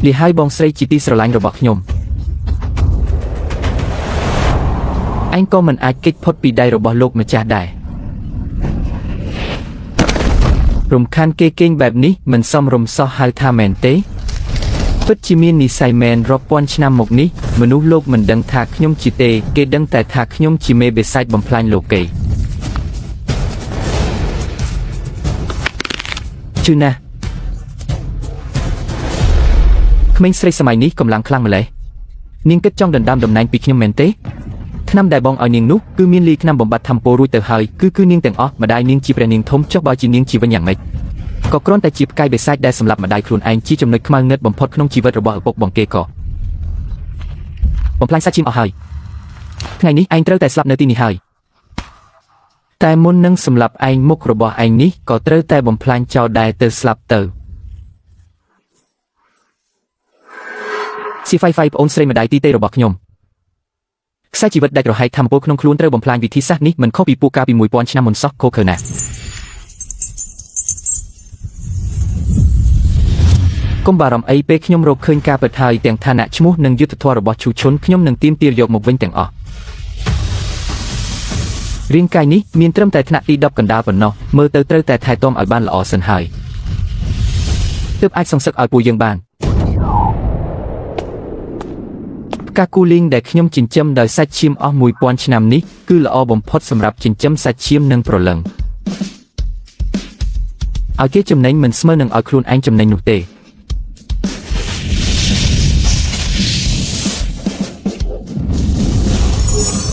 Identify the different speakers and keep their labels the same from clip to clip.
Speaker 1: លីហើយបងស្រីជាទីស្រឡាញ់របស់ខ្ញុំឯងក៏មិនអាចគេចផុតពីដៃរបស់លោកម្ចាស់ដែររំខានគេគេងបែបនេះមិនសមរម្យសោះហៅថាមែនទេពិតជាមាននិស្ស័យមែនរាប់ពាន់ឆ្នាំមកនេះមនុស្សលោកមិនដឹងថាខ្ញុំជាទេគេដឹងតែថាខ្ញុំជាមេបិសាចបំផ្លាញលោកីជឿណាស់ក្មេងស្រីសម័យនេះកម្លាំងខ្លាំងម្ល៉េះនាងគិតចង់ដណ្ដើមតំណែងពីខ្ញុំមែនទេថ្នាំដែលបងឲ្យនាងនោះគឺមានលីថ្នាំបំបត្តិធម្មពលរួចទៅហើយគឺនាងទាំងអស់ម្ដាយនាងជាព្រះនាងធំចុះបើជានាងជាវិញយ៉ាងម៉េចក៏គ្រាន់តែជាផ្កាយបិសាចដែលសម្លាប់ម្ដាយខ្លួនឯងជាចំណុចខ្មៅងឹតបំផុតក្នុងជីវិតរបស់ឪពុកបងគេក៏បំផ្លាញសាច់ឈាមអស់ហើយថ្ងៃនេះឯងត្រូវតែស្លាប់នៅទីនេះហើយតែមុននឹងសម្លាប់ឯងមុខរបស់ឯងនេះក៏ត្រូវតែបំផ្លាញចោលដែរទៅស្លាប់ទៅស៊ីហ្វៃហ្វៃប្អូនស្រីម្ដាយទីទេរបស់ខ្ញុំខ្សែជីវិតដាច់រហែកធម្មពលក្នុងខ្លួនត្រូវបំផ្លាញវិធីសាស្ត្រនេះមិនខុសពីពួកកាលពី1000ឆ្នាំមុនសោះខូខើណាស់កុំបារម្ភអីពេលខ្ញុំរកឃើញការពិតហើយទាំងឋានៈឈ្មោះនិងយុទ្ធធម៌របស់ឈូឈុនខ្ញុំនឹងទាមទារយកមកវិញទាំងអស់រាងកាយនេះមានត្រឹមតែថ្នាក់ទី10កណ្ដាលប៉ុណ្ណោះមើលទៅត្រូវតែថែទាំឲ្យបានល្អសិនហើយទើបអាចសងសឹកឲ្យពួកយើងបានផ្កាគូលីងដែលខ្ញុំចិញ្ចឹមដោយសាច់ឈាមអស់1000ឆ្នាំនេះគឺល្អបំផុតសម្រាប់ចិញ្ចឹមសាច់ឈាមនិងព្រលឹងឲ្យគេចំណេញមិនស្មើនឹងឲ្យខ្លួនឯងចំណេញនោះទេ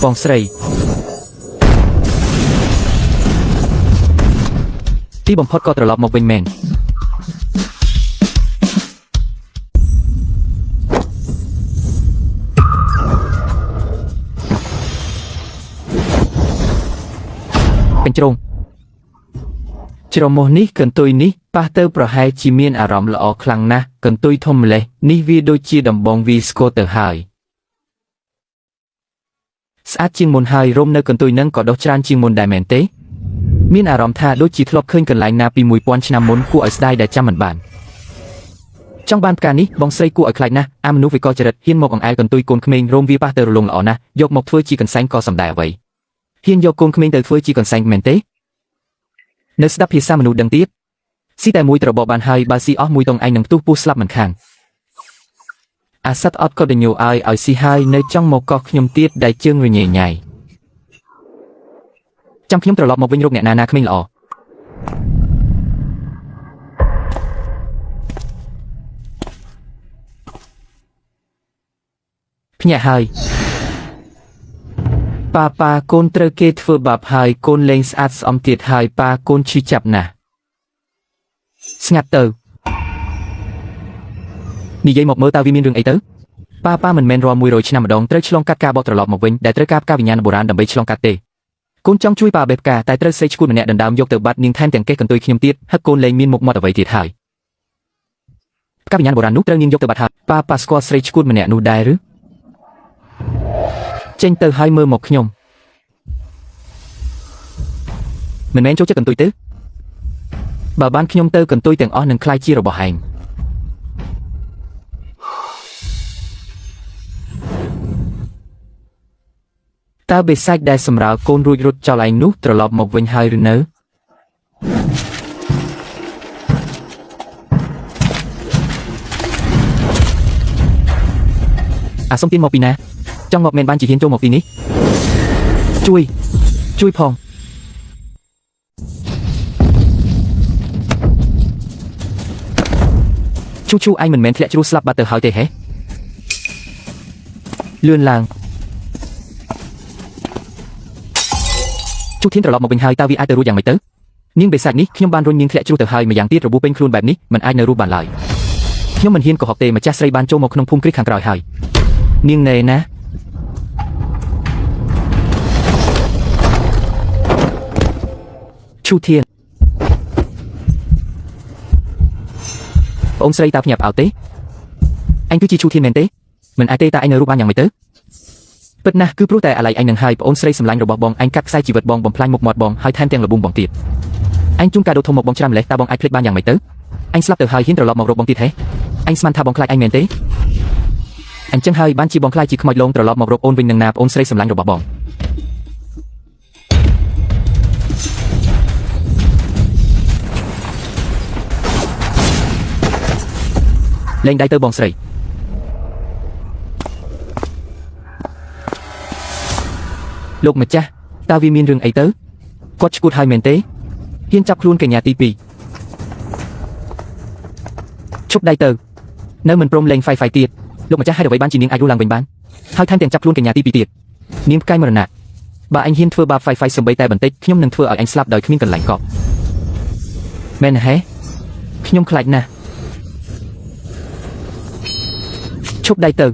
Speaker 1: បងស្រីទីបំផុតក៏ត្រឡប់មកវិញមែនពេញជ្រុងច្រមុះនេះកន្ទុយនេះប៉ះទៅប្រហែលជាមានអារម្មណ៍ល្អខ្លាំងណាស់កន្ទុយធំម្លេះនេះវាដូចជាដំបងវីស្គរទៅហើយស្អាតជាងមុនហើយរោមនៅកន្ទុយនឹងក៏ដុះច្រើនជាងមុនដែរមែនទេមានអារម្មណ៍ថាដូចជាធ្លាប់ឃើញកន្លែងណាពី1000ឆ្នាំមុនគួរឲ្យស្ដាយដែលចាំមិនបានចង់បានផ្កានេះបងស្រីគួរឲ្យខ្លាចណាស់អាមនុស្សវិកលចរិតហ៊ានមកអង្អែលកន្ទុយកូនក្មេងរោមវាប៉ះទៅរលងល្អណាស់យកមកធ្វើជាកន្សែងក៏សំដែងអ្វីហ៊ានយកកូនក្មេងទៅធ្វើជាកន្សែងមែនទេនៅស្ដាប់ភាសាមនុស្សដឹងទៀតស៊ីតែមួយត្របកបានហើយបើស៊ីអស់មួយតងឯងនឹងផ្ទុះពោះស្លាប់មិនខានអាសត្វអត់ក៏ដញោឲ្យស៊ីហើយនៅចង់មកកោះខ្ញុំទៀតដែលជើងរញ៉េញ៉ៃចាំខ្ញុំត្រឡប់មកវិញរកអ្នកណាណាក្មេងល្អភ្ញាក់ហើយប៉ាប៉ាកូនត្រូវគេធ្វើបាបហើយកូនលែងស្អាតស្អំទៀតហើយប៉ាកូនឈឺចាប់ណាស់ស្ងាត់ទៅនិយាយមកមើលតើវាមានរឿងអីទៅប៉ាប៉ាមិនមែនរាល់100ឆ្នាំម្ដងត្រូវឆ្លងកាត់ការបកត្រឡប់មកវិញដែលត្រូវការផ្កាវិញ្ញាណបុរាណដើម្បីឆ្លងកាត់ទេកូនចង់ជួយប៉ាបេះផ្កាតែត្រូវស្រីឈួតម្នាក់ដណ្ដើមយកទៅបាត់នាងថែមទាំងកេះកន្ទុយខ្ញុំទៀតហឹកកូនលែងមានមុខមាត់អ្វីទៀតហើយផ្កាវិញ្ញាណបុរាណនោះត្រូវនាងយកទៅបាត់ហើយប៉ាប៉ាស្គាល់ស្រីឈួតម្នាក់នោះដែរឬចេញទៅហើយមើលមកខ្ញុំមិនមែនចូលចិត្តកន្ទុយទេបើបានខ្ញុំទៅកន្ទុយទាំងអស់នឹងក្លាយជារបស់ឯងតើបិសាចដែលសម្រាលកូនរួចរត់ចោលឯងនោះត្រឡប់មកវិញហើយឬនៅអាសុំទៀនមកពីណាចង់មកមែនបានជាហ៊ានចូលមកទីនេះជួយជួយផងឈូឈូឯងមិនមែនធ្លាក់ជ្រុះស្លាប់បាត់ទៅហើយទេហេលឿនឡើងជូធានត្រឡប់មកវិញហើយតើវាអាចទៅរួចយ៉ាងម៉េចទៅនាងបិសាចនេះខ្ញុំបានរុញនាងធ្លាក់ជ្រុះទៅហើយម្យ៉ាងទៀតរបួសពេញខ្លួនបែបនេះមិនអាចនៅរស់បានឡើយខ្ញុំមិនហ៊ានកុហកទេម្ចាស់ស្រីបានចូលមកក្នុងភូមិគ្រីស្ទខាងក្រោយហើយនាងណែណាឈូធានបងស្រីតើភ្ញាក់ផ្អើលទេអញគឺជាឈូធានមែនទេមិនអាចទេតើឯងនៅរស់បានយ៉ាងម៉េចទៅពិតណាស់គឺព្រោះតែអាឡ័យឯងនឹងហើយប្អូនស្រីសម្លាញ់របស់បងឯងកាត់ខ្សែជីវិតបងបំផ្លាញមុខមាត់បងហើយថែមទាំងលបួងបងទៀតឯងជូនកាដូធំមកបងច្រើនម្លេះតើបងអាចភ្លេចបានយ៉ាងម៉េចទៅឯងស្លាប់ទៅហើយហ៊ានត្រឡប់មករកបងទៀតហេ អញស្មានថាបងខ្លាចអញមែនទេអញ្ចឹងហើយបានជាបងខ្លាចជាខ្មោចលងត្រឡប់មករកអូនវិញនឹងណាប្អូនស្រីសម្លាញ់របស់បងលែងដៃទៅបងស្រីលោកម្ចាស់តើវាមានរឿងអីទៅគាត់ឈួតហើយមែនទេហ៊ានចាប់ខ្លួនកញ្ញាទី2ឈប់ដៃទៅនៅមិនព្រមលែងហ្វៃហ្វៃទៀតលោកម្ចាស់ហេតុអ្វីបានជានាងអាចរស់ឡើងវិញបានហើយថែមទាំងចាប់ខ្លួនកញ្ញាទី2ទៀតនាងផ្កាយមរណៈបើអញហ៊ានធ្វើបាបហ្វៃហ្វៃសំបីតែបន្តិចខ្ញុំនឹងធ្វើឲ្យអញស្លាប់ដោយគ្មានកន្លែងកប់មែនហេខ្ញុំខ្លាចណាស់ឈប់ដៃទៅ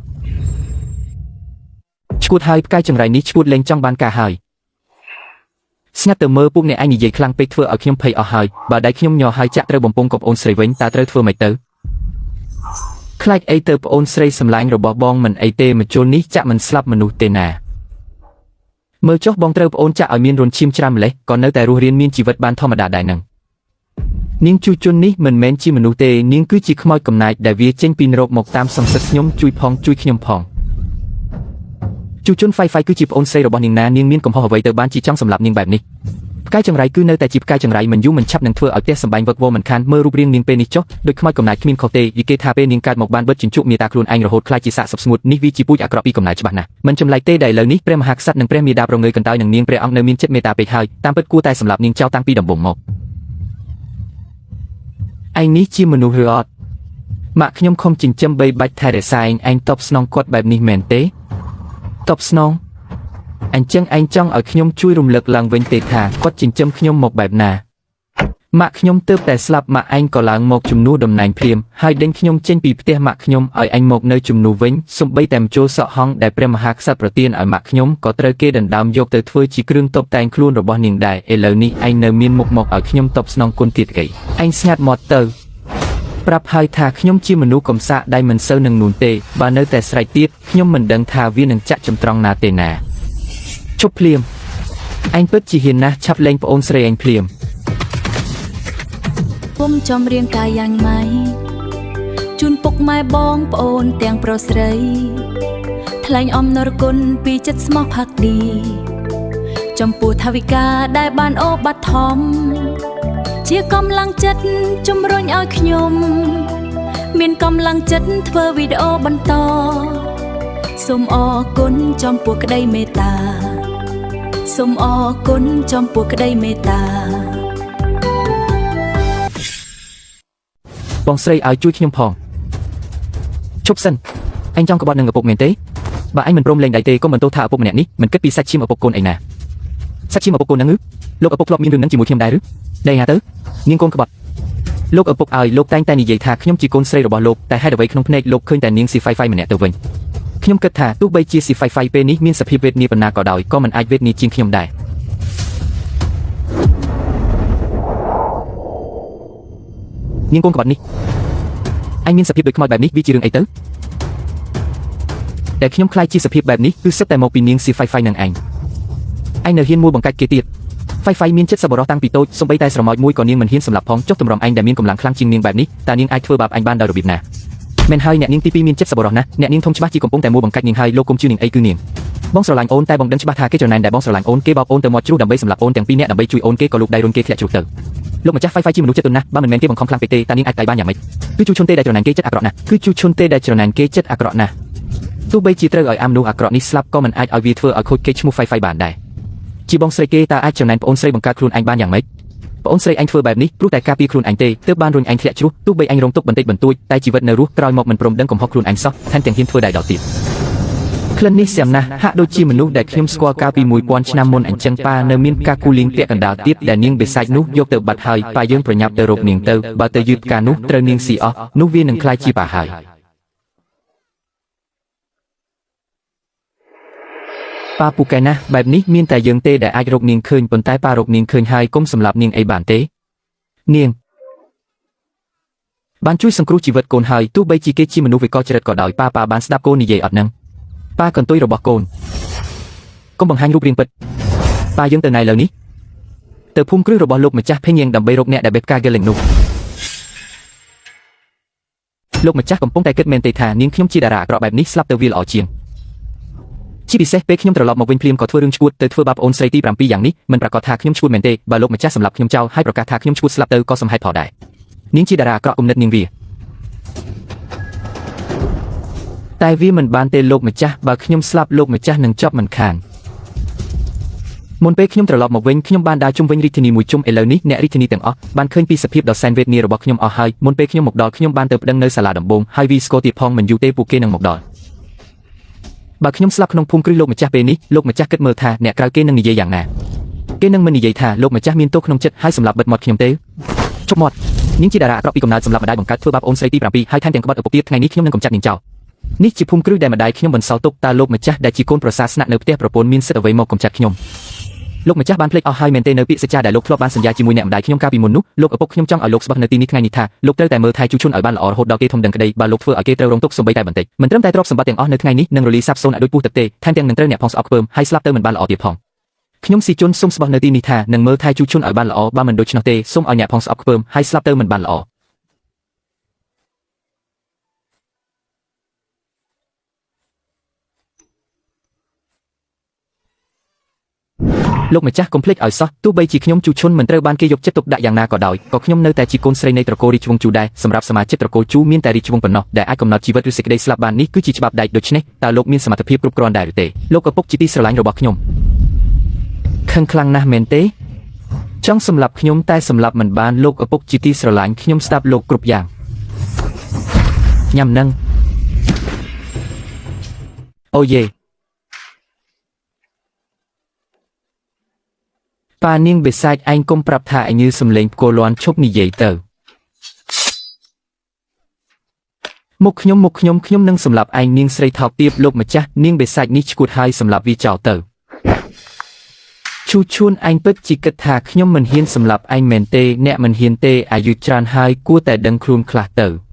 Speaker 1: ឈួតហើយផ្កាយចង្រៃនេះឈួតលែងចង់បានការហើយស្ងាត់ទៅមើលពួកអ្នកឯងនិយាយខ្លាំងពេកធ្វើឲ្យខ្ញុំភ័យអស់ហើយបើដៃខ្ញុំញ័រហើយចាក់ត្រូវបំពង់កប់អូនស្រីវិញតើត្រូវធ្វើម៉េចទៅខ្លាចអីទៅប្អូនស្រីសម្លាញ់របស់បងមិនអីទេមជុលនេះចាក់មិនស្លាប់មនុស្សទេណាមើលចុះបងត្រូវប្អូនចាក់ឲ្យមានរន្ធឈាមច្រាំម្លេះក៏នៅតែរស់រានមានជីវិតបានធម្មតាដែរនឹងនាងជួជននេះមិនមែនជាមនុស្សទេនាងគឺជាខ្មោចកំណាចដែលវាចេញពីនរកមកតាមសង្សិតខ្ញុំជួយផងជួយខ្ញុំផងជួជនហ្វៃហ្វៃគឺជាប្អូនស្រីរបស់នាងណានាងមានកំហុសអ្វីទៅបានជាចង់សម្លាប់នាងបែបនេះផ្កាយចង្រៃគឺនៅតែជាផ្កាយចង្រៃមិនយូរមិនឆាប់នឹងធ្វើឲ្យផ្ទះសម្បែងវឹកវរមិនខានមើលរូបរាងនាងពេលនេះចុះដូចខ្មោចកំណាចគ្មានខុសទេយីគេថាពេលនាងកើតមកបានបិទជញ្ជក់មេតាខ្លួនឯងរហូតខ្លាចជាសាកសពស្ងួតនេះវាជាពូជអាក្រក់ពីកំណើតច្បាស់ណាស់មិនចម្លែកទេដែលឥឡូវនេះព្រះមហាក្សត្រនិងព្រះមាតាប្រងើយកន្តើយនឹងនាងព្រះអង្គនៅមានចិត្តមេត្តាពេកហើយតាមពិតគួរតែសម្លាប់នាងចោលតាំងពីដំបូងមកឯងនេះជាមនុស្សឬអត់ម៉ាក់ខ្ញុំខំចិញ្ចឹមបីបាច់ថែរក្សាឯងតបស្នងគាត់បែបនេះមែនទេតបស្នងអញ្ចឹងឯងចង់ឲ្យខ្ញុំជួយរំលឹកឡើងវិញទេថាគាត់ចិញ្ចឹមខ្ញុំមកបែបណាម៉ាក់ខ្ញុំទើបតែស្លាប់ម៉ាក់ឯងក៏ឡើងមកជំនួសតំណែងភ្លាមហើយដេញខ្ញុំចេញពីផ្ទះម៉ាក់ខ្ញុំឲ្យឯងមកនៅជំនួសវិញសំបីតែមជោសក់ហង្សដែលព្រះមហាក្សត្រប្រទានឲ្យម៉ាក់ខ្ញុំក៏ត្រូវគេដណ្ដើមយកទៅធ្វើជាគ្រឿងតុបតែងខ្លួនរបស់នាងដែរឥឡូវនេះឯងនៅមានមុខមកឲ្យខ្ញុំតបស្នងគុណទៀតអីឯងស្ងាត់មាត់ទៅប្រាប់ហើយថាខ្ញុំជាមនុស្សកំសាកដៃមិនសូវនឹងនួនទេបើនៅតែស្រែកទៀតខ្ញុំមិនដឹងថាវានឹងចាក់ចំត្រង់ណាទេណាជប់ភ្លាមឯងពិតជាហ៊ានណាស់ឆាប់លែងប្អូនស្រីឯងភ្លាម
Speaker 2: ពុំចំរៀងកាយយ៉ាងម៉ៃជូនពុកម៉ែបងប្អូនទាំងប្រុសស្រីថ្លែងអំណរគុណពីចិត្តស្មោះផាក់ឌីចំពោះថាវិការដែលបានអូបត្ថម្ភជាកម្លាំងចិត្តជំរុញឲ្យខ្ញុំមានកម្លាំងចិត្តធ្វើវីដេអូបន្តសូមអរគុណចំពោះក្តីមេត្តាសូមអរគុណចំពោះក្តីមេត្តា
Speaker 1: បងស្រីឲ្យជួយខ្ញុំផងឈប់សិនឯងចង់ក្បត់នឹងឪពុកមែនទេបើឯងមិនព្រមលែងដៃទេកុំបន្ទោសថាឪពុកម្នាក់នេះមិនគិតពីសាច់ឈាមឪពុកកូនឯណាសាច់ឈាមឪពុកកូនហ្នឹងលោកឪពុកធ្លាប់មានរឿងហ្នឹងជាមួយខ្ញុំដែរឬដេហាទៅនាងកូនក្បត់លោកឪពុកឲ្យលោកតែងតែនិយាយថាខ្ញុំជាកូនស្រីរបស់លោកតែហេតុអ្វីក្នុងភ្នែកលោកឃើញតែនាងស៊ីហ្វៃហ្វៃម្នាក់ទៅវិញខ្ញុំគិតថាទោះបីជាស៊ីហ្វៃហ្វៃពេលនេះមានសភាពវេទនាប៉ុណ្ណាក៏ដោយក៏មិនអាចវេទនាជាងខ្ញុំដែរនាងកូនក្បត់នេះឯងមានសភាពដូចខ្មោចបែបនេះវាជារឿងអីទៅតែខ្ញុំខ្លាចជាសភាពបែបនេះគឺសិតតែមកពីនាងស៊ីហ្វៃហ្វៃនឹងឯងឯងនៅហ៊ានមួលបង្កាច់គេទៀតហ្វៃហ្វៃមានចិត្តសប្បុរសតាំងពីតូចសំបីតែស្រមោចមួយក៏នាងមិនហ៊ានសម្លាប់ផងចុះទម្រាំឯងដែលមានកម្លាំងខ្លាំងជាងនាងបែបនេះតើនាងអាចធ្វើបាបឯងបានដោយរបៀបណាមែនហើយអ្នកនាងទី2មានចិត្តសប្បុរសណាស់អ្នកនាងធំច្បាស់ជាកំពុងតែមួលបង្កាច់នាងហើយលោកគុំជឿនាងអីគឺនាងបងស្រឡាញ់អូនតែបងដឹងច្បាស់ថាគេច្រណែនដែលបងស្រឡាញ់អូនគេបោកអូនទៅមាត់ជ្រុះដើម្បីសម្លាប់អូនទាំងពីរនាក់ដើម្បីជួយអូនគេក៏លូកដៃរុនគេធ្លាក់ជ្រុះទៅលោកម្ចាស់ហ្វៃហ្វៃជាមនុស្សចិត្តទន់ណាស់បើមិនមែនគេបង្ខំខ្លាំងពេកទេតើនាងអាចតៃបានយ៉ាងម៉េចគឺជួឈុនទេដែលច្រណែនគេចិត្តអាក្រក់ណាស់គឺជួឈុនទេដែលច្រណែនគេចិត្តអាក្រក់ណាស់ទោះបីជាត្រូវឲ្យអាមនុស្សអាក្រក់នេះស្លាប់ក៏មិនអាចឲ្យវាធ្វើឲ្យខូចគេឈ្មោះហ្វៃហ្វៃបានដែរជាបងស្រីគេតើអាចច្រណែនប្អូនស្រីបង្កើតខ្លួនឯងបានយ៉ាងម៉េចប្អូនស្រីឯងធ្វើបែបនេះព្រោះតែការពារខ្លួនឯងទេទើបបានរុញឯងធ្លាក់ជ្រុះទោះបីឯងរងទុក្ខបន្តិចបន្តួចតែជីវិតនៅរស់ក្រោយមកមិនព្រមដឹងកំហុសខ្លួនឯងសោះថែមទាំងហ៊ានធ្វើដែរដល់ទៀតក្លិននេះសែមណាស់ហាក់ដូចជាមនុស្សដែលខ្ញុំស្គាល់កាលពី1000ឆ្នាំមុនអញ្ចឹងប៉ានៅមានការគូលៀងពាក់កណ្ដាលទៀតដែលនាងបិសាចនោះយកទៅបាត់ហើយប៉ាយើងប្រញាប់ទៅរកនាងទៅបើទៅយឺតការនោះត្រូវនាងស៊ីអស់នោះវានឹងក្លាយជាប៉ាហើយប៉ាពូកែណាស់បែបនេះមានតែយើងទេដែលអាចរកនាងឃើញប៉ុន្តែប៉ារកនាងឃើញហើយគុំសម្លាប់នាងអីបានទេនាងបានជួយសង្គ្រោះជីវិតកូនហើយទោះបីជាគេជាមនុស្សវិកលចរិតក៏ដោយប៉ាបានស្ដាប់កូននិយាយអត់នឹងប៉ាកន្ទុយរបស់កូនកុំបង្ហាញរូបរាងពិតប៉ាយើងទៅណៃលើនេះទៅភូមិគ្រឹះរបស់លោកម្ចាស់ភេញៀងដើម្បីរកអ្នកដែលបេះផ្កាហ្គេលិងនោះ លោកម្ចាស់កំពុងតែគិតមែនទេថានាងខ្ញុំជាតារាអាក្រក់បែបនេះស្លាប់ទៅវាល្អជាងជាពិសេសពេលខ្ញុំត្រឡប់មកវិញភ្លាមក៏ធ្វើរឿងឈួតទៅធ្វើបាបអូនស្រីទី7យ៉ាងនេះមិនប្រាកដថាខ្ញុំឈួតមែនទេបើលោកម្ចាស់សម្លាប់ខ្ញុំចោលហើយប្រកាសថាខ្ញុំឈួតស្លាប់ទៅក៏សំហេតុផលដែរនាងជាតារាអាក្រក់គំនិតនាងវាតែវាមិនបានទេលោកម្ចាស់បើខ្ញុំស្លាប់លោកម្ចាស់នឹងជាប់មិនខានមុនពេលខ្ញុំត្រឡប់មកវិញខ្ញុំបានដើរជុំវិញរាជធានីមួយជុំឥឡូវនេះអ្នករាជធានីទាំងអស់បានឃើញពីសភាពដ៏សែនវេទនារបស់ខ្ញុំអស់ហើយមុនពេលខ្ញុំមកដល់ខ្ញុំបានទៅប្តឹងនៅសាលាដំបងហើយវីស្គរទៀតផងមិនយូរទេពួកគេនឹងមកដល់បើខ្ញុំស្លាប់ក្នុងភូមិគ្រឹះលោកម្ចាស់ពេលនេះលោកម្ចាស់គិតមើលថាអ្នកក្រៅគេនឹងនិយាយយ៉ាងណាគេនឹងមិននិយាយថាលោកម្ចាស់មានទោសក្នុងចិត្តហើយសម្លាប់បិទមាត់ខ្ញុំទេជប់មាត់នាងជាតារាអាក្រក់ពីកំណើតសម្លាប់ម្ដាយបង្កើតធ្វើបាបអូនស្រីទី7ហើយថែមទាំងក្បត់ឪពុកទៀតថ្ងៃនេះខ្ញុំនឹងកម្ចាត់នាងចោលនេះជាភូមិគ្រឹះដែលម្ដាយខ្ញុំបន្សល់ទុកតើលោកម្ចាស់ដែលជាកូនប្រសាស្នាក់នៅផ្ទះប្រពន្ធមានសិទ្ធិអ្វីមកកម្ចាត់ខ្ញុំលោកម្ចាស់បានភ្លេចអស់ហើយមែនទេនៅពាក្យសច្ចាដែលលោកធ្លាប់បានសន្យាជាមួយអ្នកម្ដាយខ្ញុំកាលពីមុននោះលោកឪពុកខ្ញុំចង់ឲ្យលោកស្បឹះនៅទីនេះថ្ងៃនេះថាលោកត្រូវតែមើលថែជូឈុនឲ្យបានល្អរហូតដល់គេធំដឹងក្តីបើលោកធ្វើឲ្យគេត្រូវរងទុក្ខសូម្បីតែបន្តិចមិនត្រឹមតែទ្រព្យសម្បត្តិទាំងអស់នៅថ្ងៃនេះនឹងរលីសាបសូន្យឲ្យដូចពស់ទឹកទេថែមទាំងនឹងត្រូវអ្នកផងស្អប់ខ្ពើមហើយស្លាប់ទៅមិនបានល្អទៀតផងខ្ញុំស៊ីជុនសូមស្បឹះនៅទីនេះថានឹងមើលថែជូឈុនឲ្យបានល្អបើមិនដូច្នោះទេសូមឲ្យអ្នកផងស្អប់ខ្ពើមហើយស្លាប់ទៅមិនបានល្អលោកម្ចាស់កុំភ្លេចឲ្យសោះទោះបីជាខ្ញុំជូឈុនមិនត្រូវបានគេយកចិត្តទុកដាក់យ៉ាងណាក៏ដោយក៏ខ្ញុំនៅតែជាកូនស្រីនៃត្រកូលរាជវង្សជូដែរសម្រាប់សមាជិកត្រកូលជូមានតែរាជវង្សប៉ុណ្ណោះដែលអាចកំណត់ជីវិតឬសេចក្តីស្លាប់បាននេះគឺជាច្បាប់ដែកដូច្នេះតើលោកមានសមត្ថភាពគ្រប់គ្រាន់ដែរឬទេលោកឪពុកជាទីស្រឡាញ់របស់ខ្ញុំខឹងខ្លាំងណាស់មែនទេចង់សម្លាប់ខ្ញុំតែសម្លាប់មិនបានលោកឪពុកជាទីស្រឡាញ់ខ្ញុំស្ដាប់លោកគ្រប់យ៉ាងញ៉ាំនឹងអូយេប៉ានាងបិសាចឯងគុំប្រាប់ថាឯងញឺសំលេងផ្គរលាន់ឈប់និយាយទៅមុខខ្ញុំមុខខ្ញុំខ្ញុំនឹងសម្លាប់ឯងនាងស្រីថោកទាបលោកម្ចាស់នាងបិសាចនេះឈួតហើយសម្លាប់វាចោលទៅឈូឈួនឯងពិតជាគិតថាខ្ញុំមិនហ៊ានសម្លាប់ឯងមែនទេអ្នកមិនហ៊ានទេអាយុច្រើនហើយគួរតែដឹងខ្លួនខ្លះទៅ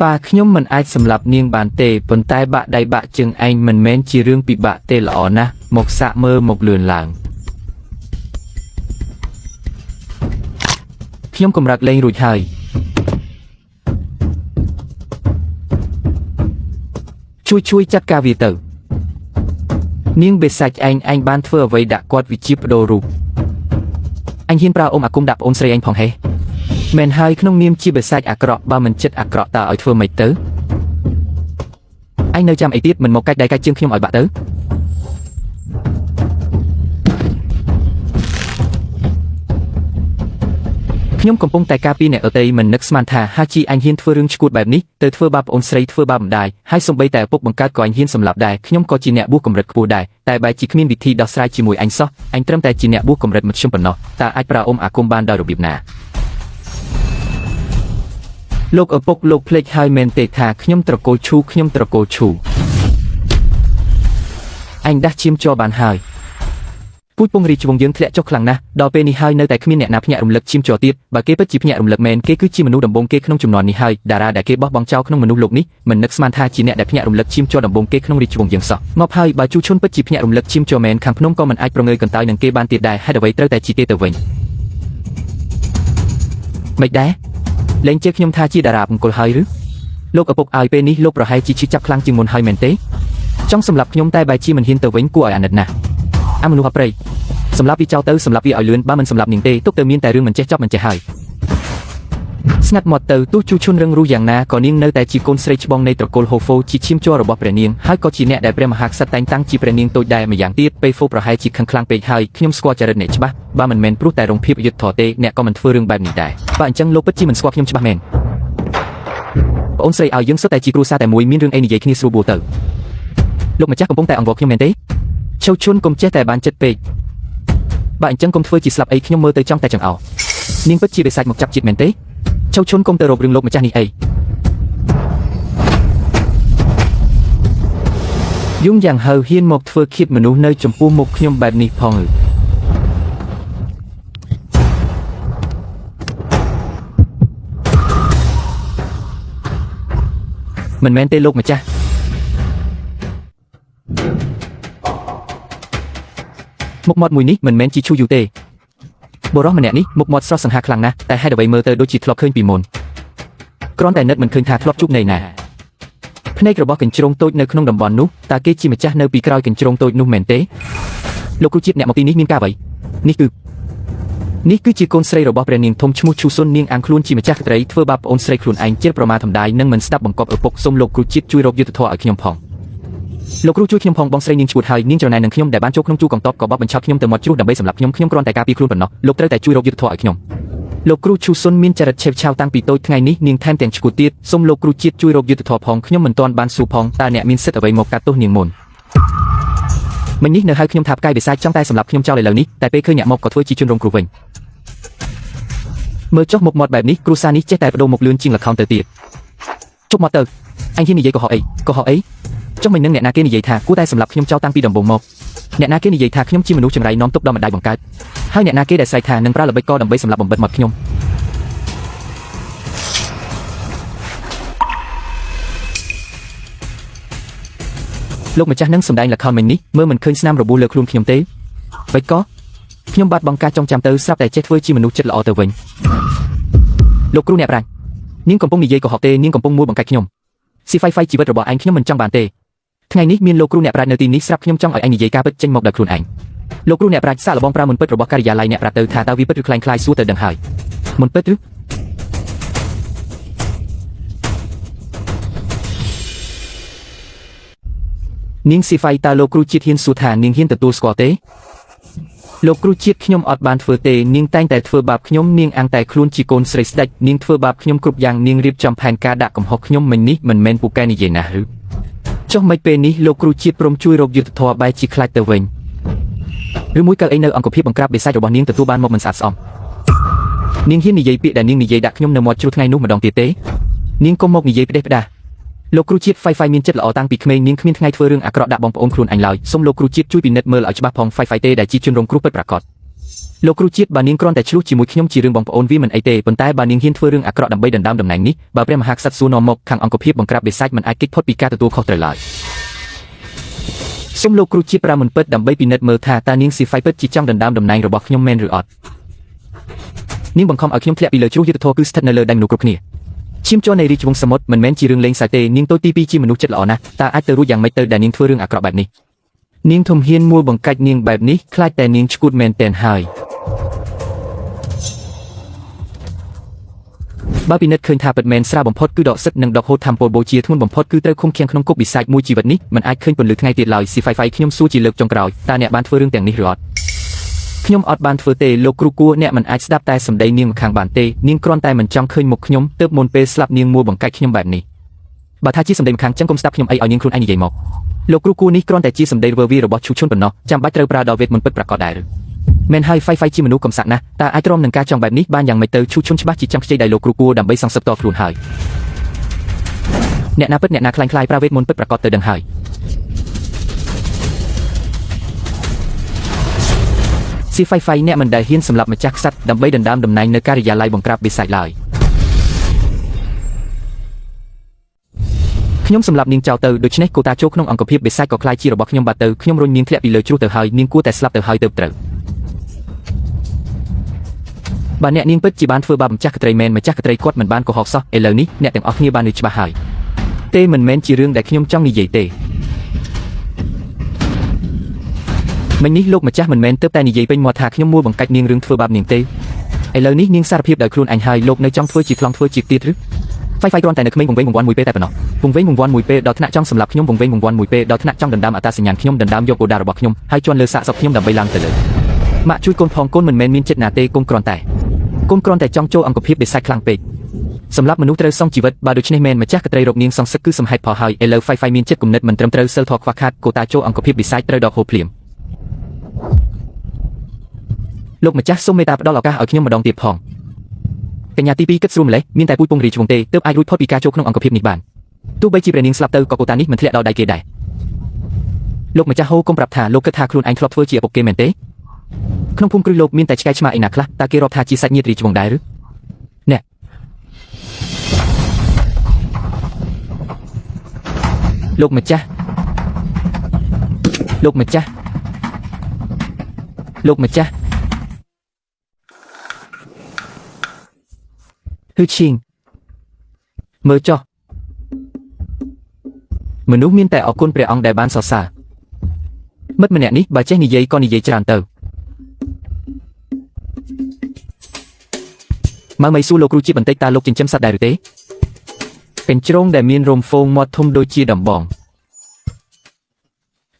Speaker 1: ប៉ាខ្ញុំមិនអាចសម្លាប់នាងបានទេប៉ុន្តែបាក់ដៃបាក់ជើងឯងមិនមែនជារឿងពិបាកទេល្អណាស់មកសាកមើលមកលឿនឡើងខ្ញុំកម្រើកលេងរួចហើយជួយចាត់ការវាទៅនាងបិសាចឯងបានធ្វើអ្វីដាក់គាត់វិជាបដូររូបអញហ៊ានប្រើអ៊ំអាគមដាក់ប្អូនស្រីឯងផងហេមែនហើយក្នុងនាមជាបិសាចអាក្រក់បើមិនចិត្តអាក្រក់តើឲ្យធ្វើម៉េចទៅឯងនៅចាំអីទៀតមិនមកកាច់ដៃកាច់ជើងខ្ញុំឲ្យបាក់ទៅខ្ញុំកំពុងតែការពីអ្នកដទៃមិននឹកស្មានថាហាជីអញហ៊ានធ្វើរឿងឈួតបែបនេះទៅធ្វើបាបប្អូនស្រីធ្វើបាបម្ដាយហើយសូម្បីតែឪពុកបង្កើតក៏អញហ៊ានសម្លាប់ដែរខ្ញុំក៏ជាអ្នកបួសកម្រិតខ្ពស់ដែរតែបែរជាគ្មានវិធីដោះស្រាយជាមួយអញសោះអញត្រឹមតែជាអ្នកបួសកម្រិតមធ្យមប៉ុណ្ណោះតើអាចប្រើអ៊ំអាគមបានដោយរបៀបណាលោកឪពុកលោកភ្លេចហើយមែនទេថាខ្ញុំត្រកូលឈូខ្ញុំត្រកូលឈូអញដាស់ឈាមជ័របានហើយពូជពងរាជវង្សយើងធ្លាក់ចុះខ្លាំងណាស់ដល់ពេលនេះហើយនៅតែគ្មានអ្នកណាភ្ញាក់រំលឹកឈាមជ័រទៀតបើគេពិតជាភ្ញាក់រំលឹកមែនគេគឺជាមនុស្សដំបូងគេក្នុងជំនាន់នេះហើយតារាដែលគេបោះបង់ចោលក្នុងមនុស្សលោកនេះមិននឹកស្មានថាជាអ្នកដែលភ្ញាក់រំលឹកឈាមជ័រដំបូងគេក្នុងរាជវង្សយើងសោះងាប់ហើយបើជូឈុនពិតជាភ្ញាក់រំលឹកឈាមជ័រមែនខាងភ្នំក៏មិនអាចប្រងើយកន្តើយនឹងគេបានទៀតដែរហេតុអ្វីត្រូវតែជាគេទៅវិញមិនដែរលែងជឿខ្ញុំថាជាតារាបង្គោលហើយឬលោកឪពុកឲ្យពេលនេះលោកប្រហែលជាឈឺចាប់ខ្លាំងជាងមុនហើយមែនទេចង់សម្លាប់ខ្ញុំតែបែរជាមិនហ៊ានទៅវិញគួរឲ្យអាណិតណាស់អាមនុស្សអប្រៃសម្លាប់វាចោលទៅសម្លាប់វាឲ្យលឿនបើមិនសម្លាប់នាងទេទុកទៅមានតែរឿងមិនចេះចប់មិនចេះហើយស្ងាត់មាត់ទៅទោះជូឈុនរឹងរូសយ៉ាងណាក៏នាងនៅតែជាកូនស្រីច្បងនៃត្រកូលហូហ្វូជាឈាមជ័ររបស់ព្រះនាងហើយក៏ជាអ្នកដែលព្រះមហាក្សត្រតែងតាំងជាព្រះនាងតូចដែរម្យ៉ាងទៀតពេលហ្វូប្រហែលជាខឹងខ្លាំងពេកហើយខ្ញុំស្គាល់ចរិតអ្នកច្បាស់បើមិនមែនព្រោះតែរងភាពអយុត្តិធម៌ទេអ្នកក៏មិនធ្វើរឿងបែបនេះដែរបើអញ្ចឹងលោកពិតជាមិនស្គាល់ខ្ញុំច្បាស់មែនប្អូនស្រីឲ្យយើងសុទ្ធតែជាគ្រួសារតែមួយមានរឿងអីនិយាយគ្នាស្រួលបួលទៅលោកម្ចាស់កំពុងតែអង្វរខ្ញុំមែនទេឈូឈុនកុំចេះតែបានចិត្តពេកបើអញ្ចឹងកុំធ្វើជាស្លាប់អីខ្ញុំមើលទៅចង់តែចង្អោរនាងពិតជាបិសាចមកចាប់ជាតិមែនទេឈូឈុនកុំទៅរករឿងលោកម្ចាស់នេះអីយងយ៉ាងហៅហ៊ានមកធ្វើឃាតមនុស្សនៅចំពោះមុខខ្ញុំបែបនេះផងឬមិនមែនទេលោកម្ចាស់មុខមាត់មួយនេះមិនមែនជាឈូយូទេ បុរសម្នាក់នេះមុខមាត់ស្រស់សង្ហាខ្លាំងណាស់តែហេតុអ្វីមើលទៅដូចជាធ្លាប់ឃើញពីមុនគ្រាន់តែនឹកមិនឃើញថាធ្លាប់ជួបនៅណាភ្នែករបស់កញ្ជ្រោងតូចនៅក្នុងតំបន់នោះតើគេជាម្ចាស់នៅពីក្រោយកញ្ជ្រោងតូចនោះមែនទេលោកគ្រូជាតិអ្នកមកទីនេះមានការអ្វីនេះគឺនេះគឺជាកូនស្រីរបស់ព្រះនាងធំឈ្មោះឈូសុននាងអាងខ្លួនជាម្ចាស់ក្ត្រីធ្វើបាបប្អូនស្រីខ្លួនឯងជិលប្រមាថម្ដាយនិងមិនស្ដាប់បង្គាប់ឪពុកសូមលោកគ្រូជាតិជួយរកយុត្តិធម៌ឲ្យខ្ញុំផងលោកគ្រូជួយខ្ញុំផងបងស្រីនាងឈួតហើយនាងច្រណែននឹងខ្ញុំដែលបានចូលក្នុងជួរកងទ័ពក៏បោះបញ្ឆោតខ្ញុំទៅមាត់ជ្រោះដើម្បីសម្លាប់ខ្ញុំខ្ញុំគ្រាន់តែការពារខ្លួនប៉ុណ្ណោះលោកត្រូវតែជួយរកយុត្តិធម៌ឲ្យខ្ញុំលោកគ្រូឈូសុនមានចរិតឆេវឆាវតាំងពីតូចថ្ងៃនេះនាងថែមទាំងឈួតទៀតសូមលោកគ្រូជាតិជួយរកយុត្តិធម៌ផងខ្ញុំមិនទាន់បានសួរផងតើអ្នកមានសិទ្ធិអ្វីមកកាត់ទោសនាងមុនមិញនេះនៅហៅខ្ញុំថាផ្កាយបិសាចចង់តែសម្លាប់ខ្ញុំចោលឥឡូវនេះតែពេលឃើញអ្នកមកក៏ធ្វើជាជនរងគ្រោះវិញមើលចុះមុខមាត់បែបនេះគ្រូសានេះចេះតែបដូរមុខលឿនជាងល្ខោនទៅទៀតជប់មកទៅអញហ៊ាននិយាយកុហកអីកុហកអីចុះមិញនឹងអ្នកណាគេនិយាយថាគួរតែសម្លាប់ខ្ញុំចោលតាំងពីដំបូងមកអ្នកណាគេនិយាយថាខ្ញុំជាមនុស្សចង្រៃនាំទុកដល់ម្ដាយបង្កើតហើយអ្នកណាគេដែលស្រែកថានឹងប្រើល្បិចកដើម្បីសម្លាប់បំបិតមាត់ខ្ញុំលោកម្ចាស់នឹងសម្ដែងល្ខោនមិញនេះមើលមិនឃើញស្នាមរបួសលើខ្លួនខ្ញុំទេបិចកខ្ញុំបាត់បង់ការចងចាំទៅស្រាប់តែចេះធ្វើជាមនុស្សចិត្តល្អទៅវិញលោកគ្រូអ្នកប្រាជ្ញនាងកំពុងនិយាយកុហកទេនាងកំពុងមួលបង្កាច់ខ្ញុំស៊ីហ្វៃហ្វៃជីវិតរបស់ឯងខ្ញុំមិនចង់បានទេថ្ងៃនេះមានលោកគ្រូអ្នកប្រាជ្ញនៅទីនេះស្រាប់ខ្ញុំចង់ឲ្យឯងនិយាយការពិតចេញមកដោយខ្លួនឯងលោកគ្រូអ្នកប្រាជ្ញសាកល្បងប្រើមន្តពិតរបស់ការិយាល័យអ្នកប្រាជ្ញទៅថាតើវាពិតឬក្លែងក្លាយសួរទៅដឹងហើយមន្តពិតឬនាងស៊ីហ្វៃតើលោកគ្រូជាតិហ៊ានសួរថានាងហ៊ានទទួលស្គាល់ទេលោកគ្រូជាតិខ្ញុំអត់បានធ្វើទេនាងតែងតែធ្វើបាបខ្ញុំនាងអាងតែខ្លួនជាកូនស្រីស្ដេចនាងធ្វើបាបខ្ញុំគ្រប់យ៉ាងនាងរៀបចំផែនការដាក់កំហុសខ្ញុំមិញនេះមិនមែនពូកែនិយាយណាស់ឬចុះមិនពេលនេះលោកគ្រូជាតិព្រមជួយរកយុត្តិធម៌បែរជាខ្លាចទៅវិញឬមួយកៅអីនៅអង្គភាពបង្ក្រាបបិសាចរបស់នាងទទួលបានមកមិនស្អាតស្អំនាងហ៊ាននិយាយពាក្យដែលនាងនិយាយដាក់ខ្ញុំនៅមាត់ជ្រុះថ្ងៃនោះម្ដងទៀតទេនាងកុំមកនិយាយផ្ដេសផ្ដាសលោកគ្រូជាតិហ្វៃហ្វៃមានចិត្តល្អតាំងពីក្មេងនាងគ្មានថ្ងៃធ្វើរឿងអាក្រក់ដាក់បងប្អូនខ្លួនអញឡើយសូមលោកគ្រូជាតិជួយពិនិត្យមើលឲ្យច្បាស់ផងហ្វៃហ្វៃទេដែលជាជនរងគ្រោះពិតប្រាកដលោកគ្រូជាតិបើនាងគ្រាន់តែឆ្លោះជាមួយខ្ញុំជារឿងបងប្អូនវាមិនអីទេប៉ុន្តែបើនាងហ៊ានធ្វើរឿងអាក្រក់ដើម្បីដណ្ដើមតំណែងនេះបើព្រះមហាក្សត្រសួរនាំមកខាងអង្គភាពបង្ក្រាបបិសាចមិនអាចគេចផុតពីការទទួលខុសត្រូវឡើយសូមលោកគ្រូជាតិប្រើមន្តពិតដើម្បីពិនិត្យមើលថាតើនាងស៊ីហ្វៃពិតជាចង់ដណ្ដើមតំណែងរបស់ខ្ញុំមែនឬអត់នាងបង្ខំឲ្យខ្ញុំធ្លាក់ពីលើជ្រុះយុត្តិធម៌គឺស្ថិតនៅលើដៃមនុស្សគ្រប់គ្នាឈាមជ័រនៃរាជវង្សសមុទ្រមិនមែនជារឿងលេងសើចទេនាងតូចទីពីរជាមនុស្សចិត្តល្អណាស់តើអាចទៅរួចយ៉ាងម៉េចទៅដែលនាងធ្វើរឿងអាក្រក់បែបនេះនាងធំហ៊ានមួលបង្កាច់នាងបែបនេះខ្លាចតែនាងឈួតមែនទែនហើយបើពិនិត្យឃើញថាពិតមែនស្រាលបំផុតគឺដកសិទ្ធនិងដកហូតធម្មពលបូជាធ្ងន់បំផុតគឺត្រូវឃុំឃាំងក្នុងគុកបិសាចមួយជីវិតនេះមិនអាចឃើញពន្លឺថ្ងៃទៀតឡើយស៊ីហ្វៃហ្វៃខ្ញុំសួរជាលើកចុងក្រោយតើអ្នកបានធ្វើរឿងទាំងនេះឬអត់ខ្ញុំអត់បានធ្វើទេលោកគ្រូគួរអ្នកមិនអាចស្ដាប់តែសម្ដីនាងម្ខាងបានទេនាងគ្រាន់តែមិនចង់ឃើញមុខខ្ញុំទើបមុនពេលស្លាប់នាងមួលបង្កាច់ខ្ញុំបែបនេះបើថាជាសម្ដីម្ខាងចឹងកុំស្ដាប់ខ្ញុំអីឲ្យនាងខ្លួនឯងនិយាយមកលោកគ្រូគួរនេះគ្រាន់តែជាសម្ដីវើវារបស់ឈូឈុនប៉ុណ្ណោះចាំបាច់ត្រូវប្រើដល់វេទមន្តពិតប្រាកដដែរមែនហើយហ្វៃហ្វៃជាមនុស្សកំសាក់ណាស់តើអាចទ្រាំនឹងការចង់បែបនេះបានយ៉ាងម៉េចទៅឈូឈុនច្បាស់ជាចង់ខ្ចីដៃលោកគ្រូគួរដើម្បីសងសឹកតខ្លួនហើយអ្នកណាពិតអ្នកណាក្លែងក្លាយប្រើវេទមន្តពិតប្រាកដទៅដឹងហើយស៊ីហ្វៃហ្វៃអ្នកមិនដែលហ៊ានសម្លាប់ម្ចាស់ក្សត្រដើម្បីដណ្ដើមតំណែងនៅការិយាល័យបង្ក្រាបបិសាចឡើយខ្ញុំសម្លាប់នាងចោលទៅដូច្នេះកូតាចូលក្នុងអង្គភាពបិសាចក៏ក្លាយជារបស់ខ្ញុំបាត់ទៅខ្ញុំរុញនាងធ្លាក់ពីលើជ្រុះទៅហើយនាងគួរតែស្លាប់ទៅហើយទៅត្រូវបើអ្នកនាងពិតជាបានធ្វើបាបម្ចាស់ក្ត្រីមែនម្ចាស់ក្ត្រីគាត់មិនបានកុហកសោះឥឡូវនេះអ្នកទាំងអស់គ្នាបានឮច្បាស់ហើយទេមិនមែនជារឿងដែលខ្ញុំចង់និយាយទេមិញនេះលោកម្ចាស់មិនមែនទើបតែនិយាយពេញមាត់ថាខ្ញុំមួលបង្កាច់នាងរឿងធ្វើបាបនាងទេឥឡូវនេះនាងសារភាពដោយខ្លួនឯងហើយលោកនៅចង់ធ្វើជាខ្លងធ្វើជាទៀតឬហ្វៃហ្វៃគ្រាន់តែនៅក្មេងវង្វេងវង្វាន់មួយពេលតែប៉ុណ្ណោះវង្វេងវង្វាន់មួយពេលដល់ថ្នាក់ចង់សម្លាប់ខ្ញុំវង្វេងវង្វាន់មួយពេលដល់ថ្នាក់ចង់ដណ្ដើមអត្តសញ្ញាណខ្ញុំដណ្ដើមយកកូដារបស់ខ្ញុំហើយជន់លើសាកសពខ្ញុំដើម្បីឡើងទៅលើម៉ាក់ជួយកូនផងកូនមិនមែនមានចិត្តណាទេកូនគ្រាន់តែចង់ចូលអង្គភាពបិសាចខ្លាំងពេកសម្រាប់មនុស្សត្រូវសងជីវិតបើដូច្នេះមែនម្ចាស់ក្ត្រីរកនាងសងសឹកគឺសំហេតុផលហើយឥឡូវហ្វៃហ្វៃមានចិត្តគំនិតមិនត្រឹមត្រូវសិលធម៌ខ្វះខាតកូតាចូលអង្គភាពបិសាចត្រូវដកហូតភ្លាមលោកម្ចាស់សូមមេត្តាផ្ដល់ឱកាសឲ្យខ្ញុំម្ដងទៀតផងកញ្ញាទី2គិតស្រួលម្លេះមានតែពូជពងរាជវង្សទេទើបអាចរួចផុតពីការចូលក្នុងអង្គភាពនេះបានទោះបីជាព្រះនាងស្លាប់ទៅក៏កូតានេះមិនធ្លាក់ដល់ដៃគេដែរលោកម្ចាស់ហូកុំប្រាប់ថាលោកគិតថាខ្លួនឯងធ្លាប់ធ្វើជាឪពុកគេមែនទេក្នុងភូមិគ្រឹះលោកមានតែឆ្កែឆ្មាឯណាខ្លះតើគេរាប់ថាជាសាច់ញាតិរាជវង្សដែរឬអ្នកលោកម្ចាស់លោកម្ចាស់លោកម្ចាស់ ហ៊ឺឈីងមើលចុះមនុស្សមានតែអរគុណព្រះអង្គដែលបានសរសើរមិត្តម្នាក់នេះបើចេះនិយាយក៏និយាយច្រើនទៅម៉ៅមីសួរលោកគ្រូជាបន្តិចតើលោកចិញ្ចឹមសត្វដែរឬទេកញ្ជ្រោងដែលមានរោមហ្វូងមាត់ធំដូចជាដំប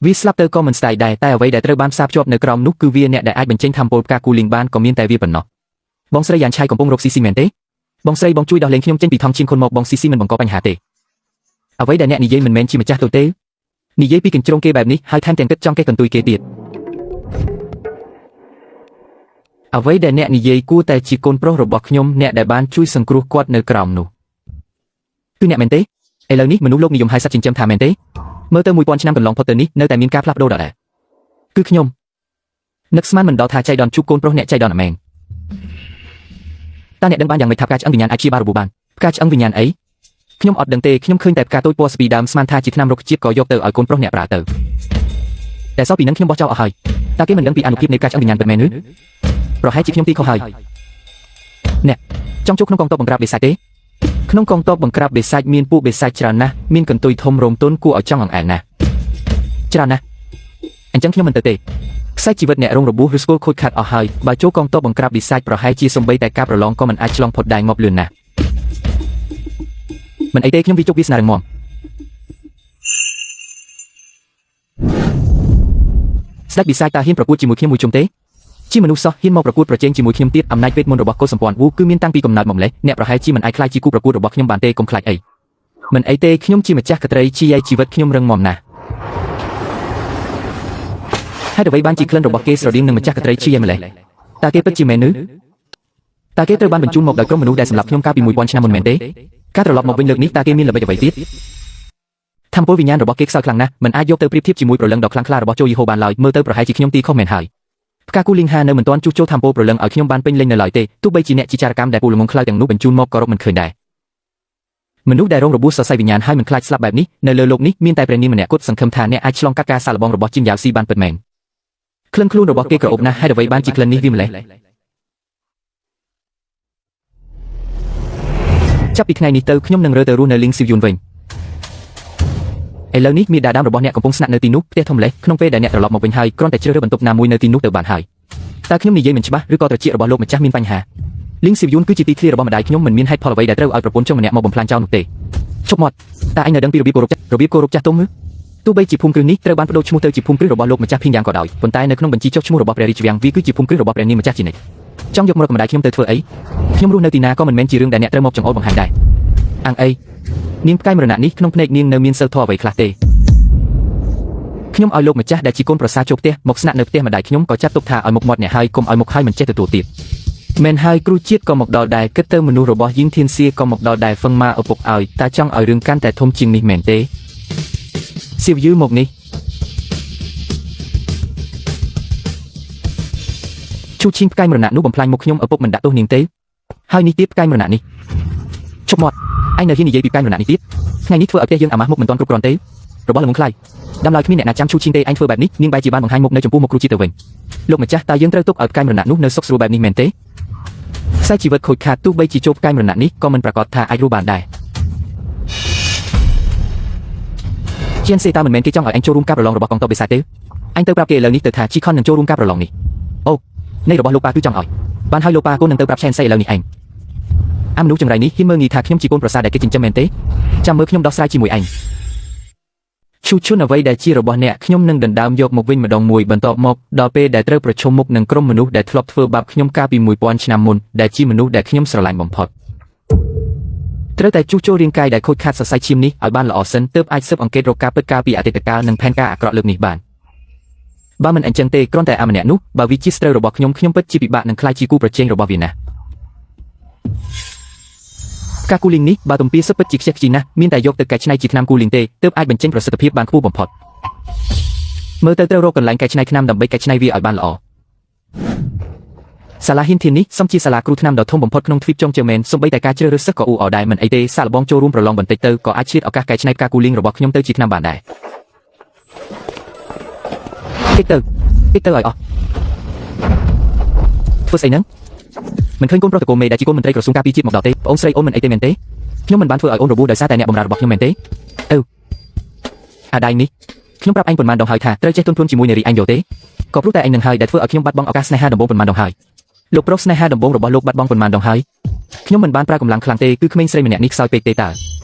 Speaker 1: ងវាស្លាប់ទៅក៏មិនស្ដាយដែរតែអ្វីដែលត្រូវបានផ្សារភ្ជាប់នៅក្រោមនោះគឺវាអ្នកដែលអាចបញ្ចេញធម្មពលផ្កាគូលីងបានក៏មានតែវាប៉ុណ្ណោះបងស្រីយ៉ាងឆៃកំពុងរកស៊ីស៊ីមែនទេបងស្រីបងជួយដោះលែងខ្ញុំចេញពីថងឈាមខុនមកបងស៊ីស៊ីមិនបង្កបញ្ហាទេអ្វីដែលអ្នកនិយាយមិនមែនជាម្ចាស់ទៅទេនិយាយពីកញ្ជ្រោងគេបែបនេះហើយថែមទាំងគិតចង់កេះកន្ទុយគេទៀតអ្វីដែលអ្នកនិយាយគួរតែជាកូនប្រុសរបស់ខ្ញុំអ្នកដែលបានជួយសង្គ្រោះគាត់នៅក្រោមនោះគឺអ្នកមែនទេឥឡូវនេះមនុស្សលោកនិយមហៅសត្វចិញ្ចឹមថាមែនទេមើលទៅ1000ឆ្នាំកន្លងផុតទៅនេះនៅតែមានការផ្លាស់ប្ដូរដដែលគឺខ្ញុំនឹកស្មានមិនដល់ថាចៃដន្យជួបកូនប្រុសអ្នកចៃដន្យអាមែងតើអ្នកដឹងបានយ៉ាងម៉េចថាផ្កាឆ្អឹងវិញ្ញាណអាចព្យាបាលរបួសបានផ្កាឆ្អឹងវិញ្ញាណអីខ្ញុំអត់ដឹងទេខ្ញុំឃើញតែផ្កាតូចពណ៌ស្ពីដើមស្មានថាជាថ្នាំរុក្ខជាតិក៏យកទៅឲ្យកូនប្រុសអ្នកប្រើទៅតែសោះពីនឹងខ្ញុំបោះចោលអស់ហើយតើគេមិនដឹងពីអានុភាពនៃផ្កាឆ្អឹងវិញ្ញាណពិតមែនឬប្រហែលជាខ្ញុំទីខុសហើយអ្នកចង់ចូលក្នុងកងទ័ពបង្ក្រាបបិសាចទេក្នុងកងទ័ពបង្ក្រាបបិសាចមានពួកបិសាចច្រើនណាស់មានកន្ទុយធំរោមទន់គួរឲ្យចង់អង្អែលណាស់ច្រើនណាស់អញ្ចឹងខ្ញុំមិនទៅទេខ្សែជីវិតអ្នករងរបួសឬស្គាល់ខូចខាតអស់ហើយបើចូលកងទ័ពបង្ក្រាបបិសាចប្រហែលជាសំបីតែការប្រឡងក៏មិនអាចឆ្លងផុតដែរងាប់លឿនណាស់មិនអីទេខ្ញុំវាជោគវាសនារឹងមាំស្ដេចបិសាចតើហ៊ានប្រកួតជាមួយខ្ញុំមួយជុំទេជាមនុស្សសោះហ៊ានមកប្រកួតប្រជែងជាមួយខ្ញុំទៀតអំណាចវេទមន្តរបស់កុលសម្ព័ន្ធវូគឺមានតាំងពីកំណើតមកម្លេះអ្នកប្រហែលជាមិនអាចក្លាយជាគូប្រកួតរបស់ខ្ញុំបានទេកុំខ្លាចអីមិនអីទេខ្ញុំជាម្ចាស់ក្ត្រីជាឯជីវិតខ្ញុំរឹងមាំណាស់ហេតុអ្វីបានជាក្លិនរបស់គេស្រដៀងនឹងម្ចាស់ក្ត្រីជាឯម្លេះតើគេពិតជាមែនឬតើគេត្រូវបានបញ្ជូនមកដោយក្រុមមនុស្សដែលសម្លាប់ខ្ញុំកាលពី1000ឆ្នាំមុនមែនទេការត្រឡប់មកវិញលើកនេះតើគេមានល្បិចអ្វីទៀតធម្មពលវិញ្ញាណរបស់គេខ្សោយខ្លាំងណាស់មិនអាចយកទៅប្រៀបធៀបជាមួយព្រលឹងដ៏ខ្លាំងក្លារបស់ជូយីហូបានឡើយមើលទៅប្រហែលជាខ្ញុំទីខុសមែនហើយផ្កាគូលីងហានៅមិនទាន់ជួសជុលធម្មពលព្រលឹងឲ្យខ្ញុំបានពេញលេញនៅឡើយទេទោះបីជាអ្នកជាចារកម្មដែលពូល្ងងខ្លៅទាំងនោះបញ្ជូនមកក៏រកមិនឃើញដែរមនុស្សដែលរងរបួសសរសៃវិញ្ញាណហើយមិនខ្លាចស្លាប់បែបនេះនៅលើលោកនេះមានតែព្រះនាងម្នាក់គត់សង្ឃឹមថាអ្នកអាចឆ្លងកាត់ការសាកល្បងរបស់ជីនយ៉ាវស៊ីបានពិតមែនក្លិនខ្លួនរបស់គេក្រអូបណាស់ហេតុអ្វីបានជាក្លិននេះវាម្លេះចាប់ពីថ្ងៃនេះទៅខ្ញុំនឹងរើទៅរស់នៅលីងស៊ីវយូនវិញឥឡូវនេះមាតាដើមរបស់អ្នកកំពុងស្នាក់នៅទីនោះផ្ទះធំលេះក្នុងពេលដែលអ្នកត្រឡប់មកវិញហើយគ្រាន់តែជ្រើសរើសបន្ទប់ណាមួយនៅទីនោះទៅបានហើយតើខ្ញុំនិយាយមិនច្បាស់ឬក៏ត្រចៀករបស់លោកម្ចាស់មានបញ្ហាលីងស៊ីវយូនគឺជាទីធ្លារបស់ម្ដាយខ្ញុំមិនមានហេតុផលអ្វីដែលត្រូវឲ្យប្រពន្ធចុងម្នាក់មកបំផ្លាញចោលនោះទេឈប់មាត់តើឯងនៅដឹងពីរបៀបគោរពចាស់របៀបគោរពចាស់ទុំឬទោះបីជាភូមិគ្រឹះនេះត្រូវបានបដូរឈ្មោះទៅជាភូមិគ្រឹះរបស់លោកម្ចាស់ភីងយ៉ាងក៏ដោយប៉ុន្តែនៅក្នុងបញ្ជីចុះឈ្មោះរបស់ព្រះរាជវាំងវាគឺជាភូមិគ្រឹះរបស់ព្រះនាងម្ចាស់ជានិច្ចចង់យកម្រកម្ដាយខ្ញុំទៅធ្វើអីខ្ញុំរស់នៅទីណាក៏មិនមែនជារឿងដែលអ្នកត្រូវមកចង្អុលបង្ហាញដែរអាំងអីនាងផ្កាយមរណៈនេះក្នុងភ្នែកនាងនៅមានសិលធម៌អ្វីខ្លះទេខ្ញុំឲ្យលោកម្ចាស់ដែលជាកូនប្រសាចូលផ្ទះមកស្នាក់នៅផ្ទះម្ដាយខ្ញុំក៏ចាត់ទុកថាឲ្យមុខមាត់អ្នកហើយកុំឲ្យមុខហើយមិនចេះទទួលទៀតមែនហើយគ្រូជាតិក៏មកដល់ដែរគិតទៅមនុស្សរបស់យីងធានសៀក៏មកដល់ដែរហ្វឹងម៉ាឪពុកឲ្យតើចង់ឲ្យរឿងកាន់តែធំជាងនេះមែនទេសៀវយឺមកនេះឈូឈីងផ្កាយមរណៈនោះបំផ្លាញមុខខ្ញុំឪពុកមិនដាក់ទោសនាងទេហើយនេះទៀតផ្កាយមរណៈនេះឈប់មាត់ឯងនៅហ៊ាននិយាយពីផ្កាយមរណៈនេះទៀតថ្ងៃនេះធ្វើឲ្យផ្ទះយើងអាម៉ាស់មុខមិនទាន់គ្រប់គ្រាន់ទេរបស់ល្ងងខ្លៃដាំឡើយគ្មានអ្នកណាចាំឈូឈីងទេឯងធ្វើបែបនេះនាងបែរជាបានបង្ហាញមុខនៅចំពោះមុខគ្រូជាតិទៅវិញលោកម្ចាស់តើយើងត្រូវទុកឲ្យផ្កាយមរណៈនោះនៅសុខស្រួលបែបនេះមែនទេខ្សែជីវិតខូចខាតទោះបីជាចូលផ្កាយមរណៈនេះក៏មិនប្រាកដថាអាចរស់បានដែរជានសេតើមិនមែនគេចង់ឲ្យឯងចូលរួមការប្រឡងរបស់កងទ័ពបិសាចទេអញទៅប្រាប់គេឥឡូវនេះទៅថាជីខុននឹងចូលរួមការប្រឡងនេះអូនៃរបស់លោកប៉ាគឺចង់ឲ្យបានហើយលោកប៉ាកូននឹងទៅប្រាប់ឆែនសេឥឡូវនេះឯងអាមនុស្សចង្រៃនេះហ៊ានមើលងាយថាខ្ញុំជាកូនប្រសាដែលគេចិញ្ចឹមមែនទេចាំមើលខ្ញុំដោះស្រាយជាមួយឯងឈូឈុនអ្វីដែលជារបស់អ្នកខ្ញុំនឹងដណ្ដើមយកមកវិញម្ដងមួយបន្ទាប់មកដល់ពេលដែលត្រូវប្រឈមមុខនឹងក្រុមមនុស្សដែលធ្លាប់ធ្វើបាបខ្ញុំកាលពី1000ឆ្នាំមុនដែលជាមនុស្សដែលខ្ញុំស្រឡាញ់បំផុតត្រូវតែជួសជុលរាងកាយដែលខូចខាតសរសៃឈាមនេះឲ្យបានល្អសិនទើបអាចស៊ើបអង្កេតរកការពិតកាលពីអតីតកាលនិងផែនការអាក្រក់លើកនេះបានបើមិនអញ្ចឹងទេគ្រាន់តែអាម្នាក់នោះបើវាជាស្ត្រូវរបស់ខ្ញុំខ្ញុំពិតជាពិបាកនឹងក្លាយជាគូប្រជែងរបស់វាណាស់ការគូលីងនេះបើទំពាសុទ្ធពិតជាខ្ជិះខ្ជីណាស់មានតែយកទៅកែច្នៃជាថ្នាំគូលីងទេទើបអាចបញ្ចេញប្រសិទ្ធភាពបានខ្ពស់បំផុតមើលទៅត្រូវរកកន្លែងកែច្នៃថ្នាំដើម្បីកែច្នៃវាឲ្យបានល្អសាលាហ៊ានធាននេះសំជាសាលាគ្រូថ្នាំដ៏ធំបំផុតក្នុងទ្វីបចុងជើមែនសូម្បីតែការជ្រើសរើសសិស្សក៏អ៊ូអរដែរមិនអីទេសាកល្បងចូលរួមប្រឡងបន្តិចទៅក៏អាចឆ្លៀតឱកាសកែច្នៃផ្កាគូលីងរបស់ខ្ញុំទៅជាថ្នាំបានដែរតិចទៅតិចទៅឲ្យអស់ធ្វើស្អីហ្នឹង មិនឃើញកូនប្រុសតកូលមេដែលជាកូនមន្ត្រីក្រសួងការពារជាតិមកដល់ទេប្អូនស្រីអូនមិនអីទេមែនទេខ្ញុំមិនបានធ្វើឲ្យអូនរបួសដោយសារតែអ្នកបម្រើរបស់ខ្ញុំមែនទេអឺអាដៃនេះខ្ញុំប្រាប់ឯងប៉ុន្មានដងហើយថាត្រូវចេះទន់ភ្លន់ជាមួយនារីឯងយល់ទេក៏ព្រោះតែឯងនឹងហើយដែលធ្វើឲ្យខ្ញុំបាត់បង់ឱកាសស្នេហាដំបូងប៉ុន្មានដងហើយលោកប្រុសស្នេហាដំបូងរបស់លោកបាត់បង់ប៉ុន្មានដងហើយខ្ញុំមិនបានប្រើកម្លាំងខ្លាំងទេគឺក្មេងស្រីម្នាក់នេះខ្សោយពេកទេតើ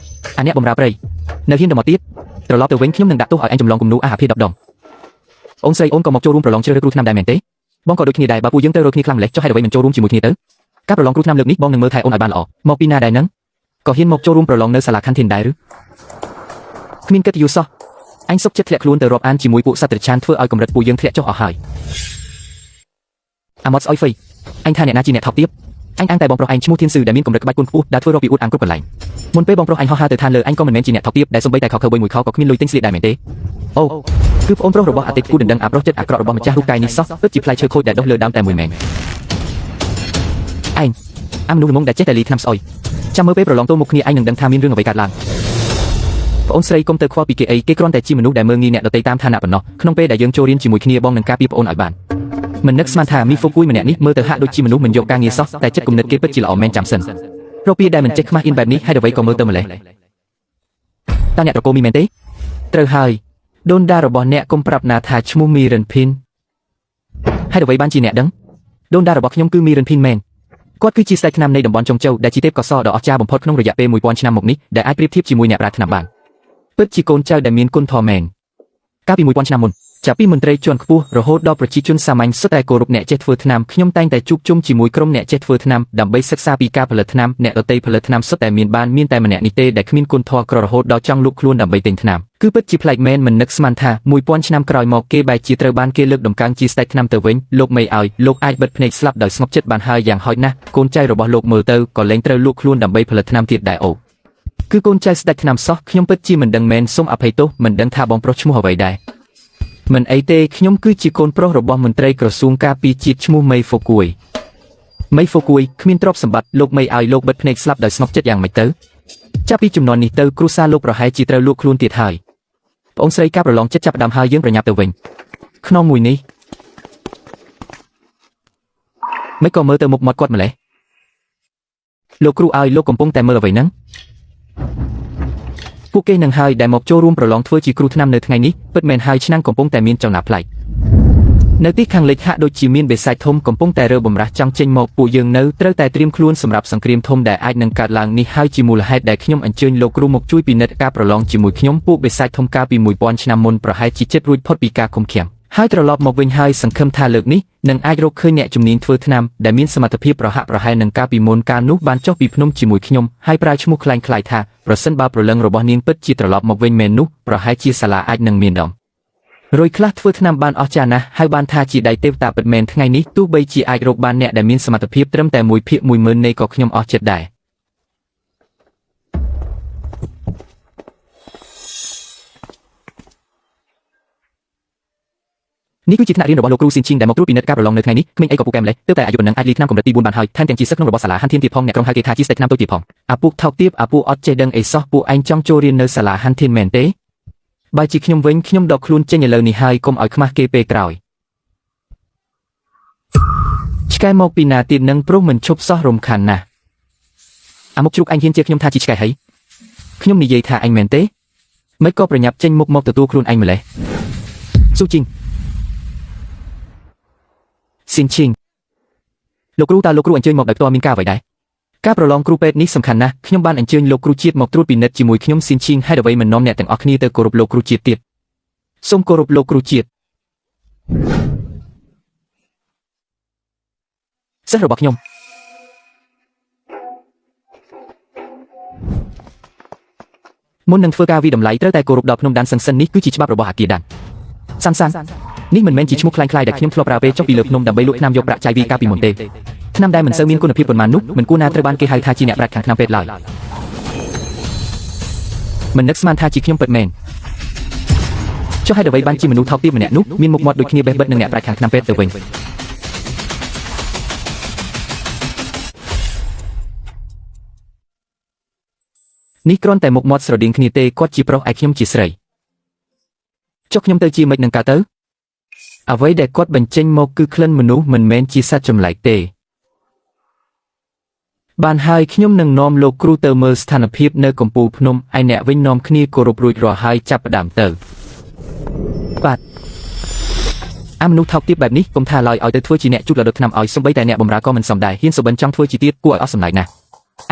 Speaker 1: អាអ្នកបម្រើព្រៃនៅហ៊ានទៅមកទៀតត្រឡប់ទៅវិញខ្ញុំនឹងដាក់ទោសឲ្យឯងចម្លងគំនូអាហារភា10ដងអូនស្រីអូនក៏មកចូលរួមប្រឡងជ្រើសរើសគ្រូថ្នាំដែរមែនទេបងក៏ដូចគ្នាដែរបើពួកយើងត្រូវរកគ្នាខ្លាំងម្ល៉េះចុះហេតុអ្វីមិនចូលរួមជាមួយគ្នាទៅការប្រឡងគ្រូថ្នាំលើកនេះបងនឹងមើលថែអូនឲ្យបានល្អមកពីណាដែរនឹងក៏ហ៊ានមកចូលរួមប្រឡងនៅសាលាខណ្ឌធានដែរឬគ្មានកិត្តិយសសោះអញសុកចិត្តធ្លាក់ខ្លួនទៅរាប់អានជាមួយពួកសត្វត្រឆានធ្វើឲ្យកម្រិតពួកយើងធ្លាក់ចុះអស់ហើយអាម៉តស្អុយហ្វៃអញថាអ្នកណាជាអ្នកថោកទាបអញអាងតែបងប្រុសឯងឈ្មោះធានស៊ឺដែលមានកម្រិតក្បាច់គុណខ្ពស់ដែលធ្វើរកពីអួតអាងគ្រប់កន្លែងមុនពេលបងប្រុសអញហោះហើរទៅឋានលើអញក៏មិនមែនជាអ្នកថោកទាបដែលសំបីតែខោខើមួយខោក៏គ្មានលុយទិញស្លៀកដែរមែនទេអូគឺប្អូនប្រុសរបស់អតីតគូដណ្ដឹងអាប្រុសចិត្តអាក្រក់របស់ម្ចាស់រូបកាយនេះសោះពិតជាផ្លែឈើខូចដែលដុះលើដើមតែមួយមែនឯងអាមនុស្សល្ងងដែលចេះតែលីថ្នាំស្អុយចាំមើលពេលប្រឡងទល់មុខគ្នាឯងនឹងដឹងថាមានរឿងអ្វីកើតឡើងប្អូនស្រីកុំទៅខ្វល់ពីគេអីគេគ្រាន់តែជាមនុស្សដែលមើលងាយអ្នកដទៃតាមឋានៈប៉ុណ្ណោះក្នុងពេលដែលយើងចូលរៀនជាមួយគ្នាបងនឹងការពារប្អូនឲ្យបានមិននឹកស្មានថាមីហ្វូគួយម្នាក់នេះមើលទៅហាក់ដូចជាមនុស្សមិនយកការងារសោះតែចិត្តគំនិតគេពិតជាល្អមែនចាំសិនរកពីដែលមិនចេះខ្មាស់អៀនបែបនេះហើយអ្វីក៏មើលទៅម្លេះតើអ្នកត្រកូលមីមែនទេត្រូវហើយដូនដារបស់អ្នកគុំប្រាប់ណាថាឈ្មោះមីរិនភីនហើយអ្វីបានជាអ្នកដឹងដូនដារបស់ខ្ញុំគឺមីរិនភីនមែនគាត់គឺជាស្ដេចថ្នាំនៃតំបន់ចុងជោដែលជាទេពកោសល្យដ៏អស្ចារ្យបំផុតក្នុងរយៈពេល1000ឆ្នាំមកនេះដែលអាចប្រៀបធៀបជាមួយអ្នកប្រាជ្ញថ្នាំបានពិតជាកូនចៅដែលមានគុណធម៌មែនកាលពី1000ឆ្នាំមុនចាប់ពីមន្ត្រីជាន់ខ្ពស់រហូតដល់ប្រជាជនសាមញ្ញសុទ្ធតែគោរពអ្នកចេះធ្វើថ្នាំខ្ញុំតែងតែជួបជុំជាមួយក្រុមអ្នកចេះធ្វើថ្នាំដើម្បីសិក្សាពីការផលិតថ្នាំអ្នកដទៃផលិតថ្នាំសុទ្ធតែមានបានមានតែម្នាក់នេះទេដែលគ្មានគុណធម៌ក្ររហូតដល់ចង់លក់ខ្លួនដើម្បីទិញថ្នាំគឺពិតជាប្លែកមែនមិននឹកស្មានថា1000ឆ្នាំក្រោយមកគេបែរជាត្រូវបានគេលើកដំកើងជាស្ដេចថ្នាំទៅវិញលោកមេឲ្យលោកអាចបិទភ្នែកស្លាប់ដោយស្ងប់ចិត្តបានហើយយ៉ាងហោចណាស់កូនចៅរបស់លោកមើលទៅក៏លែងត្រូវលក់ខ្លួនដើម្បីផលិតថ្នាំទៀតដែរអូគឺកូនចៅស្ដេចថ្នាំសោះខ្ញុំពិតជាមិនដឹងមែនសូមអភ័យទោសមិនដឹងថាបងប្រុសឈ្មោះអ្វីដែរមិនអីទេខ្ញុំគឺជាកូនប្រុសរបស់មន្ត្រីក្រសួងការពារជាតិឈ្មោះមេហ្វូគួយមេហ្វូគួយគ្មានទ្រព្យសម្បត្តិលោកមេឲ្យលោកបិទភ្នែកស្លាប់ដោយស្ងប់ចិត្តយ៉ាងម៉េចទៅចាប់ពីចំនួននេះទៅគ្រួសារលោកប្រហែលជាត្រូវលក់ខ្លួនទៀតហើយប្អូនស្រីការប្រឡងចិត្តចាប់ផ្ដើមហើយយើងប្រញាប់ទៅវិញក្នុងមួយនេះមិនក៏មើលទៅមុខមាត់គាត់ម្លេះលោកគ្រូឲ្យលោកកំពុងតែមើលអ្វីហ្នឹងពួកគេនឹងហើយដែលមកចូលរួមប្រឡងធ្វើជាគ្រូថ្នាំនៅថ្ងៃនេះពិតមែនហើយឆ្នាំងកំពុងតែមានចំណាប់ប្លែកនៅទីខាងលិចហាក់ដូចជាមានបិសាចធំកំពុងតែរើបំរាស់ចង់ចេញមកពួកយើងនៅត្រូវតែត្រៀមខ្លួនសម្រាប់សង្គ្រាមធំដែលអាចនឹងកើតឡើងនេះហើយជាមូលហេតុដែលខ្ញុំអញ្ជើញលោកគ្រូមកជួយពិនិត្យការប្រឡងជាមួយខ្ញុំពួកបិសាចធំកាលពី1000ឆ្នាំមុនប្រហែលជាចិត្តរួចផុតពីការឃុំឃាំងហើយត្រឡប់មកវិញហើយសង្ឃឹមថាលើកនេះនឹងអាចរកឃើញអ្នកជំនាញធ្វើថ្នាំដែលមានសមត្ថភាពប្រហាក់ប្រហែលនឹងកាលពីមុនកាលនោះបានចុះពីភ្នំជាមួយខ្ញុំហើយប្រើឈ្មោះក្លែងក្លាយថាប្រសិនបើប្រលឹងរបស់នាងពិតជាត្រឡប់មកវិញមែននោះប្រហែលជាសាលាអាចនឹងមានដងរួយខ្លះធ្វើថ្នាំបានអស្ចារ្យណាស់ហើយបានថាជាដៃទេវតាពិតមែនថ្ងៃនេះទោះបីជាអាចរកបានអ្នកដែលមានសមត្ថភាពត្រឹមតែ1ភាគ10000នៃក៏ខ្ញុំអស់ចិត្តដែរនេះគឺជាថ្នាក់រៀនរបស់លោកគ្រូស៊ីនឈីងដែលមកត្រួតពិនិត្យការប្រឡងនៅថ្ងៃនេះក្មេងអីក៏ពូកែម្លេះទើបតែអាយុប៉ុណ្ណឹងអាចលីថ្នាំកម្រិតទី4បានហើយថែមទាំងជាសិស្សក្នុងរបស់សាលាហាន់ធានទៀតផងអ្នកក្រុងហៅគេថាជាស្ដេចថ្នាំតូចទៀតផងអាពួកថោកទាបអាពួកអត់ចេះដឹងអីសោះពួកឯងចង់ចូលរៀននៅសាលាហាន់ធានមែនទេបើជាខ្ញុំវិញខ្ញុំដកខ្លួនចេញឥឡូវនេះហើយកុំឲ្យខ្មាស់គេពេលក្រោយឆ្កែមកពីណាទៀតនឹងព្រោះមិនឈប់សោះរំខានណាស់អាមុខជ្រូកឯងហ៊ានជឿខ្ញុំថាជាឆ្កែហីខ្ញុំនិយាយថាអញមែនទេមិនក៏ប្រញាប់ចេញមុខមកទទួលខ្លួនឯងម្លេះស៊ូជីងស៊ីនឈីងលោកគ្រូតើលោកគ្រូអញ្ជើញមកដោយផ្ទាល់មានការអ្វីដែរការប្រឡងគ្រូពេទ្យនេះសំខាន់ណាស់ខ្ញុំបានអញ្ជើញលោកគ្រូជាតិមកត្រួតពិនិត្យជាមួយខ្ញុំស៊ីនឈីងហេតុអ្វីមិននាំអ្នកទាំងអស់គ្នាទៅគោរពលោកគ្រូជាតិទៀតសូមគោរពលោកគ្រូជាតិសិស្សរបស់ខ្ញុំមុននឹងធ្វើការវិតម្លៃត្រូវតែគោរពដល់ភ្នំដានសឹងសិននេះគឺជាច្បាប់របស់អាគារដានសាន់សាន់នេះមិនមែនជាឈ្មោះក្លែងក្លាយដែលខ្ញុំធ្លាប់ប្រើពេលចុះពីលើភ្នំដើម្បីលក់ថ្នាំយកប្រាក់ចាយវីកាលពីមុនទេថ្នាំដែលមិនសូវមានគុណភាពប៉ុន្មាននោះមិនគួរណាត្រូវបានគេហៅថាជាអ្នកប្រាជ្ញខាងថ្នាំពេទ្យឡើយមិននឹកស្មានថាជាខ្ញុំពិតមែនចុះហេតុអ្វីបានជាមនុស្សថោកទាបម្នាក់នោះមានមុខមាត់ដូចគ្នាបេះបិទនឹងអ្នកប្រាជ្ញខាងថ្នាំពេទ្យទៅវិញនេះគ្រាន់តែមុខមាត់ស្រដៀងគ្នាទេគាត់ជាប្រុសឯខ្ញុំជាស្រីចុះខ្ញុំទៅជាម៉េចនឹងកើតទៅអ្វីដែលគាត់បញ្ចេញមកគឺក្លិនមនុស្សមិនមែនជាសត្វចម្លែកទេ បានហើយខ្ញុំនឹងនាំលោកគ្រូទៅមើលស្ថានភាពនៅកំពូលភ្នំឯអ្នកវិញនាំគ្នាគោរពរួចរាល់ហើយចាប់ផ្ដើមទៅបាទអាមនុស្សថោកទាបបែបនេះកុំថាឡើយឲ្យទៅធ្វើជាអ្នកជូតលដុតថ្នាំឲ្យសំបីតែអ្នកបម្រើក៏មិនសមដែរហ៊ានសុបិនចង់ធ្វើជាទៀតគួរឲ្យអស់សំណើចណាស់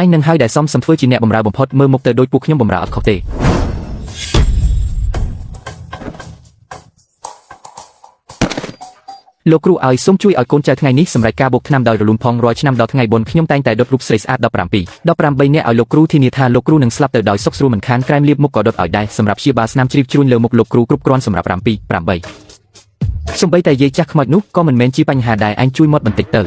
Speaker 1: ឯងនឹងហើយដែលសមសំធ្វើជាអ្នកបម្រើបំផុតមើលមុខទៅដូចពួកខ្ញុំបម្រើអត់ខុសទេលោកគ្រូឲ្យសូមជួយឲ្យកូនចៅថ្ងៃនេះសម្រេចការបូកថ្នាំដោយរលូនផងរាល់ឆ្នាំដល់ថ្ងៃបុណ្យខ្ញុំតែងតែដុតរូបស្រីស្អាត17 18នាក់ឲ្យលោកគ្រូធានាថាលោកគ្រូនឹងស្លាប់ទៅដោយសុខស្រួលមិនខានក្រែមលាបមុខក៏ដុតឲ្យដែរសម្រាប់ព្យាបាលស្នាមជ្រាបជ្រួញលើមុខលោកគ្រូគ្រប់គ្រាន់សម្រាប់7 8សំបីតែយាយចាស់ខ្មោចនោះក៏មិនមែនជាបញ្ហាដែរអញជួយមាត់បន្តិចទៅ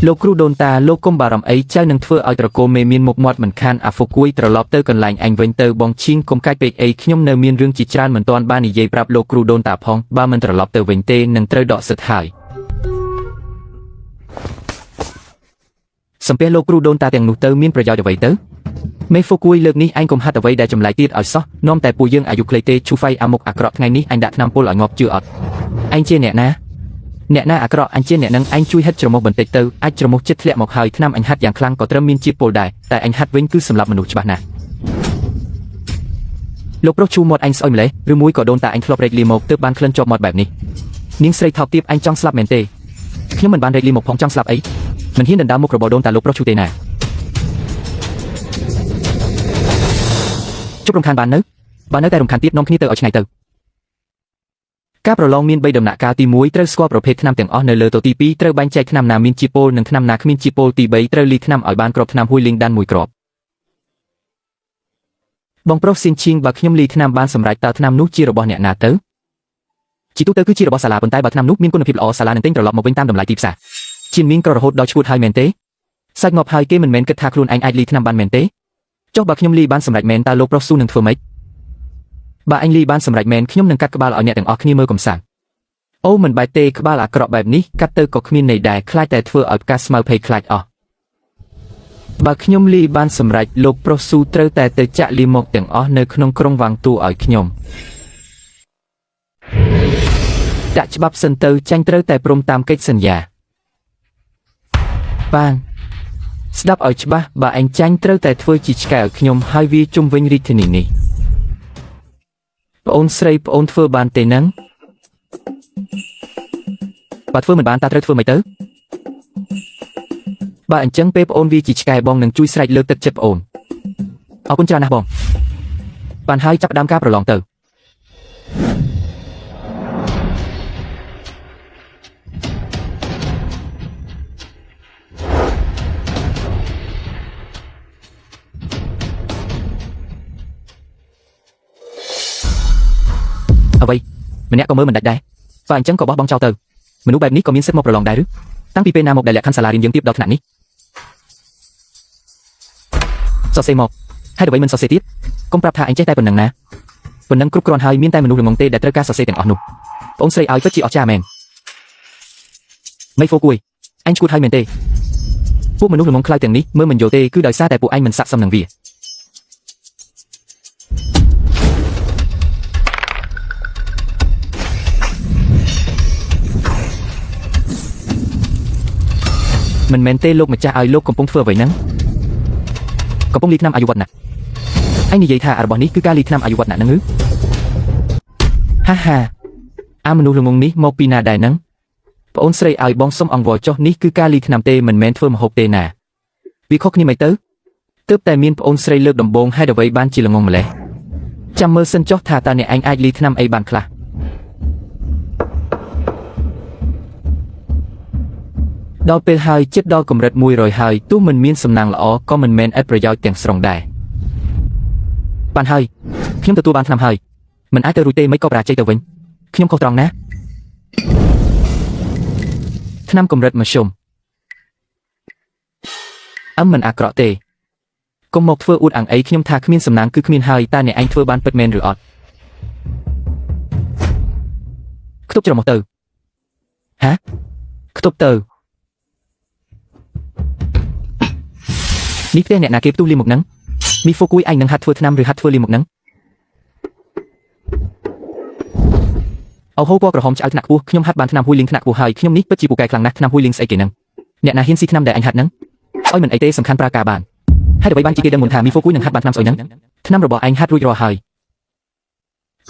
Speaker 1: លោកគ្រូដូនតាលោកកុំបារម្ភអីចៅនឹងធ្វើឲ្យត្រកូលមេមានមុខមាត់មិនខានអាហ្វូគួយត្រឡប់ទៅកន្លែងអញវិញទៅបងឈៀងកុំកាច់ពេកអីខ្ញុំនៅមានរឿងជាច្រើនមិនទាន់បាននិយាយប្រាប់លោកគ្រូដូនតាផងបើមិនត្រឡប់ទៅវិញទេនឹងត្រូវដកសិទ្ធហើយសំពះលោកគ្រូដូនតាទាំងនោះទៅមានប្រយោជន៍អ្វីទៅមេហ្វូគួយលើកនេះឯងកុំហាត់អ្វីដែលចម្លែកទៀតឲ្យសោះនាំតែពួកយើងអាយុខ្លីទេឈូហ្វៃអាមុខអាក្រក់ថ្ងៃនេះអញដាក់ថ្នាំពុលឲ្យងាប់ជឿអត់ឯងជាអ្នកណាអ្នកណាអាក្រក់អញជាអ្នកនឹងឯងជួយហិតច្រមុះបន្តិចទៅអាចច្រមុះចិត្តធ្លាក់មកហើយថ្នាំអញហាត់យ៉ាងខ្លាំងក៏ត្រឹមមានជាតិពុលដែរតែអញហាត់វិញគឺសម្រាប់មនុស្សច្បាស់ណាស់លោកប្រុសឈូមាត់អញស្អុយម្លេះឬមួយក៏ដូនតាអញធ្លាប់រែកលាមកទើបបានក្លិនជាប់មាត់បែបនេះនាងស្រីថោកទាបអញចង់ស្លាប់មែនទេខ្ញុំមិនបានរែកលាមកផងចង់ស្លាប់អីមិនហ៊ានដណ្ដើមមុខរបស់ដូនតាលោកប្រុសឈូទេណាជប់រំខានបាននៅបើនៅតែរំខានទៀតនាំគ្នាទៅឲ្យឆ្ងាយទៅការប្រឡងមាន3ដំណាក់កាលទី1ត្រូវស្គាល់ប្រភេទថ្នាំទាំងអស់នៅលើទទី2ត្រូវបែងចែកថ្នាំណាមានជាតិពុលនិងថ្នាំណាគ្មានជាតិពុលទី3ត្រូវលីថ្នាំឲ្យបានគ្រាប់ថ្នាំហ៊ួយលីងដានមួយគ្រាប់បងប្រុសសៀងឈៀងបើខ្ញុំលីថ្នាំបានសម្រេចតើថ្នាំនោះជារបស់អ្នកណាទៅជាទូទៅគឺជារបស់សាលាប៉ុន្តែបើថ្នាំនោះមានគុណភាពល្អសាលានឹងទិញត្រឡប់មកវិញតាមតម្លៃទីផ្សារជាមានក្ររហូតដល់ឈួតហើយមែនទេសាច់ងាប់ហើយគេមិនមែនគិតថាខ្លួនឯងអាចលីថ្នាំបានមែនទេចុះបើខ្ញុំលីបានសម្រេចមែនតើលោកប្រុសស៊ូនឹងធ្វើម៉េចបើអញលីបានសម្រេចមែនខ្ញុំនឹងកាត់ក្បាលឲ្យអ្នកទាំងអស់គ្នាមើលកំសាន្តអូមិនបែរទេក្បាលអាក្រក់បែបនេះកាត់ទៅក៏គ្មានន័យដែរខ្លាចតែធ្វើឲ្យផ្កាស្មៅភ័យខ្លាចអស់បើខ្ញុំលីបានសម្រេចលោកប្រុសស៊ូត្រូវតែទៅចាក់លីមកទាំងអស់នៅក្នុងក្រុងវាងទូឲ្យខ្ញុំដាក់ច្បាប់សិនទៅចាញ់ត្រូវតែព្រមតាមកិច្ចសន្យាបានស្ដាប់ឲ្យច្បាស់បើអញចាញ់ត្រូវតែធ្វើជាឆ្កែឲ្យខ្ញុំហើយវាជុំវិញរាជធានីនេះប្អូនស្រីប្អូនធ្វើបានទេនឹងបើធ្វើមិនបានតើត្រូវធ្វើម៉េចទៅបើអញ្ចឹងពេលប្អូនវាជាឆ្កែបងនឹងជួយស្រែកលើកទឹកចិត្តប្អូនអរគុណច្រើនណាស់បងបានហើយចាប់ផ្ដើមការប្រឡងទៅអ្វីម្នាក់ក៏មើលមិនដាច់ដែរបើអញ្ចឹងក៏បោះបង់ចោលទៅមនុស្សបែបនេះក៏មានសិទ្ធិមកប្រឡងដែរឬតាំងពីពេលណាមកដែលលក្ខខណ្ឌសាលារៀនយើងទៀបដល់ថ្នាក់នេះសរសេរមកហើយអ្វីមិនសរសេរទៀតកុំប្រាប់ថាអញចេះតែប៉ុណ្ណឹងណាប៉ុណ្ណឹងគ្រប់គ្រាន់ហើយមានតែមនុស្សល្ងងទេដែលត្រូវការសរសេរទាំងអស់នោះប្អូនស្រីឲ្យពិតជាអស្ចារ្យមែនមីហ្វូគួយអញឈួតហើយមែនទេពួកមនុស្សល្ងងខ្លៅទាំងនេះមើលមិនយល់ទេគឺដោយសារតែពួកឯងមិនស័ក្តិសមនឹងវាមិនមែនទេលោកម្ចាស់ឲ្យលោកកំពុងធ្វើអ្វីហ្នឹងកំពុងលីថ្នាំអាយុវឌ្ឍនៈឯងនិយាយថារបស់នេះគឺការលីថ្នាំអាយុវឌ្ឍនៈហ្នឹងឬហាហាអាមនុស្សល្ងងនេះមកពីណាដែរហ្នឹងប្អូនស្រីឲ្យបងសុំអង្វរចុះនេះគឺការលីថ្នាំទេមិនមែនធ្វើម្ហូបទេណាវាខុសគ្នាមិនទៅទើបតែមានប្អូនស្រីលើកដំបូងហេតុអ្វីបានជាល្ងងម្លេះចាំមើលសិនចុះថាតើអ្នកឯងអាចលីថ្នាំអីបានខ្លះដល់ពេលហើយចិត្តដល់កម្រិត100ហើយទោះមិនមានសំណាងល្អក៏មិនមែនឥតប្រយោជន៍ទាំងស្រុងដែរបានហើយខ្ញុំទទួលបានថ្នាំហើយមិនអាចទៅរួចទេមិនក៏បរាជ័យទៅវិញខ្ញុំខុសត្រង់ណាថ្នាំកម្រិតមធ្យមអឹមមិនអាក្រក់ទេកុំមកធ្វើអួតអាងអីខ្ញុំថាគ្មានសំណាងគឺគ្មានហើយតើអ្នកឯងធ្វើបានពិតមែនឬអត់ខ្ទប់ច្រមុះទៅហាខ្ទប់ទៅនេះផ្ទះអ្នកណាគេផ្ទុះលីមកហ្នឹងមីហ្វូគួយឯងនឹងហាត់ធ្វើថ្នាំឬហាត់ធ្វើលីមកហ្នឹងអូហូពណ៌ក្រហមឆ្អៅថ្នាក់ខ្ពស់ខ្ញុំហាត់បានថ្នាំហ៊ួយលីងថ្នាក់ខ្ពស់ហើយខ្ញុំនេះពិតជាពូកែខ្លាំងណាស់ថ្នាំហ៊ួយលីងស្អីគេហ្នឹងអ្នកណាហ៊ានស៊ីថ្នាំដែលអញហាត់ហ្នឹង ស្អុយមិនអីទេសំខាន់ប្រើការបានហេតុអ្វីបានជាគេដឹងមុនថាមីហ្វូគួយនឹងហាត់បានថ្នាំស្អុយហ្នឹងថ្នាំរបស់ឯងហាត់រួចរាល់ហើយ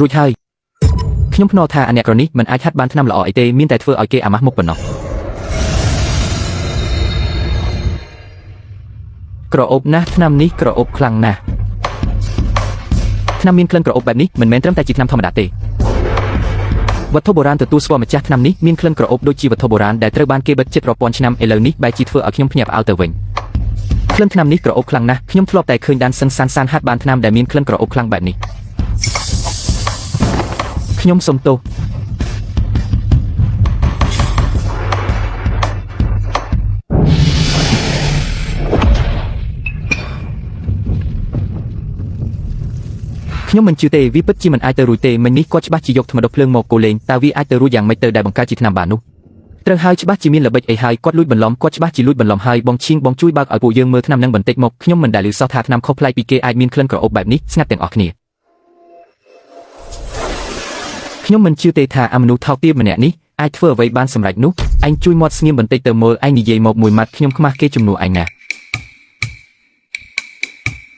Speaker 1: រួចហើយខ្ញុំភ្នាល់ថាអាអ្នកក្រនេះមិនអាចហាត់បានថ្នាំល្អអីទេមានតែធ្វើឲ្យគេអាម៉ាស់មុខប៉ុណ្ណោះក្រអូបណាស់ថ្នាំនេះក្រអូបខ្លាំងណាស់ថ្នាំមានក្លិនក្រអូបបែបនេះមិនមែនត្រឹមតែជាថ្នាំធម្មតាទេវត្ថុបុរាណទទួលស្គាល់ម្ចាស់ថ្នាំនេះមានក្លិនក្រអូបដូចជាវត្ថុបុរាណដែលត្រូវបានគេបិទជិតរាប់ពាន់ឆ្នាំឥឡូវនេះបែរជាធ្វើឲ្យខ្ញុំភ្ញាក់ផ្អើលទៅវិញក្លិនថ្នាំនេះក្រអូបខ្លាំងណាស់ខ្ញុំធ្លាប់តែឃើញដានសឹងសានសានហាត់បានថ្នាំដែលមានក្លិនក្រអូបខ្លាំងបែបនេះខ្ញុំសុំទោសខ្ញុំមិនជឿទេវាពិតជាមិនអាចទៅរួចទេមិញនេះគាត់ច្បាស់ជាយកថ្មដុសភ្លើងមកគូលេងតើវាអាចទៅរួចយ៉ាងម៉េចទៅដែលបង្កើតជាថ្នាំបាននោះត្រូវហើយច្បាស់ជាមានល្បិចអីហើយគាត់លួចបន្លំគាត់ច្បាស់ជាលួចបន្លំហើយបងឈៀងបងជួយបើកឲ្យពួកយើងមើលថ្នាំនឹងបន្តិចមកខ្ញុំមិនដែលឮសោះថាថ្នាំខុសប្លែកពីគេអាចមានក្លិនក្រអូបបែបនេះស្ងាត់ទាំងអស់គ្នាខ្ញុំមិនជឿទេថាអាមនុស្សថោកទាបម្នាក់នេះអាចធ្វើអ្វីបានសម្រេចនោះឯងជួយមាត់ស្ងៀមបន្តិចទៅមើលឯងនិយាយមកមួយម៉ាត់ខ្ញុំខ្មាស់គេជំនួសឯងណា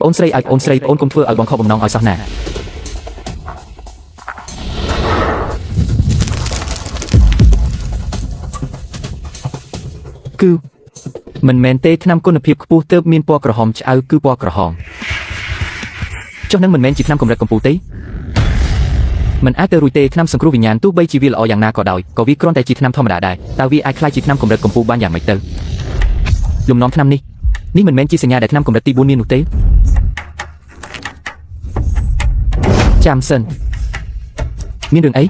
Speaker 1: ប្អូនស្រីឲ្យប្អូនស្រីប្អូនកុំធ្វើឲ្យបងខកបំណងឲ្យសោះណាគឺមិនមែនទេថ្នាំគុណភាពខ្ពស់ទើបមានពណ៌ក្រហមឆ្អៅគឺពណ៌ក្រហមចុះនឹងមិនមែនជាថ្នាំកម្រិតកំពូលទេមិនអាចទៅរួចទេថ្នាំសង្គ្រោះវិញ្ញាណទោះបីជាវាល្អយ៉ាងណាក៏ដោយក៏វាគ្រាន់តែជាថ្នាំធម្មតាដែរតើវាអាចក្លាយជាថ្នាំកម្រិតកំពូលបានយ៉ាងម៉េចទៅលំនាំថ្នាំនេះនេះមិនមែនជាសញ្ញាដែលថ្នាំកម្រិតទី4មាននោះទេចាំសិនមានរឿងអី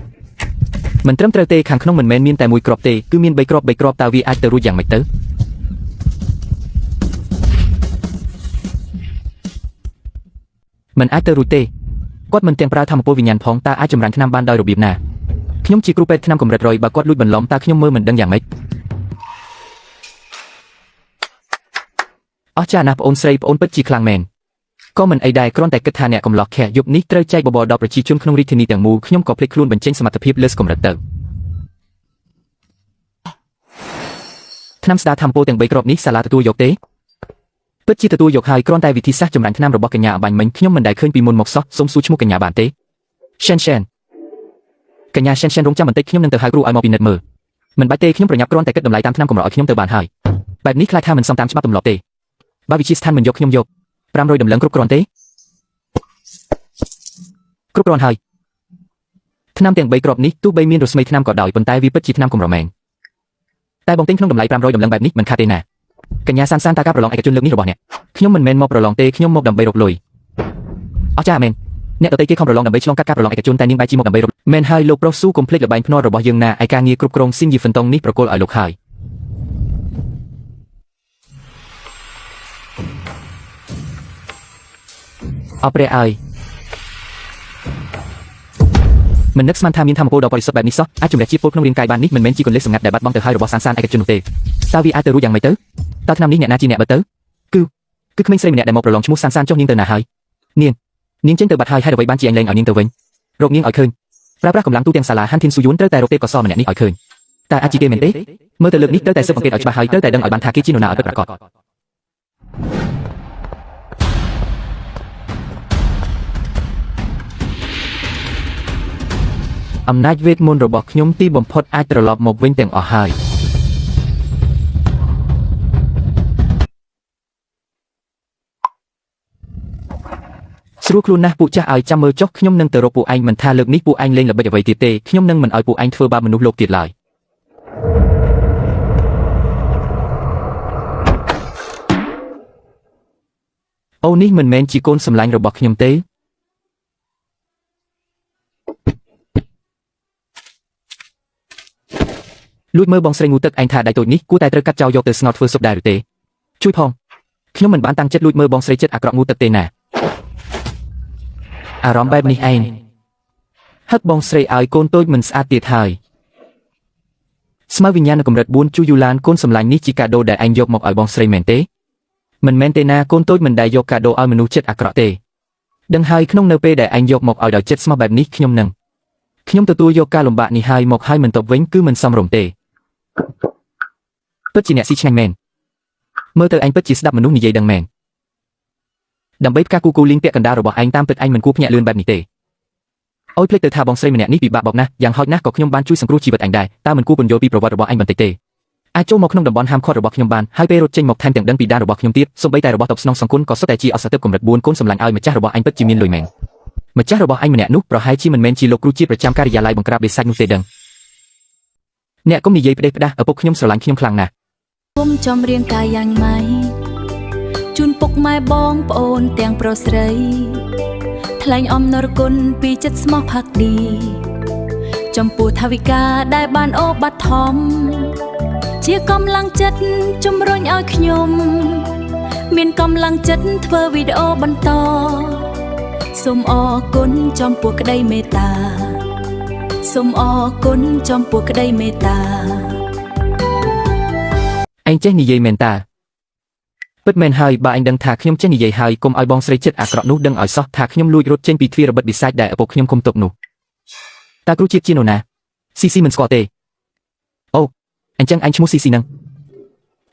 Speaker 1: មិនត្រឹមត្រូវទេខាងក្នុងមិនមែនមានតែមួយគ្រាប់ទេគឺមាន3គ្រាប់3គ្រាប់តើវាអាចទៅរួចយ៉ាងម៉េចទៅមិនអាចទៅរួចទេគាត់មិនទាំងប្រើធម្មពលវិញ្ញាណផងតើអាចចម្រាញ់ថ្នាំបានដោយរបៀបណាខ្ញុំជាគ្រូពេទ្យថ្នាំកម្រិតរយបើគាត់លួចបន្លំតើខ្ញុំមើលមិនដឹងយ៉ាងម៉េចអស្ចារ្យណាស់ប្អូនស្រីប្អូនពិតជាខ្លាំងមែនក៏មិនអីដែរគ្រាន់តែគិតថាអ្នកកំឡោះខះយប់នេះត្រូវចែកបបរដល់ប្រជាជនក្នុងរាជធានីទាំងមូលខ្ញុំក៏ភ្លេចខ្លួនបញ្ចេញសមត្ថភាពលើសកម្រិតទៅថ្នាំស្ដារធម្មពលទាំង3គ្រាប់នេះសាលាទទួលយកទេពិតជាទទួលយកហើយគ្រាន់តែវិធីសាស្ត្រចម្រាញ់ថ្នាំរបស់កញ្ញាអបាញ់មិញខ្ញុំមិនដែលឃើញពីមុនមកសោះសូមសួរឈ្មោះកញ្ញាបានទេရှែនရှែនកញ្ញាရှែនရှែនរងចាំបន្តិចខ្ញុំនឹងទៅហៅគ្រូឲ្យមកពិនិត្យមើលមិនបាច់ទេខ្ញុំប្រញាប់គ្រាន់តែគិតតម្លៃតាមថ្នាំកម្រឲ្យខ្ញុំទៅបានហើយបែបនេះខ្លាចថាមិនសមតាមច្បាប់ទម្លាប់ទេបើវិទ្យាស្ថានមិនយកខ្ញុំយក500តម្លឹងគ្រប់គ្រាន់ទេគ្រប់គ្រាន់ហើយថ្នាំទាំង3គ្រាប់នេះទោះបីមានរស្មីថ្នាំក៏ដោយប៉ុន្តែវាពិតជាថ្នាំកម្រមែនតែបងទិញក្នុងតម្លៃ500តម្លឹងបែបនេះមិនខាតទេណាកញ្ញាសានសានតើការប្រឡងឯកជនលើកនេះរបស់អ្នកខ្ញុំមិនមែនមកប្រឡងទេខ្ញុំមកដើម្បីរកលុយអស្ចារ្យមែនអ្នកដទៃគេខំប្រឡងដើម្បីឆ្លងកាត់ការប្រឡងឯកជនតែនាងបែរជាមកដើម្បីរកមែនហើយលោកប្រុសស៊ូកុំភ្លេចល្បែងភ្នាល់របស់យើងណាឯការងារគ្រប់គ្រងស៊ីនយីហ្វិនតុងនេះប្រគល់ឲ្យលោកហើយអរព្រះអើយមិននឹកស្មានថាមានធម៌ពលដ៏បរិសុទ្ធបែបនេះសោះអាចជំរះជាតិពុលក្នុងរាងកាយបាននេះមិនមែនជាគន្លឹះសម្ងាត់ដែលបាត់បង់ទៅហើយរបស់សានសានឯកជននោះទេតើវាអាចទៅរួចយ៉ាងម៉េចទៅតើឆ្នាំនេះអ្នកណាជាអ្នកបើទៅគឺក្មេងស្រីម្នាក់ដែលមកប្រឡងឈ្មោះសានសានចុះនាងទៅណាហើយនាងចេញទៅបាត់ហើយហេតុអ្វីបានជាឯងលែងឲ្យនាងទៅវិញរកនាងឲ្យឃើញប្រើប្រាស់កម្លាំងទូទាំងសាលាហាន់ធានស៊ូយុនត្រូវតែរកទេពកោសល្យម្នាក់នេះឲ្យឃើញតើអាចជាគេមែនទេមើលទៅលើកនេះត្រូវតែស៊ើបអង្កេតឲ្យច្បាស់ហើយត្រូវតែដឹងឲ្យបានថាគេជានរណាឲ្យពិតប្រាកដអំណាចវេទមន្តរបស់ខ្ញុំទីបំផុតអាចត្រឡប់មកវិញទាំងអស់ហើយស្រួលខ្លួនណាស់ពួកចាស់ឲ្យចាំមើលចុះខ្ញុំនឹងទៅរកពួកឯងមិនថាលើកនេះពួកឯងលេងល្បិចអ្វីទៀតទេខ្ញុំនឹងមិនឲ្យពួកឯងធ្វើបាបមនុស្សលោកទៀតឡើយអូនេះមិនមែនជាកូនសម្លាញ់របស់ខ្ញុំទេលួចមើលបងស្រីងូទឹកឯងថាដៃតូចនេះគួរតែត្រូវកាត់ចោលយកទៅស្ងោរធ្វើស៊ុបដែរឬទេជួយផងខ្ញុំមិនបានតាំងចិត្តលួចមើលបងស្រីចិត្តអាក្រក់ងូទឹកទេណាអារម្មណ៍បែបនេះឯងហឹកបងស្រីឲ្យកូនតូចមិនស្អាតទៀតហើយស្មៅវិញ្ញាណនៅកម្រិត4ជូយូឡានកូនសម្លាញ់នេះជាកាដូដែលឯងយកមកឲ្យបងស្រីមែនទេមិនមែនទេណាកូនតូចមិនដែលយកកាដូឲ្យមនុស្សចិត្តអាក្រក់ទេដឹងហើយក្នុងនៅពេលដែលឯងយកមកឲ្យដោយចិត្តស្មោះបែបនេះខ្ញុំទទួលយកការលំបាកនេះហើយមកឲ្យមិនតបវិញគឺមិនសមរម្យទេពិតជាអ្នកស៊ីឆ្ងាញ់មែន មើលទៅឯងពិតជាស្ដាប់មនុស្សនិយាយដឹងមែនដើម្បីផ្កាគូគូលីងពាក់កណ្ដាលរបស់ឯងតាមពិតឯងមិនគួរភ្ញាក់លឿនបែបនេះទេអូយភ្លេចទៅថាបងស្រីម្នាក់នេះពិបាកបោកណាស់យ៉ាងហោចណាស់ក៏ខ្ញុំបានជួយសង្គ្រោះជីវិតឯងដែរតើមិនគួរពន្យល់ពីប្រវត្តិរបស់ឯងបន្តិចទេអាចចូលមកក្នុងតំបន់ហាមឃាត់របស់ខ្ញុំបានហើយពេលរត់ចេញមកថែមទាំងដឹងពីដានរបស់ខ្ញុំទៀតសូម្បីតែរបស់តបស្នងសង្គមក៏សុទ្ធតែជាអសតិបកម្រិត4កូនសម្លាញ់ឲ្យម្ចាស់របស់ឯងពិតជាមានលុយមែនម្ចាស់របស់ឯងម្នាក់នោះប្រហែលជាមិនមែនជាលោកគ្រូជាប្រចាំការិយាល័យបង្ក្រាបបិសាចនោះទេដឹងអ្នកគុំនិយាយផ្ដេសផ្ដាស់ឪពុកខ្ញុំស្រឡាញ់ខ្ញុំខ្លាំងណាស់
Speaker 2: គុំចំរៀងកាយយ៉ាងម៉ៃជូនពុកម៉ែបងប្អូនទាំងប្រុសស្រីថ្លែងអំណរគុណពីចិត្តស្មោះផាក់ឌីចំពោះថវិកាដែលបានអូបត្ថម្ភជាកម្លាំងចិត្តជំរុញឲ្យខ្ញុំមានកម្លាំងចិត្តធ្វើវីដេអូបន្តសូមអរគុណចំពោះក្តីមេត្តាសូមអរគុណចំពោះក្តីមេត្តា
Speaker 1: ឯងចេះនិយាយមែនតាពិតមែនហើយបើឯងដឹងថាខ្ញុំចេះនិយាយហើយកុំឲ្យបងស្រីចិត្តអាក្រក់នោះដឹងឲ្យសោះថាខ្ញុំលួចរត់ចេញពីទ្វារបិទបិសាចដែលឪពុកខ្ញុំគុំទុកនោះតើគ្រូជាតិជានរណាស៊ីស៊ីមិនស្គាល់ទេអូអញ្ចឹងឯងឈ្មោះស៊ីស៊ីនឹង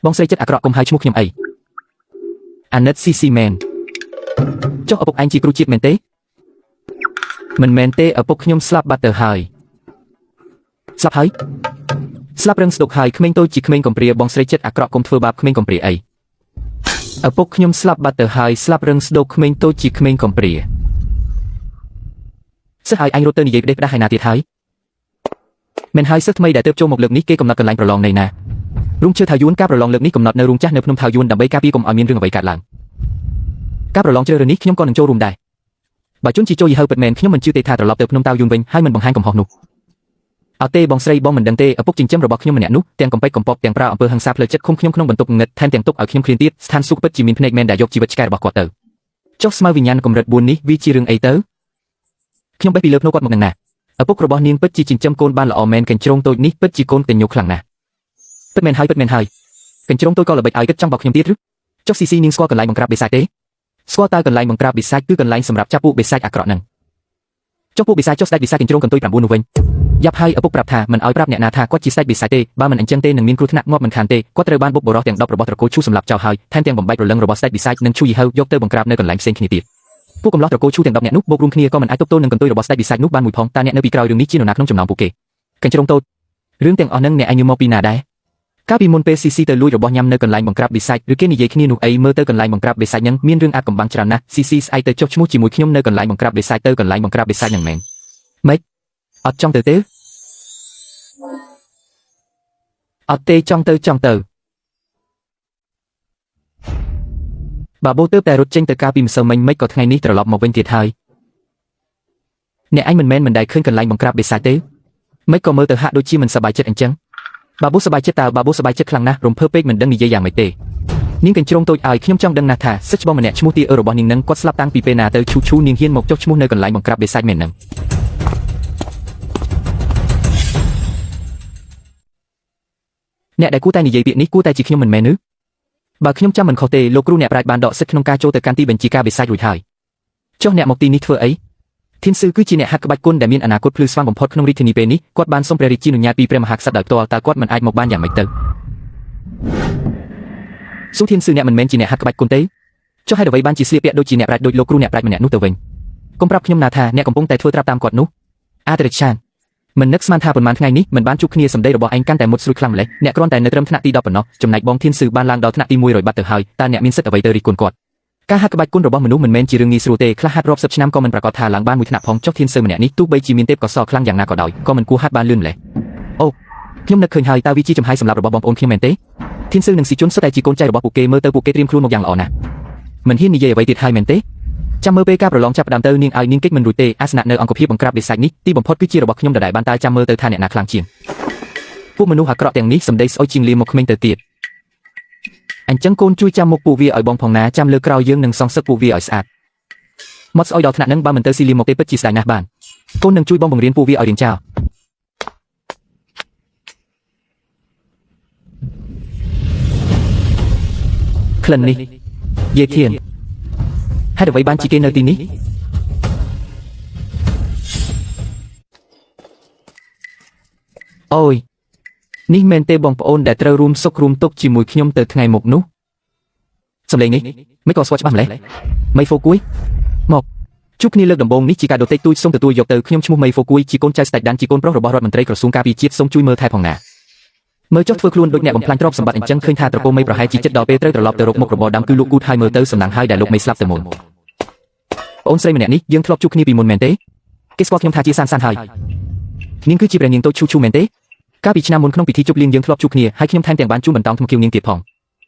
Speaker 1: បងស្រីចិត្តអាក្រក់កុំហៅឈ្មោះខ្ញុំអីអាណិតស៊ីស៊ីមែនចុះឪពុកឯងជាគ្រូជាតិមែនទេមិនមែនទេឪពុកខ្ញុំស្លាប់បាត់ទៅហើយស្លាប់ហើយស្លាប់រឹងស្ដុកហើយក្មេងតូចជាក្មេងកំព្រាបងស្រីចិត្តអាក្រក់កុំធ្វើបាបក្មេងកំព្រាអីឪពុកខ្ញុំស្លាប់បាត់ទៅហើយស្លាប់រឹងស្ដុកក្មេងតូចជាក្មេងកំព្រាសិស្សឲ្យអញរត់ទៅនិយាយផ្ដេសផ្ដាស់ហើយណាទៀតហើយមិនហើយសិស្សថ្មីដែលទើបចូលមកលើកនេះគេកំណត់កន្លែងប្រឡងនៃណារូងឈើថៅយួនការប្រឡងលើកនេះកំណត់នៅរូងចាស់នៅភ្នំថៅយួនដើម្បីការពារកុំឲ្យមានរឿងអ្វីកើតឡើងការប្រឡងជ្រើសរើសនេះខ្ញុំក៏នឹងចូលរួមដែរបើជនជាចូលយីហៅពិតមែនខ្ញុំមិនជឿទេថាត្រឡប់ទៅភ្នំថៅយួនវិញហើយមិនបង្ហាញកំហុសនោះអត់ទេបងស្រីបងមិនដឹងទេឪពុកចិញ្ចឹមរបស់ខ្ញុំម្នាក់នោះទាំងកំពេចកំពប់ទាំងប្រើអំពើហិង្សាផ្លូវចិត្តឃុំខ្ញុំក្នុងបន្ទប់ងឹតថែមទាំងទុកឲ្យខ្ញុំឃ្លានទៀតស្ថានសួគ៌ពិតជាមានភ្នែកមែនដែលយកជីវិតឆ្កែរបស់គាត់ទៅចុះស្មៅវិញ្ញាណកម្រិត4នេះវាជារឿងអីទៅខ្ញុំបេះពីលើភ្នូគាត់មកនឹងណាឪពុករបស់នាងពិតជាចិញ្ចឹមកូនបានល្អមែនកញ្ជ្រោងតូចនេះពិតជាកូនកញ្ញូខ្លាំងណាស់ពិតមែនហើយពិតមែនហើយកញ្ជ្រោងតូចក៏ល្បិចឲ្យគិតចង់បោកខ្ញុំទៀតឬចុះស៊ីស៊ីនាងស្គាល់កន្លែងបង្ក្រាបបិសាចទេស្គាល់តើកន្លែងបង្ក្រាបបិសាចគឺកន្លែងសម្រាប់ចាប់ពួកបិសាចអាក្រក់ហ្នឹងចុះពួកបិសាចចុះស្ដេចបិសាចកញ្ជ្រោងកន្ទុយ9នោះវិញយ៉ាប់ហើយឪពុកប្រាប់ថាមិនឲ្យប្រាប់អ្នកណាថាគាត់ជាស្ដេចបិសាចទេបើមិនអញ្ចឹងទេនឹងមានគ្រោះថ្នាក់ងាប់មិនខានទេគាត់ត្រូវបានបុកបុរសទាំង10របស់ត្រកូលឈូសម្លាប់ចោលហើយថែមទាំងបំបែកព្រលឹងរបស់ស្ដេចបិសាចនិងឈូយីហៅយកទៅបង្ក្រាបនៅកន្លែងផ្សេងគ្នាទៀតពួកកំឡោះត្រកូលឈូទាំង10នាក់នោះបូករួមគ្នាក៏មិនអាចទប់ទល់នឹងកន្ទុយរបស់ស្ដេចបិសាចនោះបានមួយផងតើអ្នកនៅពីក្រោយរឿងនេះជានរណាក្នុងចំណោមពួកគេកញ្ជ្រោងតូចរឿងទាំងអស់ហ្នឹងអ្នកឯងមកពីណាដែរកាលពីមុនពេលស៊ីស៊ីទៅលួចរបស់ញ៉ាំនៅកន្លែងបង្ក្រាបបិសាចឬគេនិយាយគ្នានោះអីមើលទៅកន្លែងបង្ក្រាបបិសាចហ្នឹងមានរឿងអាថ៌កំបាំងច្រើនណាស់ស៊ីស៊ីស្អែកទៅចុះឈ្មោះជាមួយខ្ញុំនៅកន្លែងបង្ក្រាបបិសាចទៅកន្លែងបង្ក្រាបបិសាចហ្នឹងមែនម៉េចអត់ចង់ទៅទេអត់ទេចង់ទៅចង់ទៅបាបូទើបតែរត់ចេញទៅកាលពីម្សិលមិញមិនក៏ថ្ងៃនេះត្រឡប់មកវិញទៀតហើយអ្នកឯងមិនមែនមិនដែលឃើញកន្លែងបង្ក្រាបបិសាចទេមិនក៏មើលទៅហាក់ដូចជាមិនសប្បាយចិត្តអញ្ចឹងបាបូសប្បាយចិត្តតើបាបូសប្បាយចិត្តខ្លាំងណាស់រំភើបពេកមិនដឹងនិយាយយ៉ាងម៉េចទេនាងកញ្ជ្រោងតូចឲ្យខ្ញុំចង់ដឹងណាស់ថាសិស្សច្បងម្នាក់ឈ្មោះទាអឺរបស់នាងនឹងគាត់ស្លាប់តាំងពីពេលណាទៅឈូឈូនាងហ៊ានមកចុះឈ្មោះនៅកន្លែងបង្ក្រាបបិសាចមែននឹងអ្នកដែលគួរតែនិយាយពាក្យនេះគួរតែជាខ្ញុំមិនមែនឬបើខ្ញុំចាំមិនខុសទេលោកគ្រូអ្នកប្រាជ្ញបានដកសិទ្ធិក្នុងការចូលទៅកាន់ទីបញ្ជាការបិសាចរួចហើយចុះអ្នកមកទីនេះធ្វើអីធានស៊ឺគឺជាអ្នកហាត់ក្បាច់គុណដែលមានអនាគតភ្លឺស្វាងបំផុតក្នុងរាជធានីពេលនេះគាត់បានសុំព្រះរាជានុញ្ញាតពីព្រះមហាក្សត្រដោយផ្ទាល់តើគាត់មិនអាចមកបានយ៉ាងម៉េចទៅស៊ូធានស៊ឺអ្នកមិនមែនជាអ្នកហាត់ក្បាច់គុណទេចុះហេតុអ្វីបានជាស្លៀកពាក់ដូចជាអ្នកប្រាជ្ញដូចលោកគ្រូអ្នកប្រាជ្ញម្នាក់នោះទៅវិញកុំប្រាប់ខ្ញុំណាថាអ្នកកំពុងតែធ្វើត្រាប់តាមគាត់នោះអាត្រិឆានមិននឹកស្មានថាប៉ុន្មានថ្ងៃនេះមិនបានជួបគ្នាសម្ដីរបស់ឯងកាន់តែមុតស្រួចខ្លាំងម្ល៉េះអ្នកគ្រាន់តែនៅត្រឹមថ្នាក់ទី10ប៉ុណ្ណោះចំណែកបងធានស៊ឺបានឡើងដល់ថ្នាក់ទី100បាត់ទៅហើយតើអ្នកមានសិទ្ធិអ្វីទៅរិះគន់គាត់ការហាត់ក្បាច់គុណរបស់មនុស្សមិនមែនជារឿងងាយស្រួលទេខ្លះហាត់រាប់សិបឆ្នាំក៏មិនប្រាកដថាឡើងបានមួយថ្នាក់ផងចុះធានស៊ឺម្នាក់នេះទោះបីជាមានទេពកោសល្យខ្លាំងយ៉ាងណាក៏ដោយក៏មិនគួរហាត់បានលឿនម្ល៉េះអូខ្ញុំនឹកឃើញហើយតើវាជាចំហាយសម្រាប់របស់បងប្អូនខ្ញុំមែនទេធានស៊ឺនិងស៊ីជុនសុទ្ធតែជាកូនចៅរបស់ពួកគេមើលទៅពួកគេត្រៀមខ្លួនមកយ៉ាងល្អណាស់មិនហ៊ាននិយាយអ្វីទៀតហើយមែនទេចាំមើលពេលការប្រឡងចាប់ផ្ដើមទៅនាងឲ្យនាងគេចមិនរួចទេអាសនៈនៅអង្គភាពបង្ក្រាបបិសាចនេះទីបំផុតគឺជារបស់ខ្ញុំដដែលបានតើចាំមើលទៅថាអ្នកណាខ្លាំងជាងពួកមនុស្សអាក្រក់ទាំងនេះសម្ដីស្អុយជាងលាមកក្មេងទៅទៀតអញ្ចឹងកូនជួយចាំមុខពួកវាឲ្យបងផងណាចាំលើក្រោយយើងនឹងសងសឹកពួកវាឲ្យស្អាតមកស្អុយដល់ថ្នាក់នឹងបើមិនទៅស៊ីលាមកទេពិតជាស្ដាយណាស់បានកូននឹងជួយបងបង្រៀនពួកវាឲ្យរៀនចោលក្លិននេះយេធានហេតុអ្វីបានជាគេនៅទីនេះអូយនេះមែនទេបងប្អូនដែលត្រូវរួមសុខរួមទុក្ខជាមួយខ្ញុំទៅថ្ងៃមុខនោះ សំឡេងនេះមិនក៏ស្គាល់ច្បាស់ម្ល៉េះមីហ្វូគួយមកជួបគ្នាលើកដំបូងនេះជាការដូតិចទូចសូមទទួលយកទៅខ្ញុំឈ្មោះមីហ្វូគួយជាកូនចៅស្ដេចដានជាកូនប្រុសរបស់រដ្ឋមន្ត្រីក្រសួងការពារជាតិសូមជួយមើលថែផងណាមើលចុះធ្វើខ្លួនដូចអ្នកបំផ្លាញទ្រព្យសម្បត្តិអញ្ចឹងឃើញថាត្រកូលមីប្រហែលជាចិត្តដល់ពេលត្រូវត្រឡប់ទៅរកមុខរបរដើមគឺលោកគូតហើយមើលទៅសំណាងហើយដែលលោកមីស្លាប់ទៅមុនអូនស្រីម្នាក់នេះយើងធ្លាប់ជួបគ្នាពីមុនមែនទេគេស្គាល់ខ្ញុំថាជាសានសានហើយនាងគឺជាព្រះនាងតូចឈូឈូមែនទេកាលពីឆ្នាំមុនក្នុងពិធីជប់លៀងយើងធ្លាប់ជួបគ្នាហើយខ្ញុំថែមទាំងបានជូនបន្តោងថ្មខៀវនាងទៀតផ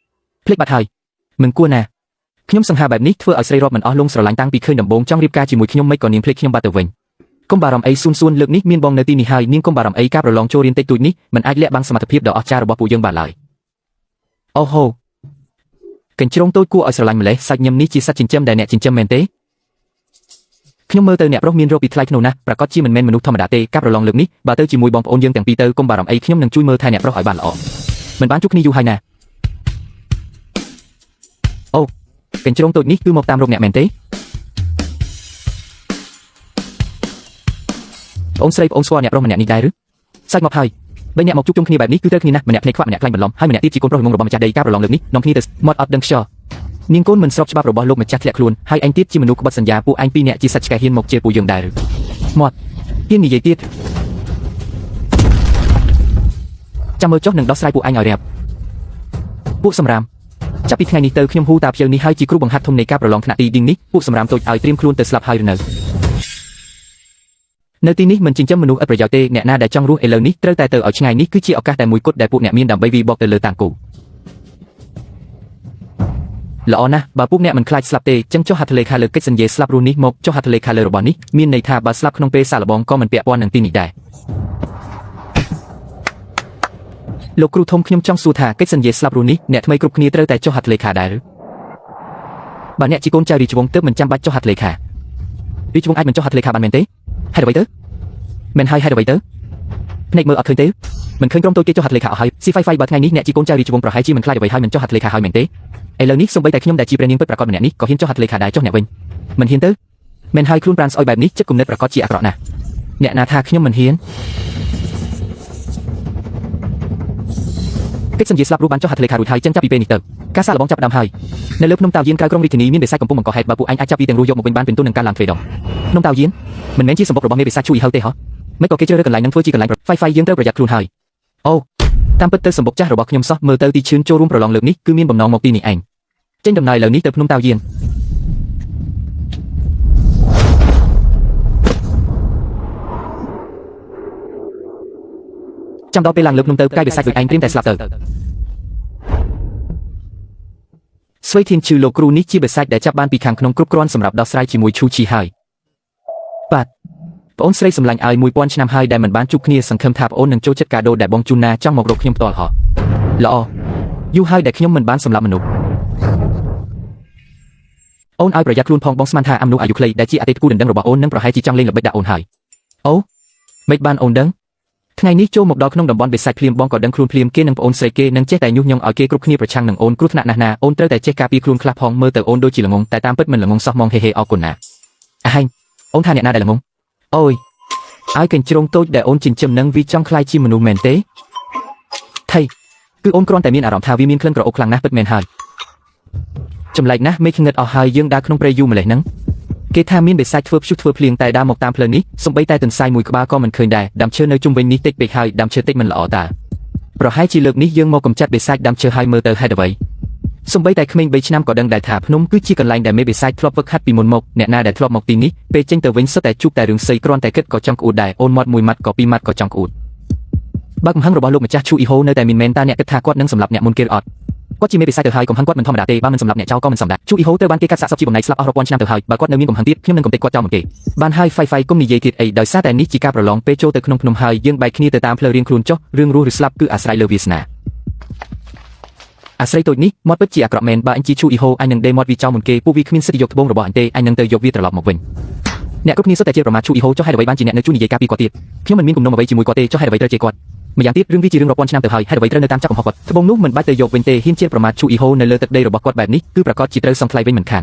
Speaker 1: ងភ្លេចបាត់ហើយមិនគួរណាខ្ញុំសង្ហាបែបនេះធ្វើឲ្យស្រីរាប់មិនអស់លងស្រឡាញ់តាំងពីឃើញដំបូងចង់រៀបការជាមួយខ្ញុំមិនក៏នាងភ្លេចខ្ញុំបាត់ទៅវិញកុំបារម្ភអីស៊ូនស៊ូនលើកនេះមានបងនៅទីនេះហើយនាងកុំបារម្ភអីការប្រឡងចូលរៀនតិចតួចនេះមិនអាចលាក់បាំងសមត្ថភាពដ៏អស្ចារ្យរបស់ពួកយើងបានឡើយអូហូកញ្ជ្រោងតូចគួរឲ្យស្រឡាញ់ម្លេះសាច់ញឹមនេះជាសត្វចិញ្ចឹមដែលអ្នកចិញ្ចឹមមែនទេខ្ញុំមើលទៅអ្នកប្រុសមានរោគពីថ្លៃធ្នូណាស់ប្រកាសជាមិនមែនមនុស្សធម្មតាទេការប្រឡងលើកនេះបើទៅជាមួយបងប្អូនយើងទាំងពីរទៅកុំបារម្ភអីខ្ញុំនឹងជួយមើលថែអ្នកប្រុសឲ្យបានល្អមិនបានជួបគ្នាយូរហើយណាអូកញ្ជ្រោងតូចនេះគឺមកតាមរកអ្នកមែនទេបងស្រីបងស្គាល់អ្នកប្រុសម្នាក់នេះដែរឬសាច់មកហើយបីអ្នកមកជួបជុំគ្នាបែបនេះគឺត្រូវគ្នាណាស់ម្នាក់ភ្នែកខ្វាក់ម្នាក់ខ្លាញ់បន្លំហើយម្នាក់ទៀតជាកូនប្រុសល្ងងរបស់ម្ចាស់ដីការប្រឡងលើកនេះនាំគ្នាទៅមាត់អត់ដឹងខ្យល់នាងកូនមិនស្របច្បាប់របស់លោកម្ចាស់ធ្លាក់ខ្លួនហើយឯងទៀតជាមនុស្សក្បត់សន្យាពួកឯងពីរអ្នកជាសត្វឆ្កែហ៊ានមកជេរពួកយើងដែរឬមាត់ហ៊ាននិយាយទៀតចាំមើលចុះនឹងដោះស្រាយពួកឯងឲ្យរាបពួកសម្រាមចាប់ពីថ្ងៃនេះទៅខ្ញុំហ៊ូតាភៀវនេះហើយជាគ្រូបង្ហាត់ធំនៃការប្រឡងថ្នាក់ទីឌីងនេះពួកសម្រាមតូចឲ្យត្រៀមខ្លួនទៅស្លាប់ហើយឬនៅនៅទីនេះមិនចិញ្ចឹមមនុស្សឥតប្រយោជន៍ទេអ្នកណាដែលចង់រស់ឥឡូវនេះត្រូវតែទៅឲ្យឆ្ងាយនេះគឺជាឱកាសតែមួយគត់ដែលពួកអ្នកមានដើម្បីវាយបកទៅលើតាំងគូល្អណាស់បើពួកអ្នកមិនខ្លាចស្លាប់ទេចឹងចុះហត្ថលេខាលើកិច្ចសន្យាស្លាប់រស់នេះមកចុះហត្ថលេខាលើរបស់នេះមានន័យថាបើស្លាប់ក្នុងពេលសាកល្បងក៏មិនពាក់ព័ន្ធនឹងទីនេះដែរលោកគ្រូធំខ្ញុំចង់សួរថាកិច្ចសន្យាស្លាប់រស់នេះអ្នកថ្មីគ្រប់គ្នាត្រូវតែចុះហត្ថលេខាដែរឬបើអ្នកជាកូនចៅរាជវង្សទើបមិនចាំបាច់ចុះហត្ថលេខារាជវង្សអាចមិនចុះហត្ថលេខាបានមែនទេហេតុអ្វីទៅមិនហើយហេតុអ្វីទៅភ្នែកមើលអត់ឃើញទេមិនឃើញក្រុមតូចគេចុះហត្ថលេខាអស់ហើយស៊ីហ្វៃហ្វៃបើថ្ងៃនេះអ្នកជាកូនចៅរាជវង្សប្រហែលជាមិនខ្លាចអ្វីហើយមិនចុះហត្ថលេខាហើយមែនទេឥឡូវនេះសូម្បីតែខ្ញុំដែលជាព្រះនាងពិតប្រាកដម្នាក់នេះក៏ហ៊ានចុះហត្ថលេខាដែរចុះអ្នកវិញមិនហ៊ានទៅមិនហើយខ្លួនប្រានស្អុយបែបនេះចិត្តគំនិតប្រាកដជាអាក្រក់ណាស់អ្នកណាថាខ្ញុំមិនហ៊ានកិច្ចសន្យាស្លាប់រស់បានចុះហត្ថលេខារួចហើយចឹងចាប់ពីពេលនេះទៅការសាកល្បងចាប់ផ្ដើមហើយនៅលើភ្នំតាវយានក្រៅក្រុងរាជធានីមានបិសាចកំពុងបង្កហេតុបើពួកឯងអាចចាប់វាទាំងរស់យកមកវិញបានពិន្ទុនឹងការឡើងទ្វេដងភ្នំតាវយានមិនមែនជាសម្បុករបស់មេបិសាចជួយហៅទេហ៎មិនក៏គេជ្រើសរើសកន្លែងនឹងធ្វើជាកន្លែងហ្វៃហ្វៃយើងត្រូវប្រយ័ត្នខ្លួនហើយអូតាមពិតទៅសម្បុកចាស់របស់ខ្ញុំសោះមើលទៅទីឈឿនចូលរួមប្រឡងលើកនេះគឺមានបំណងមកទីនេះឯងចេញដំណើរឥឡូវនេះទៅភ្នំតាវយានចាំដល់ពេលឡើងលើភ្នំទៅផ្កាយបិសាចដូចឯងត្រៀមតែស្លាប់ទៅស្វ័យធានឈឺលោកគ្រូនេះជាបិសាចដែលចាប់បានពីខាងក្នុងគ្រប់គ្រាន់សម្រាប់ដោះស្រាយជាមួយឈូជីហើយបាទប្អូនស្រីសម្លាញ់ឲ្យ1000ឆ្នាំហើយដែលមិនបានជួបគ្នាសង្ឃឹមថាប្អូននឹងចូលចិត្តកាដូដែលបងជូនណាចង់មករកខ្ញុំផ្ទាល់ហោះល្អយូរហើយដែលខ្ញុំមិនបានសម្លាប់មនុស្សអូនឲ្យប្រយ័ត្នខ្លួនផងបងស្មានថាមនុស្សអាយុខ្លីដែលជាអតីតគូដណ្ដឹងរបស់អូននឹងប្រហែលជាចង់លេងល្បិចដាក់អូនហើយអូមិនបានអូនដឹងថ្ងៃនេះចូលមកដល់ក្នុងតំបន់បិសាចភ្លាមបងក៏ដឹងខ្លួនភ្លាមគេនឹងប្អូនស្រីគេនឹងចេះតែញុះញង់ឲ្យគេគ្រប់គ្នាប្រឆាំងនឹងអូនគ្រោះថ្នាក់ណាស់ណាអូនត្រូវតែចេះការពារខ្លួនខ្លះផងមើលទៅអូនដូចជាល្ងងតែតាមពិតមិនល្ងងសោះហ្មងហេហេអរគុណណាអាហែងអូនថាអ្នកណាដែលល្ងងអូយឲ្យកញ្ជ្រោងតូចដែលអូនចិញ្ចឹមនឹងវាចង់ក្លាយជាមនុស្សមែនទេថៃគឺអូនគ្រាន់តែមានអារម្មណ៍ថាវាមានក្លិនក្រអូបខ្លាំងណាស់ពិតមែនហើយចម្លែកណាស់មេឃងឹតអស់ហើយយើងដើរក្នុងព្រៃយូរម្លេះហ្នឹងគេថាមានបិសាចធ្វើព្យុះធ្វើភ្លៀងតែដើរមកតាមផ្លូវនេះសំបីតែទន្សាយមួយក្បាលក៏មិនឃើញដែរដើមឈើនៅជុំវិញនេះតិចពេកហើយដើមឈើតិចមិនល្អតាប្រហែលជាលើកនេះយើងមកកំចាត់បិសាចដើមឈើហើយមើលទៅហេតុអ្វីសំបីតែក្មេង3ឆ្នាំក៏ដឹងដែរថាភ្នំគឺជាកន្លែងដែលមេបិសាចធ្លាប់ហ្វឹកហាត់ពីមុនមកអ្នកណាដែលធ្លាប់មកទីនេះពេលចេញទៅវិញសុទ្ធតែជួបតែរឿងសីគ្រាន់តែគិតក៏ចង់ក្អួតដែរអូនមាត់មួយម៉ាត់ក៏ពីរម៉ាត់ក៏ចង់ក្អួតបើកំហឹងរបស់លោកម្ចាស់ឈូអ៊ីហូនៅតែមានមែនតើអ្នកគិតថាគាត់នឹងសម្លាប់អ្នកមុនគេឬអត់គាត់ជាមេបិសាចទៅហើយកំហឹងគាត់មិនធម្មតាទេបើមិនសម្លាប់អ្នកចោលក៏មិនសមដែរឈូអ៊ីហូត្រូវបានគេកាត់សាកសពជាបំណែកស្លាប់អស់រាប់ពាន់ឆ្នាំទៅហើយបើគាត់នៅមានកំហឹងទៀតខ្ញុំនឹងកំទេចគាត់ចោលមុនគេបានហើយហ្វៃហ្វៃគុំនិយាយទៀតអីដោយសារតែនេះជាការប្រឡងពេលចូលទៅក្នុងភ្នំហើយយើងបែកគ្នាទៅតាមផ្លូវរៀងខ្លួនចុះរឿងរស់ឬស្លាប់គឺអាស្រ័យលើវាសនាអាស្រ័យតូចនេះមាត់ពិតជាអាក្រក់មែនបើអញជាឈូអ៊ីហូអញនឹងដេមាត់វាចោលមុនគេពួកវាគ្មានសិទ្ធិយកត្បូងរបស់អញទេអញនឹងទៅយកវាត្រឡប់មកវិញអ្នកគ្រប់គ្នាសុទ្ធតែជាប្រមាថឈូអ៊ីហូចុះហេតុអ្វីបានជាអ្នកនៅជួយនិយាយការពីគាត់ទៀតខ្ញុំមិនមានគំនុំអ្វីជាមួយគាត់ទេចុះហេតុអ្វីត្រូវជេរគាត់ម្យ៉ាងទៀតរឿងវាជារឿងរាប់ពាន់ឆ្នាំទៅហើយហេតុអ្វីត្រូវនៅតាមចាប់កំហុសគាត់ត្បូងនោះមិនបាច់ទៅយកវិញទេហ៊ានជាប្រមាថឈូអ៊ីហូនៅលើទឹកដីរបស់គាត់បែបនេះគឺប្រកាសជាត្រូវសងថ្លៃវិញមិនខាន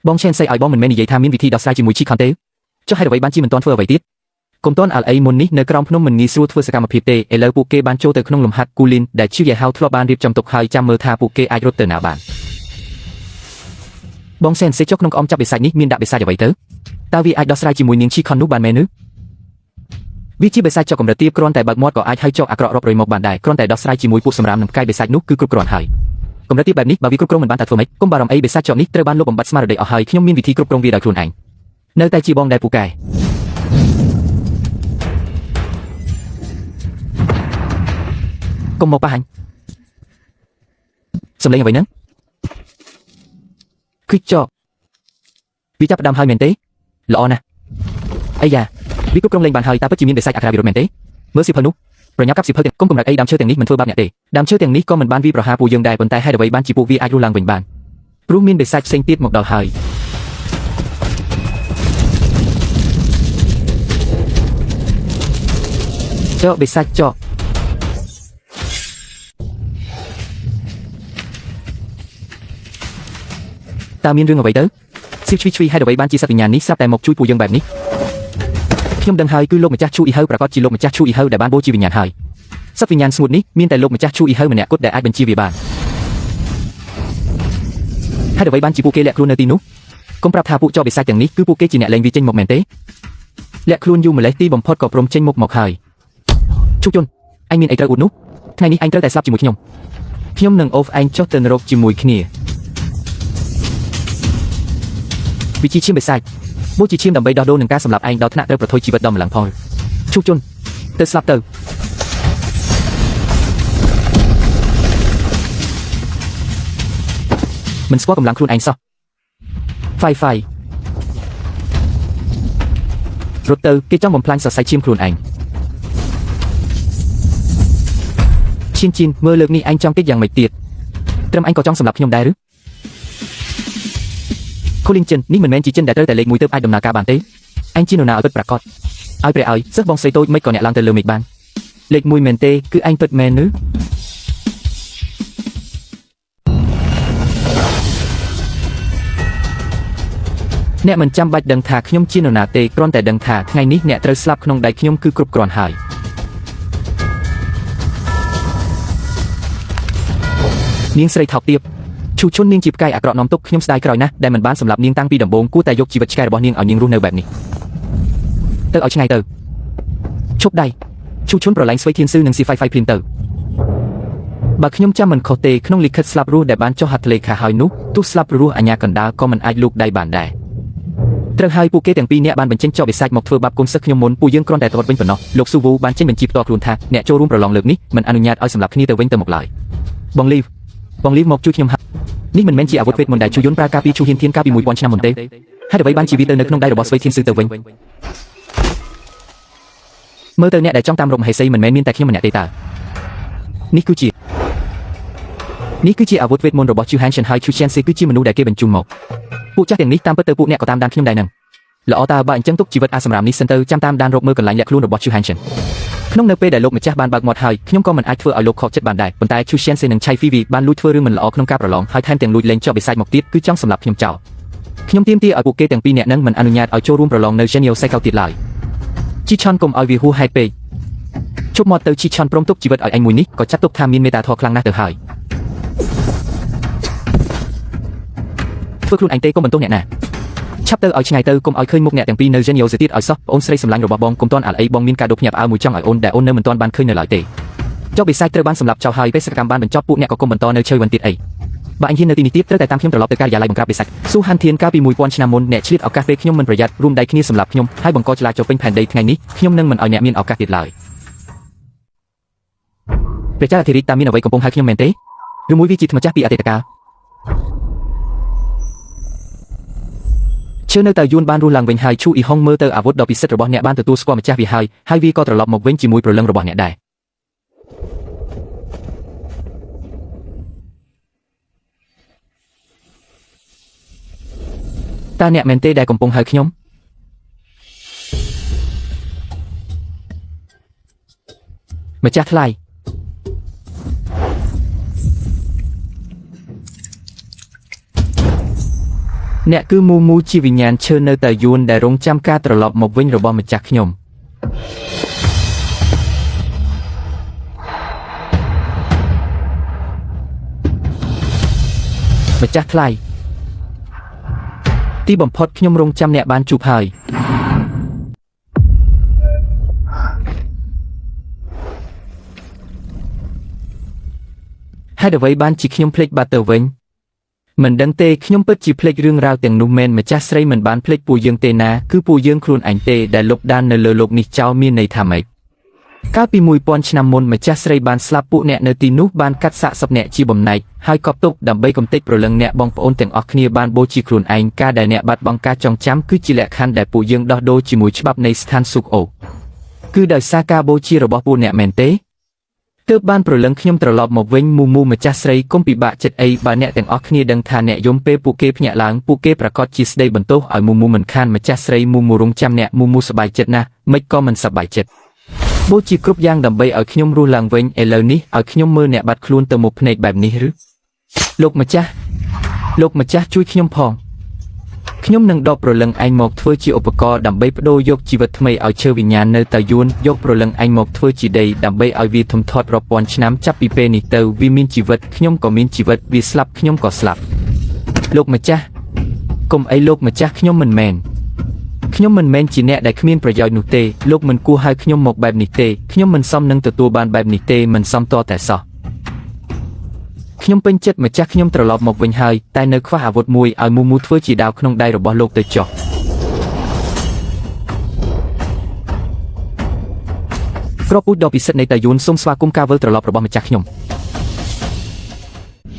Speaker 1: បងឆេនសៃឲ្យបងមិនមែននិយាយថាមានវិធីដោះស្រាយជាមួយឈីខនទេចុះហេតុអ្វីបានជាមិនទាន់ធ្វើអ្វីទៀត កុំតន់អាល់អីមុននេះនៅក្រោមភ្នំមិនងាយស្រួលធ្វើសកម្មភាពទេឥឡូវពួកគេបានចូលទៅក្នុងលំហាត់គូលីនដែលឈឺយេហៅធ្លាប់បានរៀបចំទុកហើយចាំមើលថាពួកគេអាចរត់ទៅណាបានបងសែនសេចុះក្នុងក្អមចាប់បិសាចនេះមានដាក់បិសាចអ្វីទៅតើវាអាចដោះស្រាយជាមួយនាងឈីខុននោះបានមែនឬវាជាបិសាចចុះកម្រិតទាបគ្រាន់តែបើកមាត់ក៏អាចឲ្យចុះអាក្រក់រាប់រយមកបានដែរគ្រាន់តែដោះស្រាយជាមួយពួកសម្រាមនិងផ្កាយបិសាចនោះគឺគ្រប់គ្រាន់ហើយកម្រិតទាបបែបនេះបើវាគ្រប់គ្រងមិនបានតើធ្វើម៉េចកុំបារម្ភអីបិសាចចុះនេះត្រូវបានលុបបំបាត់ស្មារតីអស់ហើយខ្ញុំមានវិធីគ្រប់គ្រងវាដោយខ្លួនឯងនៅតែជាបងដែលពូកែកុំមកប៉ះអញសំឡេងអ្វីហ្នឹងគឺចកវាចាប់ផ្ដើមហើយមែនទេល្អណាស់អាយ៉ាវាគ្រប់គ្រងលេងបានហើយតើពិតជាមានបិសាចអក្រាវិរុទ្ធមែនទេមើលសៀវភៅនោះប្រញាប់កាប់សៀវភៅទាំងគុំកម្រិតអីដើមឈើទាំងនេះមិនធ្វើបាបអ្នកទេដើមឈើទាំងនេះក៏មិនបានវាប្រហារពួកយើងដែរប៉ុន្តែហេតុអ្វីបានជាពួកវាអាចរស់ឡើងវិញបានព្រោះមានបិសាចផ្សេងទៀតមកដល់ហើយចកបិសាចចកតើមានរឿងអ្វីទៅសៀវឈ្វីឈ្វីហេតុអ្វីបានជាសត្វវិញ្ញាណនេះស្រាប់តែមកជួយពួកយើងបែបនេះខ្ញុំដឹងហើយគឺលោកម្ចាស់ឈូអ៊ីហៅប្រកាសជាលោកម្ចាស់ឈូអ៊ីហៅដែលបានបូជាវិញ្ញាណហើយសត្វវិញ្ញាណស្ងួតនេះមានតែលោកម្ចាស់ឈូអ៊ីហៅម្នាក់គត់ដែលអាចបញ្ជាវាបានហេតុអ្វីបានជាពួកគេលាក់ខ្លួននៅទីនោះកុំប្រាប់ថាពួកចោបិសាចទាំងនេះគឺពួកគេជាអ្នកលែងវាចេញមកមែនទេលាក់ខ្លួនយូរម្លេះទីបំផុតក៏ព្រមចេញមុខមកហើយជុកជន់ឯងមានអីត្រូវអួតនោះថ្ងៃនេះឯងត្រូវតែស្លាប់ជាមួយខ្ញុំខ្ញុំនឹងអូសឯងចុះទៅនរកជាមួយគ្នាវិជាឈាមបិសាចបូជាឈាមដើម្បីដោះដូរនឹងការសម្លាប់ឯងដល់ថ្នាក់ត្រូវប្រថុយជីវិតដល់ម្លឹងផងជុកជន់ទៅស្លាប់ទៅមិនស្គាល់កម្លាំងខ្លួនឯងសោះហ្វៃហ្វៃរត់ទៅគេចង់បំផ្លាញសរសៃឈាមខ្លួនឯងឈៀនជីនមើលលើកនេះឯងចង់គេចយ៉ាងម៉េចទៀតត្រឹមឯងក៏ចង់សម្លាប់ខ្ញុំដែរឬខូលីងចិននេះមិនមែនជាចិនដែលត្រូវតែលេខមួយទើបអាចដំណើរការបានទេឯងជានរណាឲ្យពិតប្រាកដឲ្យព្រះឲ្យសិស្សបងស្រីតូចមិនក៏អ្នកឡើងទៅលើមេឃបានលេខមួយមែនទេគឺឯងពិតមែនឬអ្នកមិនចាំបាច់ដឹងថាខ្ញុំជានរណាទេគ្រាន់តែដឹងថាថ្ងៃនេះអ្នកត្រូវស្លាប់ក្នុងដៃខ្ញុំគឺគ្រប់គ្រាន់ហើយនាងស្រីថោកទាបឈូឈុននាងជាផ្កាយអាក្រក់នាំទុកខ្ញុំស្ដាយក្រោយណាស់ដែលមិនបានសម្លាប់នាងតាំងពីដំបូងគួរតែយកជីវិតឆ្កែរបស់នាងឲ្យនាងរស់នៅបែបនេះទៅឲ្យឆ្ងាយទៅឈប់ដៃឈូឈុនប្រឡែងស្វ័យធានស៊ឺនិងស៊ីហ្វៃហ្វៃភ្លាមទៅបើខ្ញុំចាំមិនខុសទេក្នុងលិខិតស្លាប់រស់ដែលបានចុះហត្ថលេខាហើយនោះទោះស្លាប់រស់អាញាកណ្ដាលក៏មិនអាចលូកដៃបានដែរត្រូវហើយពួកគេទាំងពីរនាក់បានបញ្ចេញចោបិសាចមកធ្វើបាបកូនសិស្សខ្ញុំមុនពួកយើងគ្រាន់តែទាត់វិញប៉ុណ្ណោះលោកស៊ូវូបានចេញបញ្ជាផ្ទាល់ខ្លួនថាអ្នកចូលរួមប្រឡងលើកនេះមិនអនុញ្ញាតឲ្យសម្លាប់គ្នាទៅវិញទៅមកឡើយបងលីវបងលីវមកជួយខ្ញុំហានេះមិនមែនជាអាវុធវេទមន្តដែលជូយុនប្រើការពីឈូហ៊ានធានកាលពី1000ឆ្នាំមុនទេហេតុអ្វីបានជាវាទៅនៅក្នុងដៃរបស់ស្វ័យធានស៊ឺទៅវិញមើលទៅអ្នកដែលចង់តាមរកមហេសីមិនមែនមានតែខ្ញុំម្នាក់ទេតើនេះគឺជាអាវុធវេទមន្តរបស់ជូហានឈិនហើយឈូឈៀនសេគឺជាមនុស្សដែលគេបញ្ជូនមកពួកចាស់ទាំងនេះតាមពិតទៅពួកអ្នកក៏តាមដានខ្ញុំដែរនឹងល្អតើបើអញ្ចឹងទុកជីវិតអាសម្រាមនេះសិនទៅចាំតាមដានរកមើលកន្លែងលាក់ខ្លួនរបស់ជូហានឈិនក្នុងនៅពេលដែលលោកម្ចាស់បានបើកមាត់ហើយខ្ញុំក៏មិនអាចធ្វើឲ្យលោកខកចិត្តបានដែរប៉ុន្តែឈូឈៀនសេនិងឆៃហ្វីវីបានលួចធ្វើរឿងមិនល្អក្នុងការប្រឡងហើយថែមទាំងលួចលេងចោបិសាចមកទៀតគឺចង់សម្លាប់ខ្ញុំចោលខ្ញុំទាមទារឲ្យពួកគេទាំងពីរនាក់នឹងមិនអនុញ្ញាតឲ្យចូលរួមប្រឡងនៅ Genio សៃកៅទៀតឡើយជីឆនកុំឲ្យវាហួសហេតុពេកជប់មាត់ទៅជីឆនព្រមទុកជីវិតឲ្យឯងមួយនេះក៏ចាត់ទុកថាមានមេត្តាធម៌ខ្លាំងណាស់ទៅហើយធ្វើខ្លួនឯងទេកុំបន្ទោសអ្នកណាឆាប់ទៅឲ្យឆ្ងាយទៅកុំឲ្យឃើញមុខអ្នកទាំងពីរនៅ Genio ទៀតឲ្យសោះអូនស្រីសម្លាញ់របស់បងកុំទាន់អាលអីបងមានការដូរភ្ញាក់ផ្អើលមួយចង់ឲ្យអូនដែលអូននៅមិនទាន់បានឃើញនៅឡើយទេចុះបិសាចត្រូវបានសម្លាប់ចោលហើយបេសកកម្មបានបញ្ចប់ពួកអ្នកក៏កុំបន្តនៅឈើវិញទៀតអីបើអញហ៊ាននៅទីនេះទៀតត្រូវតែតាមខ្ញុំត្រឡប់ទៅការិយាល័យបង្ក្រាបបិសាចស៊ូហានធានកាលពី1000ឆ្នាំមុនអ្នកឆ្លៀតឱកាសពេលខ្ញុំមិនប្រយ័ត្នរួមដៃគ្នាសម្លាប់ខ្ញុំហើយបង្កចលាចលពេញផែនដីថ្ងៃនេះខ្ញុំនឹងមិនឲ្យអ្នកមានឱកាសទៀតឡើយព្រះចៅអធិរាជតើមានអ្វីកំពុងហៅខ្ញុំមែនទេឬមួយវាជាធម្មចាស់ពីអតីតកាលជឿនៅតែយួនបានរស់ឡើងវិញហើយឈូអ៊ីហុងមើលទៅអាវុធដ៏ពិសិដ្ឋរបស់អ្នកបានទទួលស្គាល់ម្ចាស់វាហើយហើយវាក៏ត្រឡប់មកវិញជាមួយព្រលឹងរបស់អ្នកដែរតើអ្នកមែនទេដែលកំពុងហៅខ្ញុំម្ចាស់ថ្លៃអ្នកគឺមូមូជាវិញ្ញាណឈើនៅតែយួនដែលរងចាំការត្រឡប់មកវិញរបស់ម្ចាស់ខ្ញុំ ម្ចាស់ថ្លៃទីបំផុតខ្ញុំរងចាំអ្នកបានជួបហើយហេតុអ្វីបានជាខ្ញុំភ្លេចបាត់ទៅវិញមិនដឹងទេខ្ញុំពិតជាភ្លេចរឿងរ៉ាវទាំងនោះមែនម្ចាស់ស្រីមិនបានភ្លេចពួកយើងទេណាគឺពួកយើងខ្លួនឯងទេដែលលុបដាននៅលើលោកនេះចោលមានន័យថាម៉េចកាលពី1000ឆ្នាំមុនម្ចាស់ស្រីបានស្លាប់ពួកអ្នកនៅទីនោះបានកាត់សាកសពអ្នកជាបំណែកហើយកប់ទុកដើម្បីកំទេចព្រលឹងអ្នកបងប្អូនទាំងអស់គ្នាបានបូជាខ្លួនឯងការដែលអ្នកបាត់បង់ការចងចាំគឺជាលក្ខខណ្ឌដែលពួកយើងដោះដូរជាមួយច្បាប់នៃស្ថានសួគ៌អូគឺដោយសារការបូជារបស់ពួកអ្នកមែនទេទើបបានព្រលឹងខ្ញុំត្រឡប់មកវិញមូមូម្ចាស់ស្រីកុំពិបាកចិត្តអីបើអ្នកទាំងអស់គ្នាដឹងថាអ្នកយំពេលពួកគេភ្ញាក់ឡើងពួកគេប្រកាសជាស្ដីបន្ទោសឲ្យមូមូមិនខានម្ចាស់ស្រីមូមូរងចាំអ្នកមូមូសប្បាយចិត្តណាស់មិនក៏មិនសប្បាយចិត្តបូជាគ្រប់យ៉ាងដើម្បីឲ្យខ្ញុំរស់ឡើងវិញឥឡូវនេះឲ្យខ្ញុំមើលអ្នកបាត់ខ្លួនទៅមុខភ្នែកបែបនេះឬលោកម្ចាស់លោកម្ចាស់ជួយខ្ញុំផងខ្ញុំនឹងដកព្រលឹងឯងមកធ្វើជាឧបករណ៍ដើម្បីបដូរយកជីវិតថ្មីឲ្យឈើវិញ្ញាណនៅតាយួនយកព្រលឹងឯងមកធ្វើជាដីដើម្បីឲ្យវាធំធាត់រាប់ពាន់ឆ្នាំចាប់ពីពេលនេះទៅវាមានជីវិតខ្ញុំក៏មានជីវិតវាស្លាប់ខ្ញុំក៏ស្លាប់លោកម្ចាស់កុំអីលោកម្ចាស់ខ្ញុំមិនមែនជាអ្នកដែលគ្មានប្រយោជន៍នោះទេលោកមិនគួរហៅខ្ញុំមកបែបនេះទេខ្ញុំមិនសមនឹងទទួលបានបែបនេះទេមិនសមតតែសោះខ្ញុំពេញចិត្តម្ចាស់ខ្ញុំត្រឡប់មកវិញហើយតែនៅខ្វះអាវុធមួយឲ្យមូមូធ្វើជាដាវក្នុងដៃរបស់លោកទៅចុះក្របពូជដ៏ពិសិដ្ឋនៃតាយួនសូមស្វាគមន៍ការវិលត្រឡប់របស់ម្ចាស់ខ្ញុំ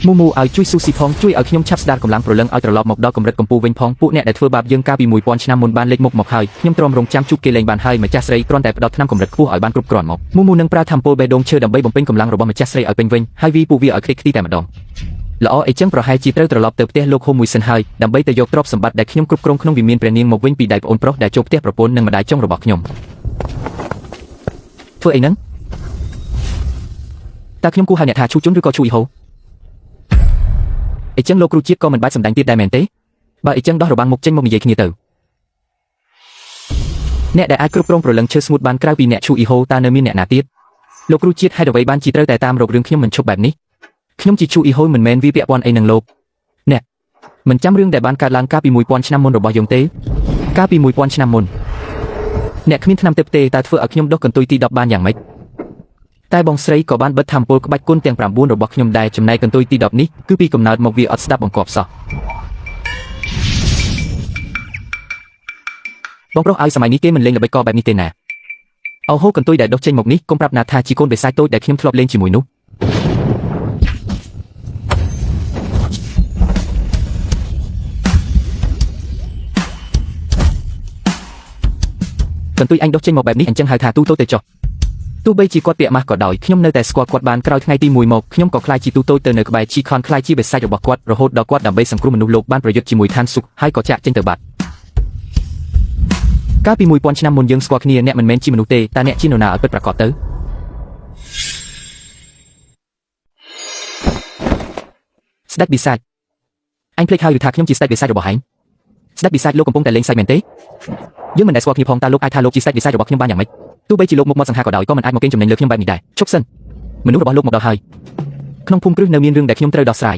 Speaker 1: មូមូឲ្យជួយស៊ូស៊ីផងជួយឲ្យខ្ញុំឆាប់ស្ដារកម្លាំងព្រលឹងឲ្យត្រឡប់មកដល់កម្រិតកម្ពស់វិញផងពួកអ្នកដែលធ្វើបាបយើងកាលពី1000ឆ្នាំមុនបានលេចមុខមកហើយខ្ញុំទ្រាំរងចាំជួបគេលែងបានហើយម្ចាស់ស្រីគ្រាន់តែផ្ដោតថ្នាំកម្រិតខ្ពស់ឲ្យបានគ្រប់គ្រាន់មកមូមូនឹងប្រើធម្មពលបេះដូងឈើដើម្បីបំពេញកម្លាំងរបស់ម្ចាស់ស្រីឲ្យពេញវិញហើយវីពួកវាឲ្យខ្ទេចខ្ទីតែម្ដងល្អអីចឹងប្រហែលជាត្រូវត្រឡប់ទៅផ្ទះលោកហូមួយសិនហើយដើម្បីទៅយកទ្រព្យសម្បត្តិដែលខ្ញុំគ្រប់គ្រងក្នុងវិមានព្រះនាងមកវិញពីដៃប្អូនប្រុសដែលចូលផ្ទះប្រពន្ធនិងម្ដាយចុងរបស់ខ្ញុំធ្វើអីហ្នឹងតើខ្ញុំគួរហៅអ្នកថាឈូជុនឬក៏ឈូអ៊ីហូអីចឹងលោកគ្រូជាតិក៏មិនបាច់សម្ដែងទៀតដែរមែនទេបើអីចឹងដោះរបាំងមុខចេញមកនិយាយគ្នាទៅអ្នកដែលអាចគ្រប់គ្រងព្រលឹងឈើស្ងួតបានក្រៅពីអ្នកឈូអ៊ីហូតើនៅមានអ្នកណាទៀតលោកគ្រូជាតិហេតុអ្វីបានជាត្រូវតែតាមរករឿងខ្ញុំមិនឈប់បែបនេះខ្ញុំជាឈូអ៊ីហូមិនមែនវាពាក់ព័ន្ធអីនឹងលោកអ្នកមិនចាំរឿងដែលបានកើតឡើងកាលពី1000ឆ្នាំមុនរបស់យើងទេកាលពី1000ឆ្នាំមុនអ្នកគ្មានថ្នាំទិព្វទេតើធ្វើឲ្យខ្ញុំដុះកន្ទុយទី10បានយ៉ាងម៉េចតែបងស្រីក៏បានបិទធម្មពលក្បាច់គុណទាំង9របស់ខ្ញុំដែរចំណែកកន្ទុយទី10នេះគឺពីកំណើតមកវាអត់ស្ដាប់បង្គាប់សោះបងប្រុសឲ្យសម័យនេះគេមិនលេងល្បិចកបែបនេះទេណាអូហូកន្ទុយដែលដុះចេញមកនេះកុំប្រាប់ណាថាជាកូនបិសាចតូចដែលខ្ញុំធ្លាប់លេងជាមួយនោះកន្ទុយអញដុះចេញមកបែបនេះអញ្ចឹងហៅថាទូតូចទៅចុះទោះបីជាគាត់ពាក់ម៉ាស់ក៏ដោយខ្ញុំនៅតែស្គាល់គាត់បានក្រោយថ្ងៃទី1មកខ្ញុំក៏ក្លាយជាទូតូចទៅនៅក្បែរជីខនក្លាយជាបិសាចរបស់គាត់រហូតដល់គាត់ដើម្បីសង្គ្រោះមនុស្សលោកបានប្រយុទ្ធជាមួយឋានសុខហើយក៏ចាក់ចេញទៅបាត់កាលពី1000ឆ្នាំមុនយើងស្គាល់គ្នាអ្នកមិនមែនជាមនុស្សទេតែអ្នកជានរណាឲ្យពិតប្រាកដទៅស្ដេចបិសាចអញភ្លេចហើយឬថាខ្ញុំជាស្ដេចបិសាចរបស់ឯងស្ដេចបិសាចលោកកំពុងតែលេងសើចមែនទេយើងមិនដែលស្គាល់គ្នាផងតើលោកអាចថាលោកជាស្ដេចបិសាចរបស់ខ្ញុំបានយ៉ាងម៉េចទោះបីជាលោកមុខមាត់សង្ហាក៏ដោយក៏មិនអាចមកកេងចំណេញលើខ្ញុំបែបនេះដែរឈប់សិនមនុស្សរបស់លោកមកដល់ហើយក្នុងភូមិគ្រឹះនៅមានរឿងដែលខ្ញុំត្រូវដោះស្រាយ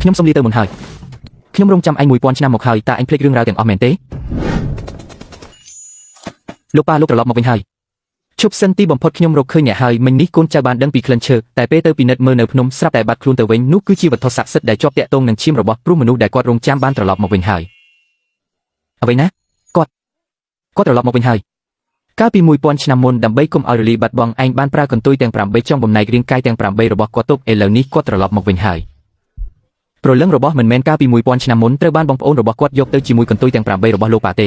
Speaker 1: ខ្ញុំសូមលាទៅមុនហើយខ្ញុំរងចាំឯង1000ឆ្នាំមកហើយតើឯងភ្លេចរឿងរ៉ាវទាំងអស់មែនទេលោកប៉ាលោកត្រឡប់មកវិញហើយឈប់សិនទីបំផុតខ្ញុំរកឃើញអ្នកហើយមិញនេះកូនចៅបានដឹងពីក្លិនឈើតែពេលទៅពិនិត្យមើលនៅភ្នំស្រាប់តែបាត់ខ្លួនទៅវិញនោះគឺជាវត្ថុស័ក្តិសិទ្ធិដែលជាប់ទាក់ទងនឹងឈាមរបស់ព្រោះមនុស្សដែលគាត់រងចាំបានត្រឡប់មកវិញហើយអ្វីណាគាត់ត្រឡប់មកវិញហើយកាលពី1000ឆ្នាំមុនដើម្បីកុំឲ្យរលីបាត់បង់ឯងបានប្រើកន្ទុយទាំង8ចង់បំណែករាងកាយទាំង8របស់គាត់ទុកឥឡូវនេះគាត់ត្រឡប់មកវិញហើយព្រលឹងរបស់មិនមែនកាលពី1000ឆ្នាំមុនត្រូវបានបងប្អូនរបស់គាត់យកទៅជាមួយកន្ទុយទាំង8របស់លោកប៉ាទេ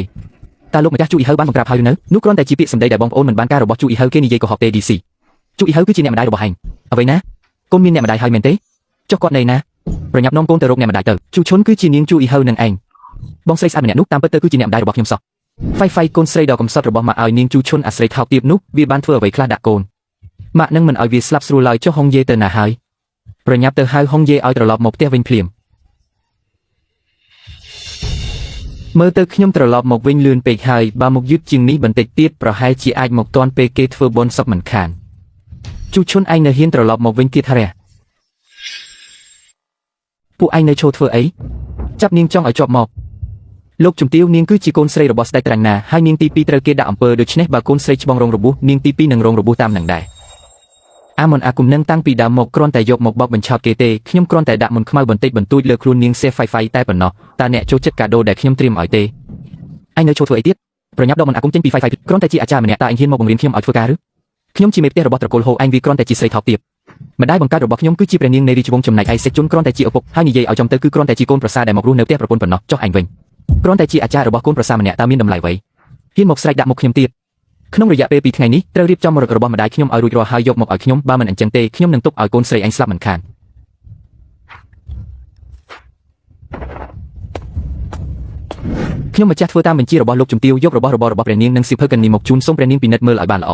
Speaker 1: តើលោកម្ចាស់ជូអ៊ីហៅបានបង្ក្រាបហើយឬនៅនោះគ្រាន់តែជាពាក្យសម្ដីដែលបងប្អូនមិនបានការរបស់ជូអ៊ីហៅគេនិយាយកុហកទេ DC ជូអ៊ីហៅគឺជាអ្នកម្ដាយរបស់ឯងអ្វីណាកូនមានអ្នកម្ដាយហើយមែនទេចុះគាត់នៅណាប្រញាប់នាំកូនទៅរកអ្នកម្ដាយទៅជូឈុនគឺជានាងជូអ៊ីហៅនឹងឯងបងស្រីស្អាតម្នាក់នោះតាមពិតទៅគឺជាអ្នកម្ដាយរបស់ខ្ញុំសោះហ្វៃហ្វៃកូនស្រីដ៏កំសត់របស់ម៉ាក់ឲ្យនាងជូឈុនអាស្រ័យថោកទាបនោះវាបានធ្វើអ្វីខ្លះដាក់កូនម៉ាក់នឹងមិនឲ្យវាស្លាប់ស្រួលឡើយចុះហុងយេទៅណាហើយប្រញាប់ទៅហៅហុងយេឲ្យត្រឡប់មកផ្ទះវិញភ្លាម មើលទៅខ្ញុំត្រឡប់មកវិញលឿនពេកហើយបើមកយឺតជាងនេះបន្តិចទៀតប្រហែលជាអាចមកទាន់ពេលគេធ្វើបុណ្យសពមិនខានជូឈុនឯងនៅហ៊ានត្រឡប់មកវិញទៀតហើយពួកឯងនៅឈរធ្វើអីចាប់នាងចង់ឲ្យជាប់មកលោកជំទាវនាងគឺជាកូនស្រីរបស់ស្ដេចត្រាញ់ណាហើយនាងទី2ត្រូវគេដាក់អំពើដូច្នេះបើកូនស្រីច្បងរងរបួសនាងទី2នឹងរងរបួសតាមនឹងដែរអាមុនអាគុំនឹងតាំងពីដើមមកគ្រាន់តែយកមកបោកបញ្ឆោតគេទេខ្ញុំគ្រាន់តែដាក់មុនខ្មៅបន្តិចបន្តួចលើខ្លួននាងសេហ្វៃហ្វៃតែប៉ុណ្ណោះតើអ្នកចូលចិត្តកាដូដែលខ្ញុំត្រៀមឲ្យទេឯងនៅឈរធ្វើអីទៀតប្រញាប់ដកមុនអាគុំចេញពីហ្វៃហ្វៃគ្រាន់តែជាអាចារ្យម្នាក់តើឯងហ៊ានមកបង្រៀនខ្ញុំឲ្យធ្វើការឬខ្ញុំជាមេផ្ទះរបស់ត្រកូលហូឯងវាគ្រាន់តែជាស្រីថោកទាបម្ដាយបង្កើតរបស់ខ្ញុំគឺជាព្រះនាងនៃរាជវង្សចំណែកឯសេចជនគ្រាន់តែជាឪពុកហើយនិយាយឲ្យចំទៅគឺគ្រាន់តែជាកូនប្រសារដែលមករស់នៅផ្ទះប្រពន្ធប៉ុណ្ណោះចុះឯងវិញគ្រាន់តែជាអាចារ្យរបស់កូនប្រសារម្នាក់តើមានតម្លៃអ្វីហ៊ានមកស្រែកដាក់មុខខ្ញុំទៀតក្នុងរយៈពេល2ថ្ងៃនេះត្រូវរៀបចំមរតករបស់ម្ដាយខ្ញុំឲ្យរួចរាល់ហើយយកមកឲ្យខ្ញុំបើមិនអញ្ចឹងទេខ្ញុំនឹងទុកឲ្យកូនស្រីឯងស្លាប់មិនខានខ្ញុំម្ចាស់ធ្វើតាមបញ្ជារបស់លោកជំទាវយករបស់របររបស់ព្រះនាងនិងសៀវភៅកិននីមកជូនសូមព្រះនាងពិនិត្យមើលឲ្យបានល្អ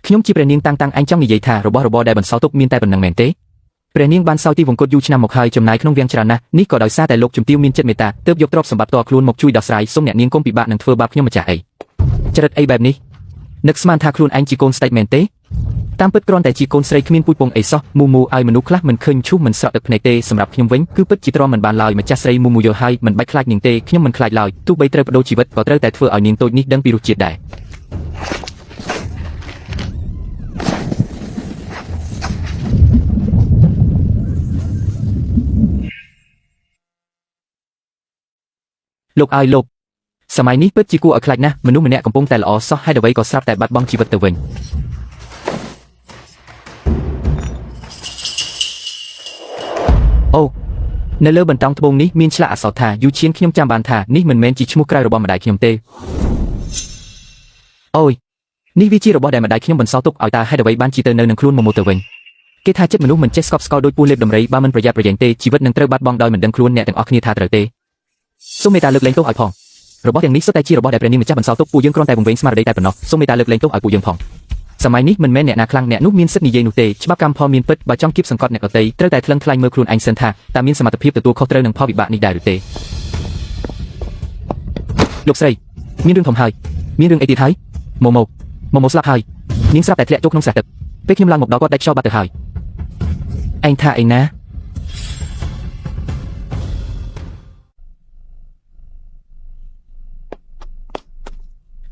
Speaker 1: ខ្ញុំជាព្រះនាងតាំងតាំងឯងចង់និយាយថារបស់របរដែលបន្សល់ទុកមានតែប៉ុណ្្នឹងមែនទេព្រះនាងបានសោយទីវង្គតយូរឆ្នាំមកហើយចំណាយក្នុងវាំងច្រើនណាស់នេះក៏ដោយសារតែលោកជំទាវមានចិត្តមេត្តាទើបយកទ្រព្យសម្បត្តិផ្ទាល់ខ្លួនមកជួយដោះស្រាយសូមអ្នកនាងកុំពិបាកនឹងធ្វើបាបខ្ញុំម្ចាស់អីចរិតអីបែបនេះនឹកស្មានថាខ្លួនឯងជាកូនស្ដេចមែនទេតាមពិតគ្រាន់តែជាកូនស្រីគ្មានពូជពងអីសោះមូមូឲ្យមនុស្សខ្លះមិនឃើញឈូសមិនស្រក់ទឹកភ្នែកទេសម្រាប់ខ្ញុំវិញគឺពិតជាទ្រាំមិនបានឡើយម្ចាស់ស្រីមូមូយល់ហើយមិនបាច់ខ្លាចនាងទេខ្ញុំមិនខ្លាចឡើយទោះបីត្រូវបដូរជីវិតក៏ត្រូវតែធ្វើឲ្យនាងតូចនេះដឹងពីរសជាតិដែរលោកឲ្យលោកសម័យនេះពិតជាគួរឲ្យខ្លាចណាស់មនុស្សម្នាក់កំពុងតែល្អសោះហើយអ្វីក៏ស្រាប់តែបាត់បង់ជីវិតទៅវិញអូនៅលើបន្តោងត្បូងនេះមានឆ្លាក់អក្សរថាយូឈៀនខ្ញុំចាំបានថានេះមិនមែនជាឈ្មោះក្រៅរបស់ម្ដាយខ្ញុំទេអូយនេះវាជារបស់ដែលម្ដាយខ្ញុំបន្សល់ទុកឲ្យតើហេតុអ្វីបានជាទៅនៅនឹងខ្លួនមមទៅវិញគេថាចិត្តមនុស្សមិនចេះស្កប់ស្កល់ដោយពស់លេបដំរីបើមិនប្រយ័ត្នប្រយែងទេជីវិតនឹងត្រូវបាត់បង់ដោយមិនដឹងខ្លួនអ្នកទាំងអស់គ្នាថាត្រូវទេសូមមេត្តាលើកលែងទោសឲ្យផងរបស់ទាំងនេះសុទ្ធតែជារបស់ដែលព្រះនាងម្ចាស់បន្សល់ទុកពួកយើងគ្រាន់តែវង្វេងស្មារតីតែប៉ុណ្ណោះសូមមេត្តាលើកលែងទោសឲ្យពួកយើងផងសម័យនេះមិនមែនអ្នកណាខ្លាំងអ្នកនោះមានសិទ្ធិនិយាយនោះទេច្បាប់កម្មផលមានពិតបើចង់គៀបសង្កត់អ្នកដទៃត្រូវតែថ្លឹងថ្លែងមើលខ្លួនឯងសិនថាតើមានសមត្ថភាពទទួលខុសត្រូវនឹងផលវិបាកនេះដែរឬទេលោកស្រីមានរឿងធំហើយមានរឿងអីទៀតហើយម៉ូម៉ូម៉ូម៉ូស្លាប់ហើយនាងស្រាប់តែធ្លាក់ចូលក្នុងស្រះទឹកពេលខ្ញុំឡើងមកដល់គាត់ដាច់ខ្យល់បាត់ទៅហើយឯងថាឯណា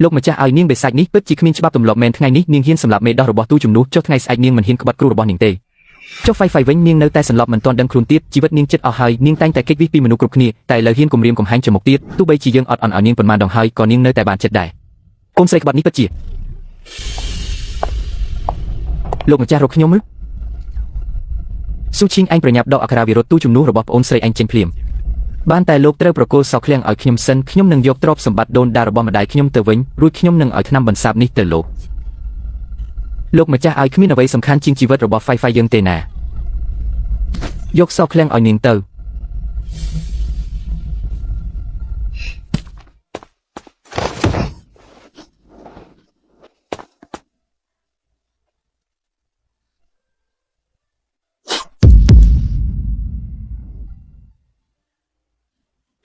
Speaker 1: លោកម្ចាស់ឲ្យនាងបិសាចនេះពិតជាគ្មានច្បាប់ទម្លាប់មែនថ្ងៃនេះនាងហ៊ានសម្លាប់មេដោះរបស់ទូជំនួសចុះថ្ងៃស្អែកនាងមិនហ៊ានក្បត់គ្រូរបស់នាងទេចុះហ្វៃហ្វៃវិញនាងនៅតែសន្លប់មិនទាន់ដឹងខ្លួនទៀតជីវិតនាងចិត្តអស់ហើយនាងតែងតែគេចវិសពីមនុស្សគ្រប់គ្នាតែឥឡូវហ៊ានគំរាមកំហែងជាមុខទៀតទោះបីជាយើងអត់អន់ឲ្យនាងប៉ុន្មានដងហើយក៏នាងនៅតែបានចិត្តដែរកូនស្រីក្បត់នេះពិតជាលោកម្ចាស់រកខ្ញុំឬស៊ូឈីងឯងប្រញាប់ដកអក្ខរាវិរុទ្ធទូជំនួសរបស់ប្អូនស្រីឯងចេញភ្លាមបានតែលោកត្រូវប្រគល់សោឃ្លាំងឲ្យខ្ញុំសិនខ្ញុំនឹងយកទ្រព្យសម្បត្តិដូនតារបស់ម្ដាយខ្ញុំទៅវិញរួចខ្ញុំនឹងឲ្យថ្នាំបន្សាបនេះទៅលោកលោកម្ចាស់ឲ្យគ្មានអ្វីសំខាន់ជាងជីវិតរបស់ហ្វៃហ្វៃយើងទេណាយកសោឃ្លាំងឲ្យនាងទៅ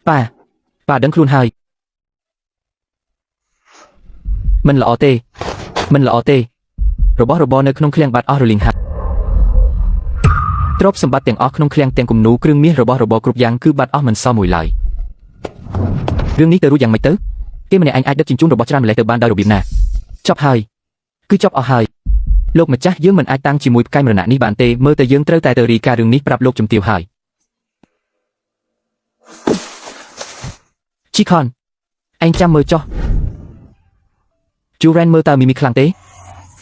Speaker 1: ប៉ាប៉ាដឹងខ្លួនហើយមិនល្អទេមិនល្អទេរបស់របរនៅក្នុងឃ្លាំងបាត់អស់រលីងហាត់ទ្រព្យសម្បត្តិទាំងអស់ក្នុងឃ្លាំងទាំងគំនូគ្រឿងមាសរបស់របរគ្រប់យ៉ាងគឺបាត់អស់មិនសល់មួយឡើយរឿងនេះទៅរួចយ៉ាងម៉េចទៅគេម្នាក់ឯងអាចដឹកជញ្ជូនរបស់ច្រើនម្លេះទៅបានដោយរបៀបណាចប់ហើយគឺចប់អស់ហើយលោកម្ចាស់យើងមិនអាចតាំងជាមួយផ្កាយមរណៈនេះបានទេមើលតែយើងត្រូវតែទៅរីការរឿងនេះប្រាប់លោកជំទាវហើយជីខនឯងចាំមើលចុះជូរ៉ែនមើលតើមីមីខ្លាំងទេ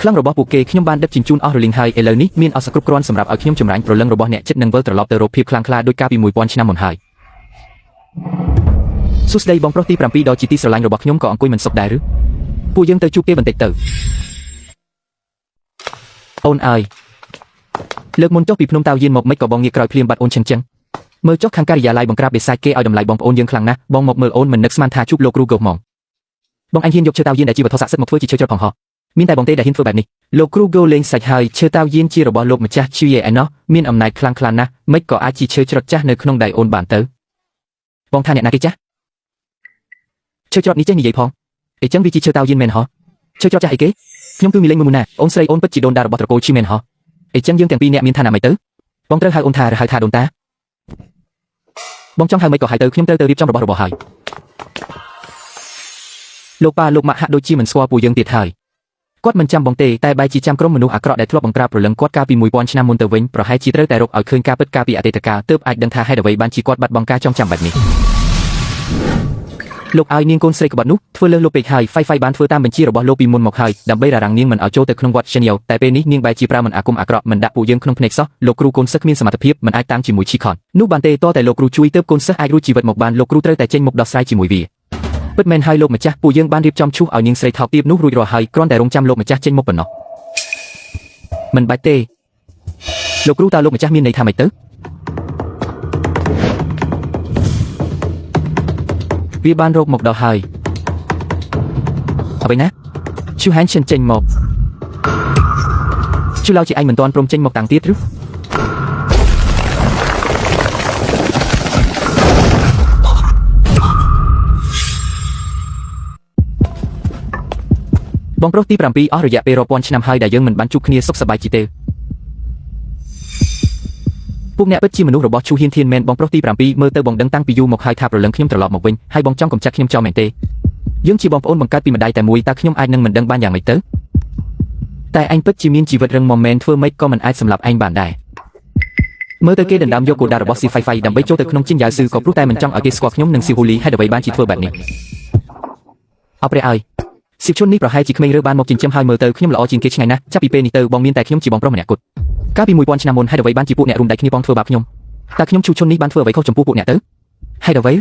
Speaker 1: ខ្លាំងរបស់ពួកគេខ្ញុំបានដឹកជញ្ជូនអស់រលីងហើយឥឡូវនេះមានឱសថគ្រប់គ្រាន់សម្រាប់ឲ្យខ្ញុំចម្រាញ់ព្រលឹងរបស់អ្នកចិត្តនឹងវិលត្រឡប់ទៅរកភាពខ្លាំងក្លាដោយកាលពី1000ឆ្នាំមុនហើយសួស្តីបងប្រុសទី7ដ៏ជាទីស្រឡាញ់របស់ខ្ញុំក៏អង្គុយមិនសុខដែរឬពួកយើងទៅជួបគេបន្តិចទៅអូនអើយលើកមុនចុះពីភ្នំតាវយានមកមិនក៏បងងាកក្រោយភ្លាមបាត់អូនឈឹងចឹងមើលចុះខាងការិយាល័យបង្ក្រាបបិសាចគេឲ្យតម្លៃបងប្អូនយើងខ្លាំងណាស់បងមកមើលអូនមិននឹកស្មានថាជួបលោកគ្រូកោហ្មងបងអញហ៊ានយកឈើតាវយានដែលជាវត្ថុស័ក្តិសិទ្ធិមកធ្វើជាឈើច្រត់ផងហោះមានតែបងទេដែលហ៊ានធ្វើបែបនេះលោកគ្រូកោលេងសាច់ហើយឈើតាវយានជារបស់លោកម្ចាស់ជឿឯណោះមានអំណាចខ្លាំងក្លាណាស់មិនក៏អាចជាឈើច្រត់ចាស់នៅក្នុងដៃអូនបានទៅបងថាអ្នកណាគេចាស់ ឈើច្រត់នេះចេះនិយាយផងអីចឹងវាជាឈើតាវយិនមែនហ៎ឈើច្រត់ចាស់អីគេខ្ញុំគឺមីលេងមួយមុនណាអូនស្រីអូនពិតជាដូនតារបស់ត្រកូលឈីមែនហ៎អីចឹងយើងទាំងពីរអ្នកមានឋានៈម៉េចទៅបងត្រូវហៅអូនថាឬហៅថាដូនតាបងចង់ហៅម៉េចក៏ហៅទៅខ្ញុំត្រូវទៅរៀបចំរបស់របរហើយលោកប៉ាលោកម៉ាក់ហាក់ដូចជាមិនស្គាល់ពួកយើងទៀតហើយគាត់មិនចាំបងទេតែបែរជាចាំក្រុមមនុស្សអាក្រក់ដែលធ្លាប់បង្ក្រាបព្រលឹងគាត់កាលពី1000ឆ្នាំមុនទៅវិញប្រហែលជាត្រូវតែរកឲ្យឃើញការពិតកាលពីអតីតកាលទើបអាចដឹងថាហេតុអ្វីបានជាគាត់បាត់បង់ការចងចាំបែបនេះលោកឲ្យនាងកូនស្រីក្បត់នោះធ្វើលើសលោកពេកហើយហ្វៃហ្វៃបានធ្វើតាមបញ្ជារបស់លោកពីមុនមកហើយដើម្បីរារាំងនាងមិនឲ្យចូលទៅក្នុងវត្តឈិនយ៉ូតែពេលនេះនាងបែរជាប្រើមិនអាគមអាក្រក់មិនដាក់ពួកយើងក្នុងភ្នែកសោះលោកគ្រូកូនសិស្សគ្មានសមត្ថភាពមិនអាចតាមជាមួយឈីខននោះបានទេតតែលោកគ្រូជួយទើបកូនសិស្សអាចរួចជីវិតមកបានលោកគ្រូត្រូវតែចេញមុខដោះស្រាយជាមួយវាពិតមែនហើយលោកម្ចាស់ពួកយើងបានរៀបចំឈូសឲ្យនាងស្រីថោកទាបនោះរួចរាល់ហើយគ្រាន់តែរងចាំលោកម្ចាស់ចេញមុខប៉ុណ្ណោះមិនបាច់ទេលោកគ្រូតើលោកម្ចាស់មានន័យថាម៉េចទៅវាបានរកមកដល់ហើយអ្វីណាឈូហានឈិនចេញមកឈូឡៅជាឯងមិនទាន់ព្រមចេញមកតាំងទៀតឬបងប្រុសទី7អស់រយៈពេលរាប់ពាន់ឆ្នាំហើយដែលយើងមិនបានជួបគ្នាសុខសប្បាយជាទេពួកអ្នកពិតជាមនុស្សរបស់ឈូហ៊ានធានមែនបងប្រុសទី7មើលទៅបងដឹងតាំងពីយូរមកហើយថាព្រលឹងខ្ញុំត្រឡប់មកវិញហើយបងចង់កំចាត់ខ្ញុំចោលមែនទេយើងជាបងប្អូនបង្កើតពីម្ដាយតែមួយតើខ្ញុំអាចនឹងមិនដឹងបានយ៉ាងម៉េចទៅតែអញពិតជាមានជីវិតរឹងមាំមែនធ្វើម៉េចក៏មិនអាចសម្លាប់ឯងបានដែរមើលទៅគេដណ្ដើមយកគោលដៅរបស់ស៊ីហ្វៃហ្វៃដើម្បីចូលទៅក្នុងជីនយ៉ាវស៊ឺក៏ព្រោះតែមិនចង់ឲ្យគេស្គាល់ខ្ញុំនិងស៊ីហ៊ូលីហេតុអ្វីបានជាធ្វើបែបនេះអរព្រះអើយសៀវឈុននេះប្រហែលជាក្មេងរើបានមកចិញ្ចឹមហើយមើលទៅខ្ញុំល្អជាងគេឆ្ងាយណាស់ចាប់ពីពេលនេះទៅបងមានតែខ្ញុំជាបងប្រុសម្នាក់គត់កាលពី1000ឆ្នាំមុនហេតុអ្វីបានជាពួកអ្នករួមដៃគ្នាបងធ្វើបាបខ្ញុំតើខ្ញុំឈូឈុននេះបានធ្វើអ្វីខុសចំពោះពួកអ្នកទៅហេតុអ្វី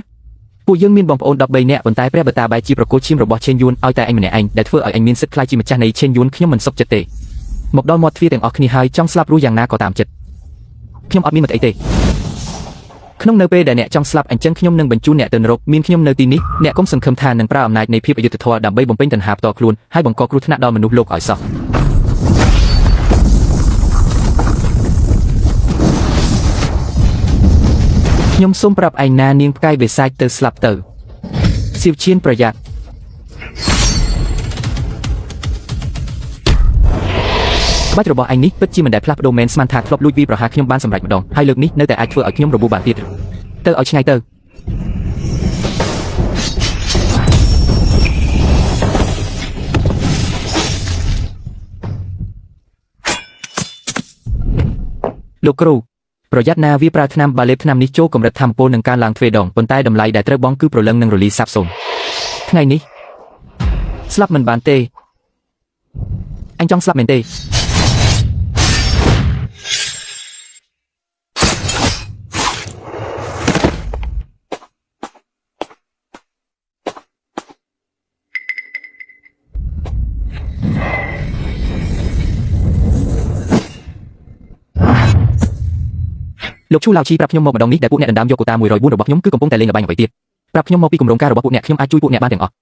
Speaker 1: ពួកយើងមានបងប្អូន13នាក់ប៉ុន្តែព្រះបតាបែរជាប្រគល់ឈាមរបស់ឆេនយួនឲ្យតែឯងម្នាក់ឯងដែលធ្វើឲ្យឯងមានសិទ្ធិក្លាយជាម្ចាស់នៃឆេនយួនខ្ញុំមិនសុខចិត្តទេមកដល់មាត់ទ្វារទាំងអស់គ្នាហើយចង់ស្លាប់រស់យ៉ាងណាក៏តាមចិត្តខ្ញុំអត់មានមតិអីទេក្នុងនៅពេលដែលអ្នកចង់ស្លាប់អញ្ចឹងខ្ញុំនឹងបញ្ជូនអ្នកទៅនរកមានខ្ញុំនៅទីនេះអ្នកកុំសង្ឃឹមថានឹងប្រើអំណាចនៃភាពអយុត្តិធម៌ដើម្បីបំពេញតណ្ហាផ្ទាល់ខ្លួនហើយបង្កគ្រោះថ្នាក់ដល់មនុស្សលោកឲ្យសោះខ្ញុំសូមប្រាប់ឯងណានាងផ្កាយបិសាចទៅស្លាប់ទៅសៀវឈៀនប្រយ័ត្នក្បាច់របស់ឯងនេះពិតជាមិនដែលផ្លាស់ប្ដូរមែនស្មានថាធ្លាប់លួចវាប្រហារខ្ញុំបានសម្រេចម្ដងហើយលើកនេះនៅតែអាចធ្វើឲ្យខ្ញុំរបួសបានទៀតទៅឲ្យឆ្ងាយទៅលោកគ្រូប្រយ័ត្នណាវាប្រើថ្នាំបាលេបថ្នាំនេះចូលកម្រិតធម្មពលនឹងការឡើងទ្វេដងប៉ុន្តែតម្លៃដែលត្រូវបង់គឺប្រលឹងនឹងរលីសាបសូន្យថ្ងៃនេះស្លាប់មិនបានទេអញចង់ស្លាប់មែនទេលោកឈូឡាវឈីប្រាប់ខ្ញុំមកម្ដងនេះដែលពួកអ្នកដណ្ដើមយកកូតា104របស់ខ្ញុំគឺកំពុងតែលេងល្បែងអ្វីទៀតប្រាប់ខ្ញុំមកពីគម្រោងការរបស់ពួកអ្នកខ្ញុំអាចជួយពួកអ្នកបានទាំងអស់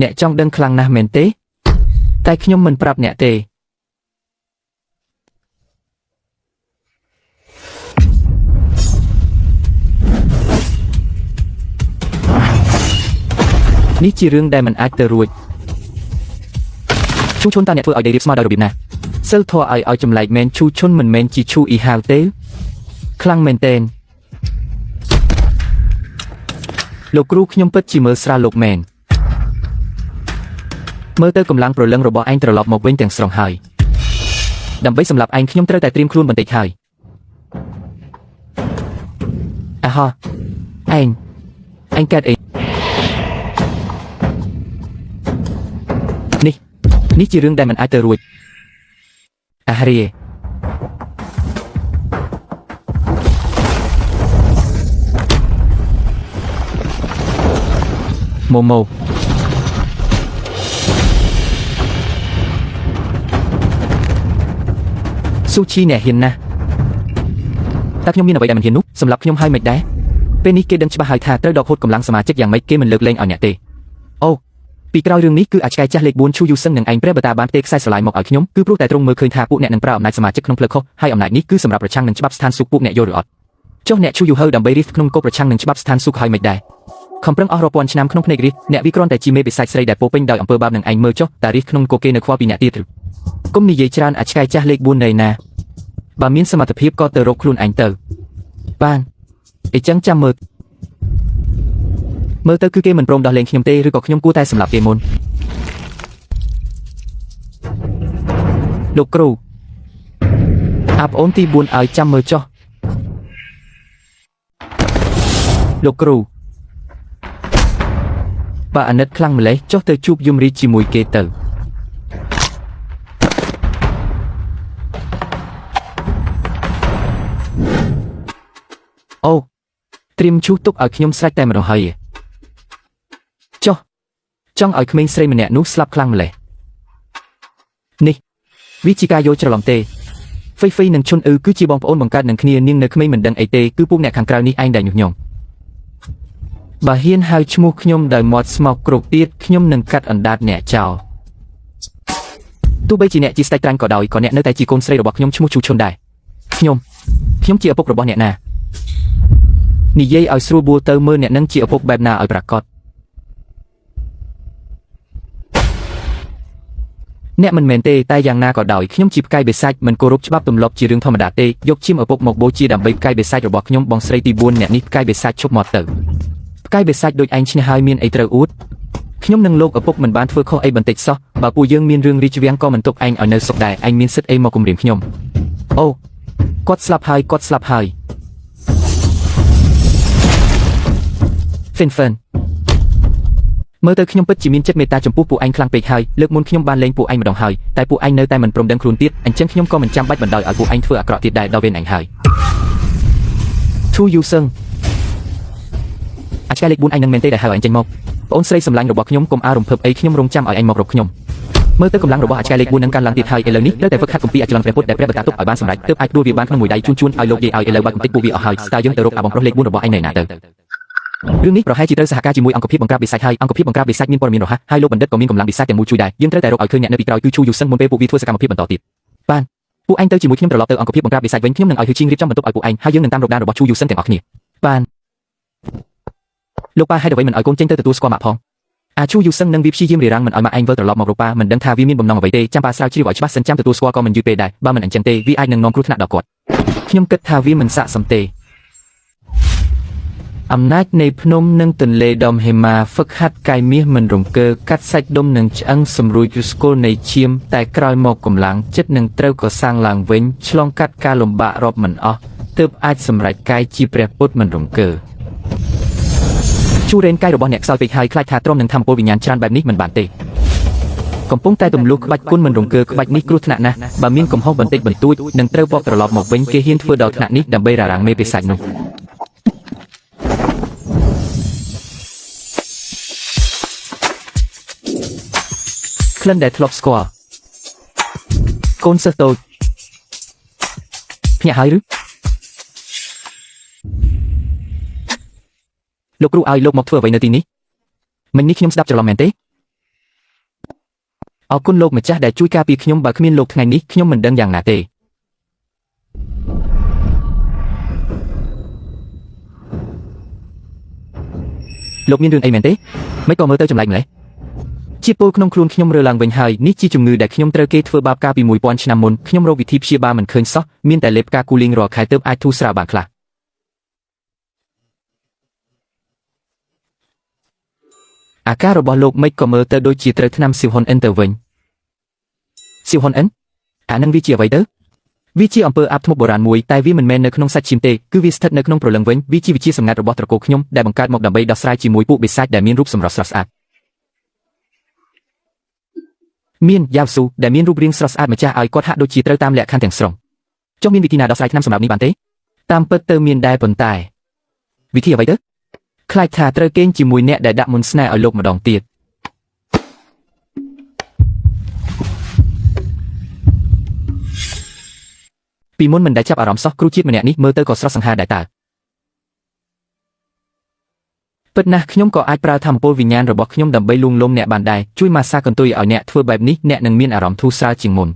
Speaker 1: អ្នកចង់ដឹងខ្លាំងណាស់មែនទេតែខ្ញុំមិនប្រាប់អ្នកទេនេះជារឿងដែលមិនអាចទៅរួចឈូឈុនតើអ្នកធ្វើឲ្យដីរៀបស្មើដោយរបៀបណាសិលធម៌ឲ្យចម្លែកមែនឈូឈុនមិនមែនជាឈូអ៊ីហាវទេខ្លាំងមែនទែនលោកគ្រូខ្ញុំពិតជាមើលស្រាលលោកមែនមើលទៅកម្លាំងព្រលឹងរបស់ឯងត្រឡប់មកវិញទាំងស្រុងហើយដើម្បីសម្រាប់ឯងខ្ញុំត្រូវតែត្រៀមខ្លួនបន្តិចហើយអាហោឯងឯងកើតអីនេះនេះជារឿងដែលមិនអាចទៅរួចអាហរីម៉ូម៉ូស៊ូឈីអ្នកហ៊ានណាស់តើខ្ញុំមានអ្វីដែលមិនហ៊ាននោះសម្រាប់ខ្ញុំហើយមិនដែរពេលនេះគេដឹងច្បាស់ហើយថាត្រូវដកហូតកម្លាំងសមាជិកយ៉ាងម៉េចគេមិនលើកលែងឲ្យអ្នកទេអូពីក្រោយរឿងនេះគឺអាចឆ្កែចាស់លេខ4ឈូយូសឹងនឹងឯងព្រះបតាបានផ្ទេរខ្សែស្រឡាយមកឲ្យខ្ញុំគឺព្រោះតែទ្រង់មើលឃើញថាពួកអ្នកនឹងប្រើអំណាចសមាជិកក្នុងផ្លូវខុសហើយអំណាចនេះគឺសម្រាប់ប្រឆាំងនឹងច្បាប់ស្ថានសុខពួកអ្នកយល់ឬអត់ចុះអ្នកឈូយូហៅដើម្បីរៀបក្នុងគោលប្រឆាំងនឹងច្បាប់ស្ថានសុខហើយមិនដែរ ខំប្រឹងអស់រាប់ពាន់ឆ្នាំក្នុងភ្នែករាជអ្នកវាគ្រាន់តែជាមេបិសាចស្រីដែលពោពេញដោយអំពើបាបនឹងឯងមើលចុះតារាជក្នុងគោគេនៅខ្វល់ពីអ្នកទៀតឬគុំនិយាយច្រើនអាចឆ្កែចាស់លេខ4នៅណាបើមានសមត្ថភាពក៏ទៅរកខ្លួនឯងទៅបានអីចឹងចាំមើលមើលទៅគឺគេមិនព្រមដោះលែងខ្ញុំទេឬក៏ខ្ញុំគួរតែសម្លាប់គេមុនលោកគ្រូអាប់អូនទី4ឲ្យចាំមើលចុះលោកគ្រូបើអាណិតខ្លាំងម្លេះចុះទៅជួបយមរាជជាមួយគេទៅអូត្រៀមឈូសទុកឲ្យខ្ញុំស្រេចតែម្ដងហើយចុះចង់ឲ្យក្មេងស្រីម្នាក់នោះស្លាប់ខ្លាំងម្លេះនេះវាជាការយល់ច្រឡំទេហ្វេហ្វេនិងឈុនអ៊ឺគឺជាបងប្អូនបង្កើតនឹងគ្នានាងនៅក្មេងមិនដឹងអីទេគឺពួកអ្នកខាងក្រៅនេះឯងដែលញុះញង់បើហ៊ានហៅឈ្មោះខ្ញុំដោយមាត់ស្មោកគ្រោកទៀតខ្ញុំនឹងកាត់អណ្ដាតអ្នកចោលទោះបីជាអ្នកជាស្ដេចត្រាញ់ក៏ដោយក៏អ្នកនៅតែជាកូនស្រីរបស់ខ្ញុំឈ្មោះជូឈុនដែរខ្ញុំខ្ញុំជាឪពុករបស់អ្នកណានិយាយឲ្យស្រួលបួលទៅមើលអ្នកនឹងជាឪពុកបែបណាឲ្យប្រាកដអ្នកមិនមែនទេតែយ៉ាងណាក៏ដោយខ្ញុំជាផ្កាយបិសាចមិនគោរពច្បាប់ទម្លាប់ជារឿងធម្មតាទេយកឈាមឪពុកមកបូជាដើម្បីផ្កាយបិសាចរបស់ខ្ញុំបងស្រីទី4អ្នកនេះផ្កាយបិសាចឈប់មកទៅផ្កាយបិសាចដូចឯងឈ្នះហើយមានអីត្រូវអួតខ្ញុំនឹងលោកឪពុកមិនបានធ្វើខុសអីបន្តិចសោះបើពួកយើងមានរឿងរាជវាំងក៏មិនទុកឯងឲ្យនៅសុខដែរឯងមានសិទ្ធិអីមកគំរាមខ្ញុំអូគាត់ស្លាប់ហើយគាត់ស្លាប់ហើយហ្វិនហ្វិនមើលទៅខ្ញុំពិតជាមានចិត្តមេត្តាចំពោះពួកឯងខ្លាំងពេកហើយលើកមុនខ្ញុំបានលេងពួកឯងម្ដងហើយតែពួកឯងនៅតែមិនព្រមដឹងខ្លួនទៀតអញ្ចឹងខ្ញុំក៏មិនចាំបាច់បណ្ដោយឲ្យពួកឯងធ្វើអាក្រក់ទៀតដែរដល់វេនឯងហើយឈូយូសឹងអាចឆ្កែលេខ4ឯងនឹងមែនទេដែលហៅឯងចេញមកប្អូនស្រីសម្លាញ់របស់ខ្ញុំកុំអារំភើបអីខ្ញុំរងចាំឲ្យឯងមករកខ្ញុំមើលទៅកម្លាំងរបស់អាចឆ្កែលេខ4នឹងកើនឡើងទៀតហើយឥឡូវនេះត្រូវតែហ្វឹកហាត់គម្ពីរអចលនព្រះពុទ្ធដែលព្រះបតាទុកឲ្យបានសម្រេចទើបអាចដួលវាបានក្នុងមួយដៃជូនជូនឲ្យលោកយាយឲ្យឥឡូវបើកំតិចពួកវាអស់ហើយតើយើងទៅរកអាបងប្រុសលេខ4របស់ឯងនៅណាទៅរឿងនេះប្រហែលជាត្រូវសហការជាមួយអង្គភាពបង្ក្រាបបិសាចហើយអង្គភាពបង្ក្រាបបិសាចមានព័ត៌មានរហ័សហើយលោកបណ្ឌិតក៏មានកម្លាំងបិសាចទាំងមូលជួយដែរយើងត្រូវតែរកឲ្យឃើញអ្នកនៅពីក្រោយគឺឈូយូសឹងមុនពេលពួកវាធ្វើសកម្មភាពបន្តទៀតបានពួកឯងទៅជាមួយខ្ញុំត្រឡប់ទៅអង្គភាពបង្ក្រាបបិសាចវិញខ្ញុំនឹងឲ្យហ៊ឺឈីងរៀបចំបន្ទប់ឲ្យពួកឯងហើយយើងនឹងតាមរកដានរបស់ឈូយូសឹងទាំងអស់គ្នាបានលោកប៉ាហេតុអ្វីមិនឲ្យកូនចេញទៅទទួលស្គាល់ម៉ាក់ផងអាឈូយូសឹងនឹងវាព្យាយាមរារាំងមិនឲ្យម៉ាក់ឯងវិលត្រឡប់មករកប៉ាមិនដឹងថាវាមានបំណងអ្វីទេចាំប៉ាស្រាវជ្រាវឲ្យច្បាស់សិនចាំទទួលស្គាល់ក៏មិនយឺតពេលដែរបើមិនអញ្ចឹងទេវាអាចនឹងនាំគ្រោះថ្នាក់ដល់គាត់ខ្ញុំគិតថាវាមិនស័ក្តិសមទេអំណាចនៃភ្នំនិងទន្លេដុំហេម៉ាហ្វឹកហាត់កាយមាសមិនរង្គើកាត់សាច់ដុំនឹងឆ្អឹងសម្រួចឫសគល់នៃឈាមតែក្រោយមកកម្លាំងចិត្តនឹងត្រូវកសាងឡើងវិញឆ្លងកាត់ការលំបាករាប់មិនអស់ទើបអាចសម្រេចកាយជាព្រះពុទ្ធមិនរង្គើជួរេនកាយរបស់អ្នកខ្សោយពេកហើយខ្លាចថាទ្រាំនឹងធម្មពលវិញ្ញាណច្រើនបែបនេះមិនបានទេកំពុងតែទម្លុះក្បាច់គុណមិនរង្គើក្បាច់នេះគ្រោះថ្នាក់ណាស់បើមានកំហុសបន្តិចបន្តួចនឹងត្រូវបកត្រឡប់មកវិញគេហ៊ានធ្វើដល់ថ្នាក់នេះដើម្បីរារាំងមេបិសាចនោះក្លិនដែលធ្លាប់ស្គាល់កូនសិស្សតូចភ្ញាក់ហើយឬលោកគ្រូឲ្យលោកមកធ្វើអ្វីនៅទីនេះមិញនេះខ្ញុំស្ដាប់ច្រឡំមែនទេអរគុណលោកម្ចាស់ដែលជួយការពារខ្ញុំបើគ្មានលោកថ្ងៃនេះខ្ញុំមិនដឹងយ៉ាងណាទេលោកមានរឿងអីមែនទេមិនក៏មើលទៅចម្លែកម្លេះជាតិពុលក្នុងខ្លួនខ្ញុំរើឡើងវិញហើយនេះជាជំងឺដែលខ្ញុំត្រូវគេធ្វើបាបកាលពី1000ឆ្នាំមុនខ្ញុំរកវិធីព្យាបាលមិនឃើញសោះមានតែលេបការគូលីងរាល់ខែទើបអាចធូរស្រាលបានខ្លះអាការរបស់លោកមិនក៏មើលទៅដូចជាត្រូវថ្នាំស៊ីវហ៊ុនអិនទៅវិញស៊ីវហ៊ុនអិនអានឹងវាជាអ្វីទៅវាជាអំពើអាបធ្មប់បុរាណមួយតែវាមិនមែននៅក្នុងសាច់ឈាមទេគឺវាស្ថិតនៅក្នុងព្រលឹងវិញវាជាវិជាសម្ងាត់របស់ត្រកូលខ្ញុំដែលបង្កើតមកដើម្បីដោះស្រាយជាមួយពួកបិសាចដែលមានរូបសម្រស់ស្រស់ស្អាតមានយ៉ាវស៊ូដែលមានរូបរាងស្រស់ស្អាតម្ចាស់ឲ្យគាត់ហាក់ដូចជាត្រូវតាមលក្ខខណ្ឌទាំងស្រុងចុះមានវិធីណាដោះស្រាយថ្នាំសម្រាប់នេះបានទេតាមពិតទៅមានដែរប៉ុន្តែវិធីអ្វីទៅខ្លាចថាត្រូវកេងជាមួយអ្នកដែលដាក់មុនស្នេហ៍ឲ្យលោកម្ដងទៀតពីមុនមិនដែលចាប់អារម្មណ៍សោះគ្រូជាតិម្នាក់នេះមើលទៅក៏ស្រស់សង្ហាដែរតើពិតណាស់ខ្ញុំក៏អាចប្រើធម្មពលវិញ្ញាណរបស់ខ្ញុំដើម្បីលួងលោមអ្នកបានដែរជួយម៉ាស្សាកន្ទុយឲ្យអ្នកធ្វើបែបនេះអ្នកនឹងមានអារម្មណ៍ធូរស្រាលជាងមុន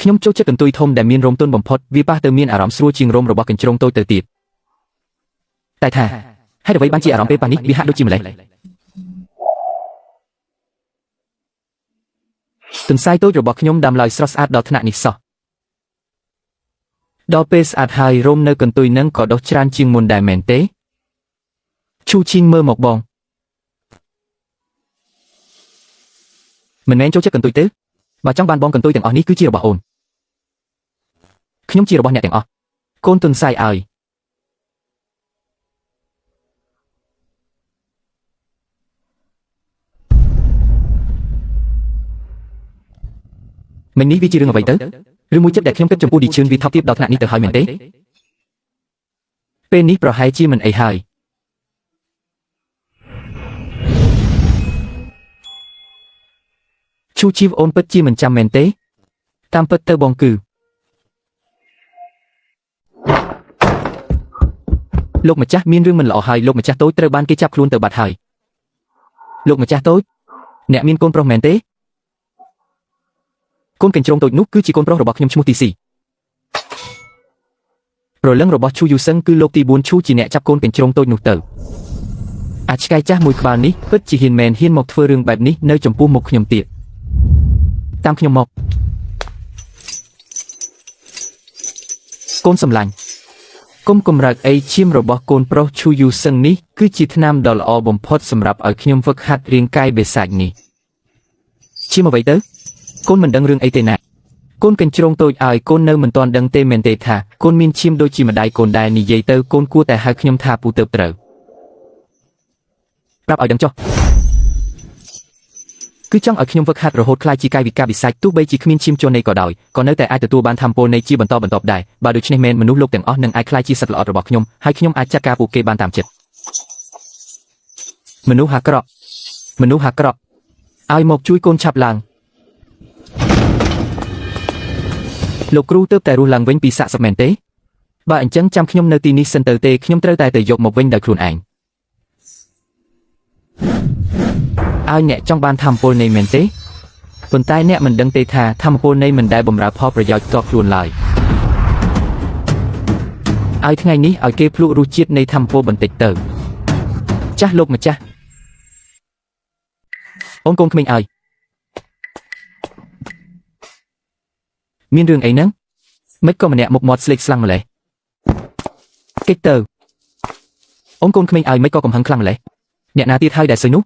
Speaker 1: ខ ខ្ញុំចូលចិត្តកន្ទុយធំដែលមានរោមទន់បំផុតវាប៉ះទៅមានអារម្មណ៍ស្រួលជាងរោមរបស់កញ្ជ្រោងតូចទៅទៀតតែថាហេតុអ្វីបានជាអារម្មណ៍ពេលប៉ះនេះវាហាក់ដូចជាម្លេះទន្សាយតូចរបស់ខ្ញុំដាំឡើយស្រស់ស្អាតដល់ថ្នាក់នេះសោះដល់ពេលស្អាតហើយរោមនៅកន្ទុយនឹងក៏ដុះច្រើនជាងមុនដែរមែនទេឈូឈីងមើលមកបងមិនមែនចូលចិត្តកន្ទុយទេបើចង់បានបងកន្ទុយទាំងអស់នេះគឺជារបស់អូនខ្ញុំជារបស់អ្នកទាំងអស់កូនទុនសាយឲ្យ មិញនេះវាជារឿងអ្វីទៅឬមួយចិត្តដែលខ្ញុំគិតចំពោះឌីឈឿនវាថោកទាបដល់ថ្នាក់នេះទៅហើយមែនទេពេលនេះប្រហែលជាមិនអីហើយឈូជីវអូនពិតជាមិនចាំមែនទេតាមពិតទៅបងគឺលោកម្ចាស់មានរឿងមិនល្អហើយលោកម្ចាស់តូចត្រូវបានគេចាប់ខ្លួនទៅបាត់ហើយលោកម្ចាស់តូចអ្នកមានកូនប្រុសមែនទេកូនកញ្ជ្រោងតូចនោះគឺជាកូនប្រុសរបស់ខ្ញុំឈ្មោះទីស៊ីប្រលឹងរបស់ឈូយូសឹងគឺលោកទី4ឈូជាអ្នកចាប់កូនកញ្ជ្រោងតូចនោះទៅអាចឆ្កែចាស់មួយក្បាលនេះពិតជាហ៊ានមែនហ៊ានមកធ្វើរឿងបែបនេះនៅចំពោះមុខខ្ញុំទៀតតាមខ្ញុំមកកូនសម្លាញ់គុំកម្រើកអីឈាមរបស់កូនប្រុសឈូយូសឹងនេះគឺជាថ្នាំដ៏ល្អបំផុតសម្រាប់ឲ្យខ្ញុំហ្វឹកហាត់រាងកាយបិសាចនេះឈាមអ្វីទៅកូនមិនដឹងរឿងអីទេណាកូនកញ្ជ្រោងតូចឲ្យកូននៅមិនទាន់ដឹងទេមែនទេថាកូនមានឈាមដូចជាម្ដាយកូនដែរនិយាយទៅកូនគួរតែហៅខ្ញុំថាពូទៅត្រូវប្រាប់ឲ្យដឹងចុះគឺចង់ឲ្យខ្ញុំហ្វឹកហាត់រហូតក្លាយជាកាយវិការបិសាចទោះបីជាគ្មានឈាមជ័រនៃក៏ដោយក៏នៅតែអាចទទួលបានធម៌ពលនៃជាបន្តបន្ទាប់ដែរបើដូច្នេះមែនមនុស្សលោកទាំងអស់នឹងអាចក្លាយជាសត្វល្អិតរបស់ខ្ញុំហើយខ្ញុំអាចចាត់ការពួកគេបានតាមចិត្តមនុស្សអាក្រក់មនុស្សអាក្រក់ឲ្យមកជួយកូនឆាប់ឡើងលោកគ្រូទើបតែរស់ឡើងវិញពីសាកសពមែនទេបើអញ្ចឹងចាំខ្ញុំនៅទីនេះសិនទៅទេខ្ញុំត្រូវតែទៅយកមកវិញដោយខ្លួនឯងឲ្យអ្នកចង់បានធម៌ពលនៃមែនទេប៉ុន្តែអ្នកមិនដឹងទេថាធម៌ពលនៃមិនដែលបម្រើផលប្រយោជន៍ផ្ទាល់ខ្លួនឡើយឲ្យថ្ងៃនេះឲ្យគេភ្លក់រសជាតិនៃធម៌ពលបន្តិចទៅចាស់លោកម្ចាស់អូនកូនក្មេងឲ្យមានរឿងអីហ្នឹងមិនក៏ម្នាក់មុខមាត់ស្លេកស្លាំងម្លេះកិច្ចទៅអូនកូនក្មេងឲ្យមិនក៏កំហឹងខ្លាំងម្លេះអ្នកណាទៀតហើយដែលសុយនោះ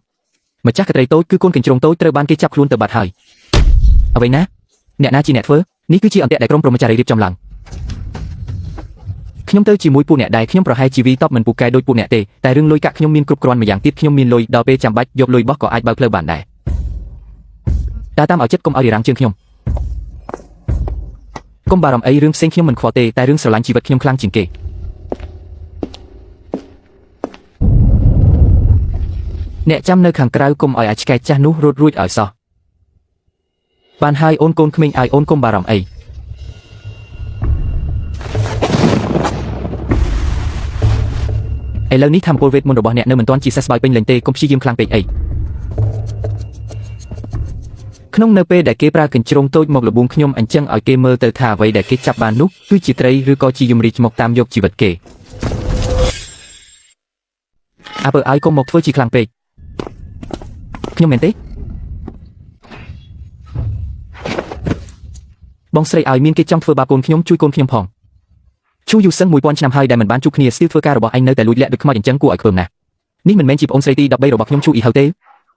Speaker 1: ម្ចាស់កត្រីតូចគឺកូនកញ្ជ្រោងតូចត្រូវបានគេចាប់ខ្លួនទៅបាត់ហើយអ្វីណាអ្នកណាជាអ្នកធ្វើនេះគឺជាអន្ទាក់ដែលក្រុមព្រហ្មចារីរៀបចំឡើងខ្ញុំទៅជាមួយពួកអ្នកដែរខ្ញុំប្រហែលជាវីតបមិនពូកែដូចពួកអ្នកទេតែរឿងលុយកាក់ខ្ញុំមានគ្រប់គ្រាន់ម្យ៉ាងទៀតខ្ញុំមានលុយដល់ពេលចាំបាច់យកលុយបោះក៏អាចបើកផ្លូវបានដែរតែតាមឲ្យចិត្តកុំឲ្យរារាំងជើងខ្ញុំកុំបារម្ភអីរឿងផ្សេងខ្ញុំមិនខ្វល់ទេតែរឿងស្រឡាញ់ជីវិតខ្ញុំខ្លាំងជាងគេអ្នកចាំនៅខាងក្រៅកុំឲ្យអាចឆ្កែចាស់នោះរត់រួចឲ្យសោះបានហើយអូនកូនក្មេងឲ្យអូនកុំបារម្ភអីឥឡូវនេះធម្មពលវេទមន្តរបស់អ្នកនៅមិនទាន់ជាសះស្បើយពេញលេញទេកុំព្យាយាមខ្លាំងពេកអីក្នុងនៅពេលដែលគេប្រើកញ្ជ្រោងតូចមកលបួងខ្ញុំអញ្ចឹងឲ្យគេមើលទៅថាអ្វីដែលគេចាប់បាននោះគឺជាត្រីឬក៏ជាយមរាជមកតាមយកជីវិតគេអាពើឲ្យកុំមកធ្វើជាខ្លាំងពេកខ្ញុំមែនទេបងស្រីឲ្យមានគេចង់ធ្វើបាបកូនខ្ញុំជួយកូនខ្ញុំផងឈូយូសឹង1000ឆ្នាំហើយដែលមិនបានជួបគ្នាស្ទីលធ្វើការរបស់ឯងនៅតែលួចលាក់ដូចខ្មោចអញ្ចឹងគួរឲ្យខ្ពើមណាស់នេះមិនមែនជាប្អូនស្រីទី13របស់ខ្ញុំឈូអ៊ីហៅទេ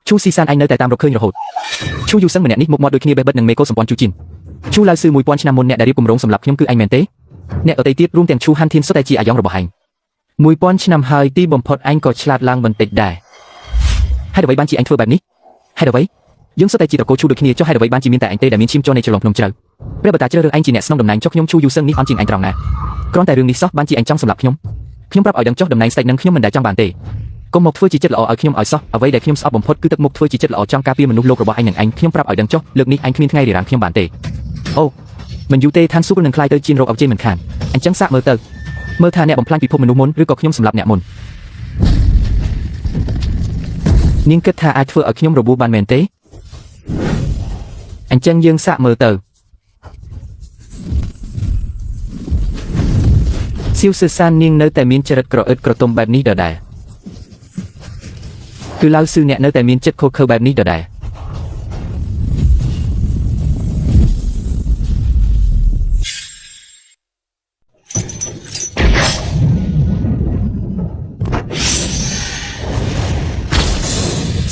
Speaker 1: ឈូស៊ីសានឯងនៅតែតាមរកឃើញរហូតឈូយូសឹងម្នាក់នេះមុខមាត់ដូចគ្នាបេះបិទនឹងមេកោសម្ព័ន្ធជូជីនឈូឡាវស៊ឺ1000ឆ្នាំមុនអ្នកដែលរៀបគម្រោងសម្រាប់ខ្ញុំគឺឯងមែនទេអ្នកដទៃទៀតរួមទាំងឈូហាន់ធានសុទ្ធតែជាអាយ៉ងរបស់ឯង1000ឆ្នាំហើយទីបំផុតឯងក៏ឆ្លាតឡើងបន្តិចដែរហេតុអ្វីបានជាឯងធ្វើបែបនេះហេតុអ្វីយើងសុទ្ធតែជាត្រកូលឈូដូចគ្នាចុះហេតុអ្វីបានជាមានតែឯងទេដែលមានឈាមជ័រនៃជ្រលងភ្នំជ្រៅព្រះបតាជ្រើសរើសឯងជាអ្នកស្នងតំណែងចុះខ្ញុំឈូយូសឹងនេះអន់ជាងឯងត្រង់ណាគ្រាន់តែរឿងនេះសោះបានជាឯងចង់សម្លាប់ខ្ញុំខ្ញុំប្រាប់ឲ្យដឹងចុះតំណែងស្ដេចនឹងខ្ញុំមិនដែលចង់បានទេកុំមកធ្វើជាចិត្តល្អឲ្យខ្ញុំឲ្យសោះអ្វីដែលខ្ញុំស្អប់បំផុតគឺទឹកមុខធ្វើជាចិត្តល្អចង់ការពារមនុស្សលោករបស់ឯងនឹងឯងខ្ញុំប្រាប់ឲ្យដឹងចុះលើកនេះឯងគ្មានថ្ងៃរារាំងខ្ញុំបានទេអូមិនយូរទេឋានសួគ៌នឹងក្លាយទៅជារោគអុកជេមិនខានអញ្ចឹងសាកមើលទៅមើលថាអ្នកបំផ្លាញពិភពមនុស្សមុនឬក៏ខ្ញុំសម្លាប់អ្នកមុននាងគិតថាអាចធ្វើឲ្យខ្ញុំរបួសបានមែនទេអញ្ចឹងយើងសាកមើលទៅ សៀវសឺសាននាងនៅតែមានចរិតក្រអឺតក្រទុំបែបនេះដដែលគឺឡៅស៊ឺអ្នកនៅតែមានចិត្តខូខើបែបនេះដដែល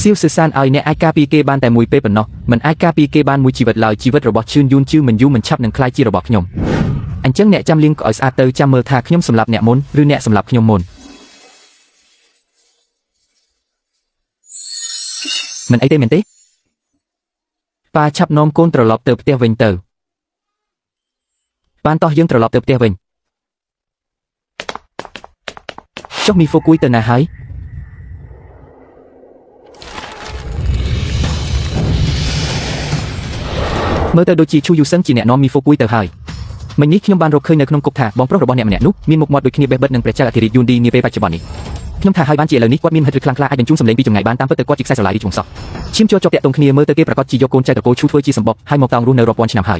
Speaker 1: សៀវសឺសានឲ្យអ្នកអាចការពារគេបានតែមួយពេលប៉ុណ្ណោះមិនអាចការពារគេបានមួយជីវិតឡើយជីវិតរបស់ឈឿនយូនជឺមិនយូរមិនឆាប់នឹងក្លាយជារបស់ខ្ញុំអញ្ចឹងអ្នកចាំលៀងក៏ឲ្យស្អាតទៅចាំមើលថាខ្ញុំសម្លាប់អ្នកមុនឬអ្នកសម្លាប់ខ្ញុំមុនមិនអីទេមែនទេប៉ាឆាប់នាំកូនត្រឡប់ទៅផ្ទះវិញទៅបានតោះយើងត្រឡប់ទៅផ្ទះវិញចុះមីហ្វូគួយទៅណាហើយមើលទៅដូចជាឈូយូសឹងជាអ្នកនាំមីហ្វូគួយទៅហើយមិញនេះខ្ញុំបានរកឃើញនៅក្នុងគុកថាបងប្រុសរបស់អ្នកម្នាក់នោះមានមុខមាត់ដូចគ្នាបេះបិទនឹងព្រះចៅអធិរាជយួនឌីនាពេលបច្ចុប្បន្ននេះខ្ញុំថាហើយបានជាឥឡូវនេះគាត់មានមហិទ្ធិឫទ្ធិខ្លាំងក្លាអាចបញ្ជូនសម្លេងពីចម្ងាយបានតាមពិតទៅគាត់ជាខ្សែស្រឡាយរាជវង្សសោះឈាមជ័រជាប់តាក់ទងគ្នាមើលទៅគេប្រកាសជាយកកូនចៅត្រកូលឈូធ្វើជាសម្បុកហើយមកតោងរស់នៅរាប់ពាន់ឆ្នាំហើយ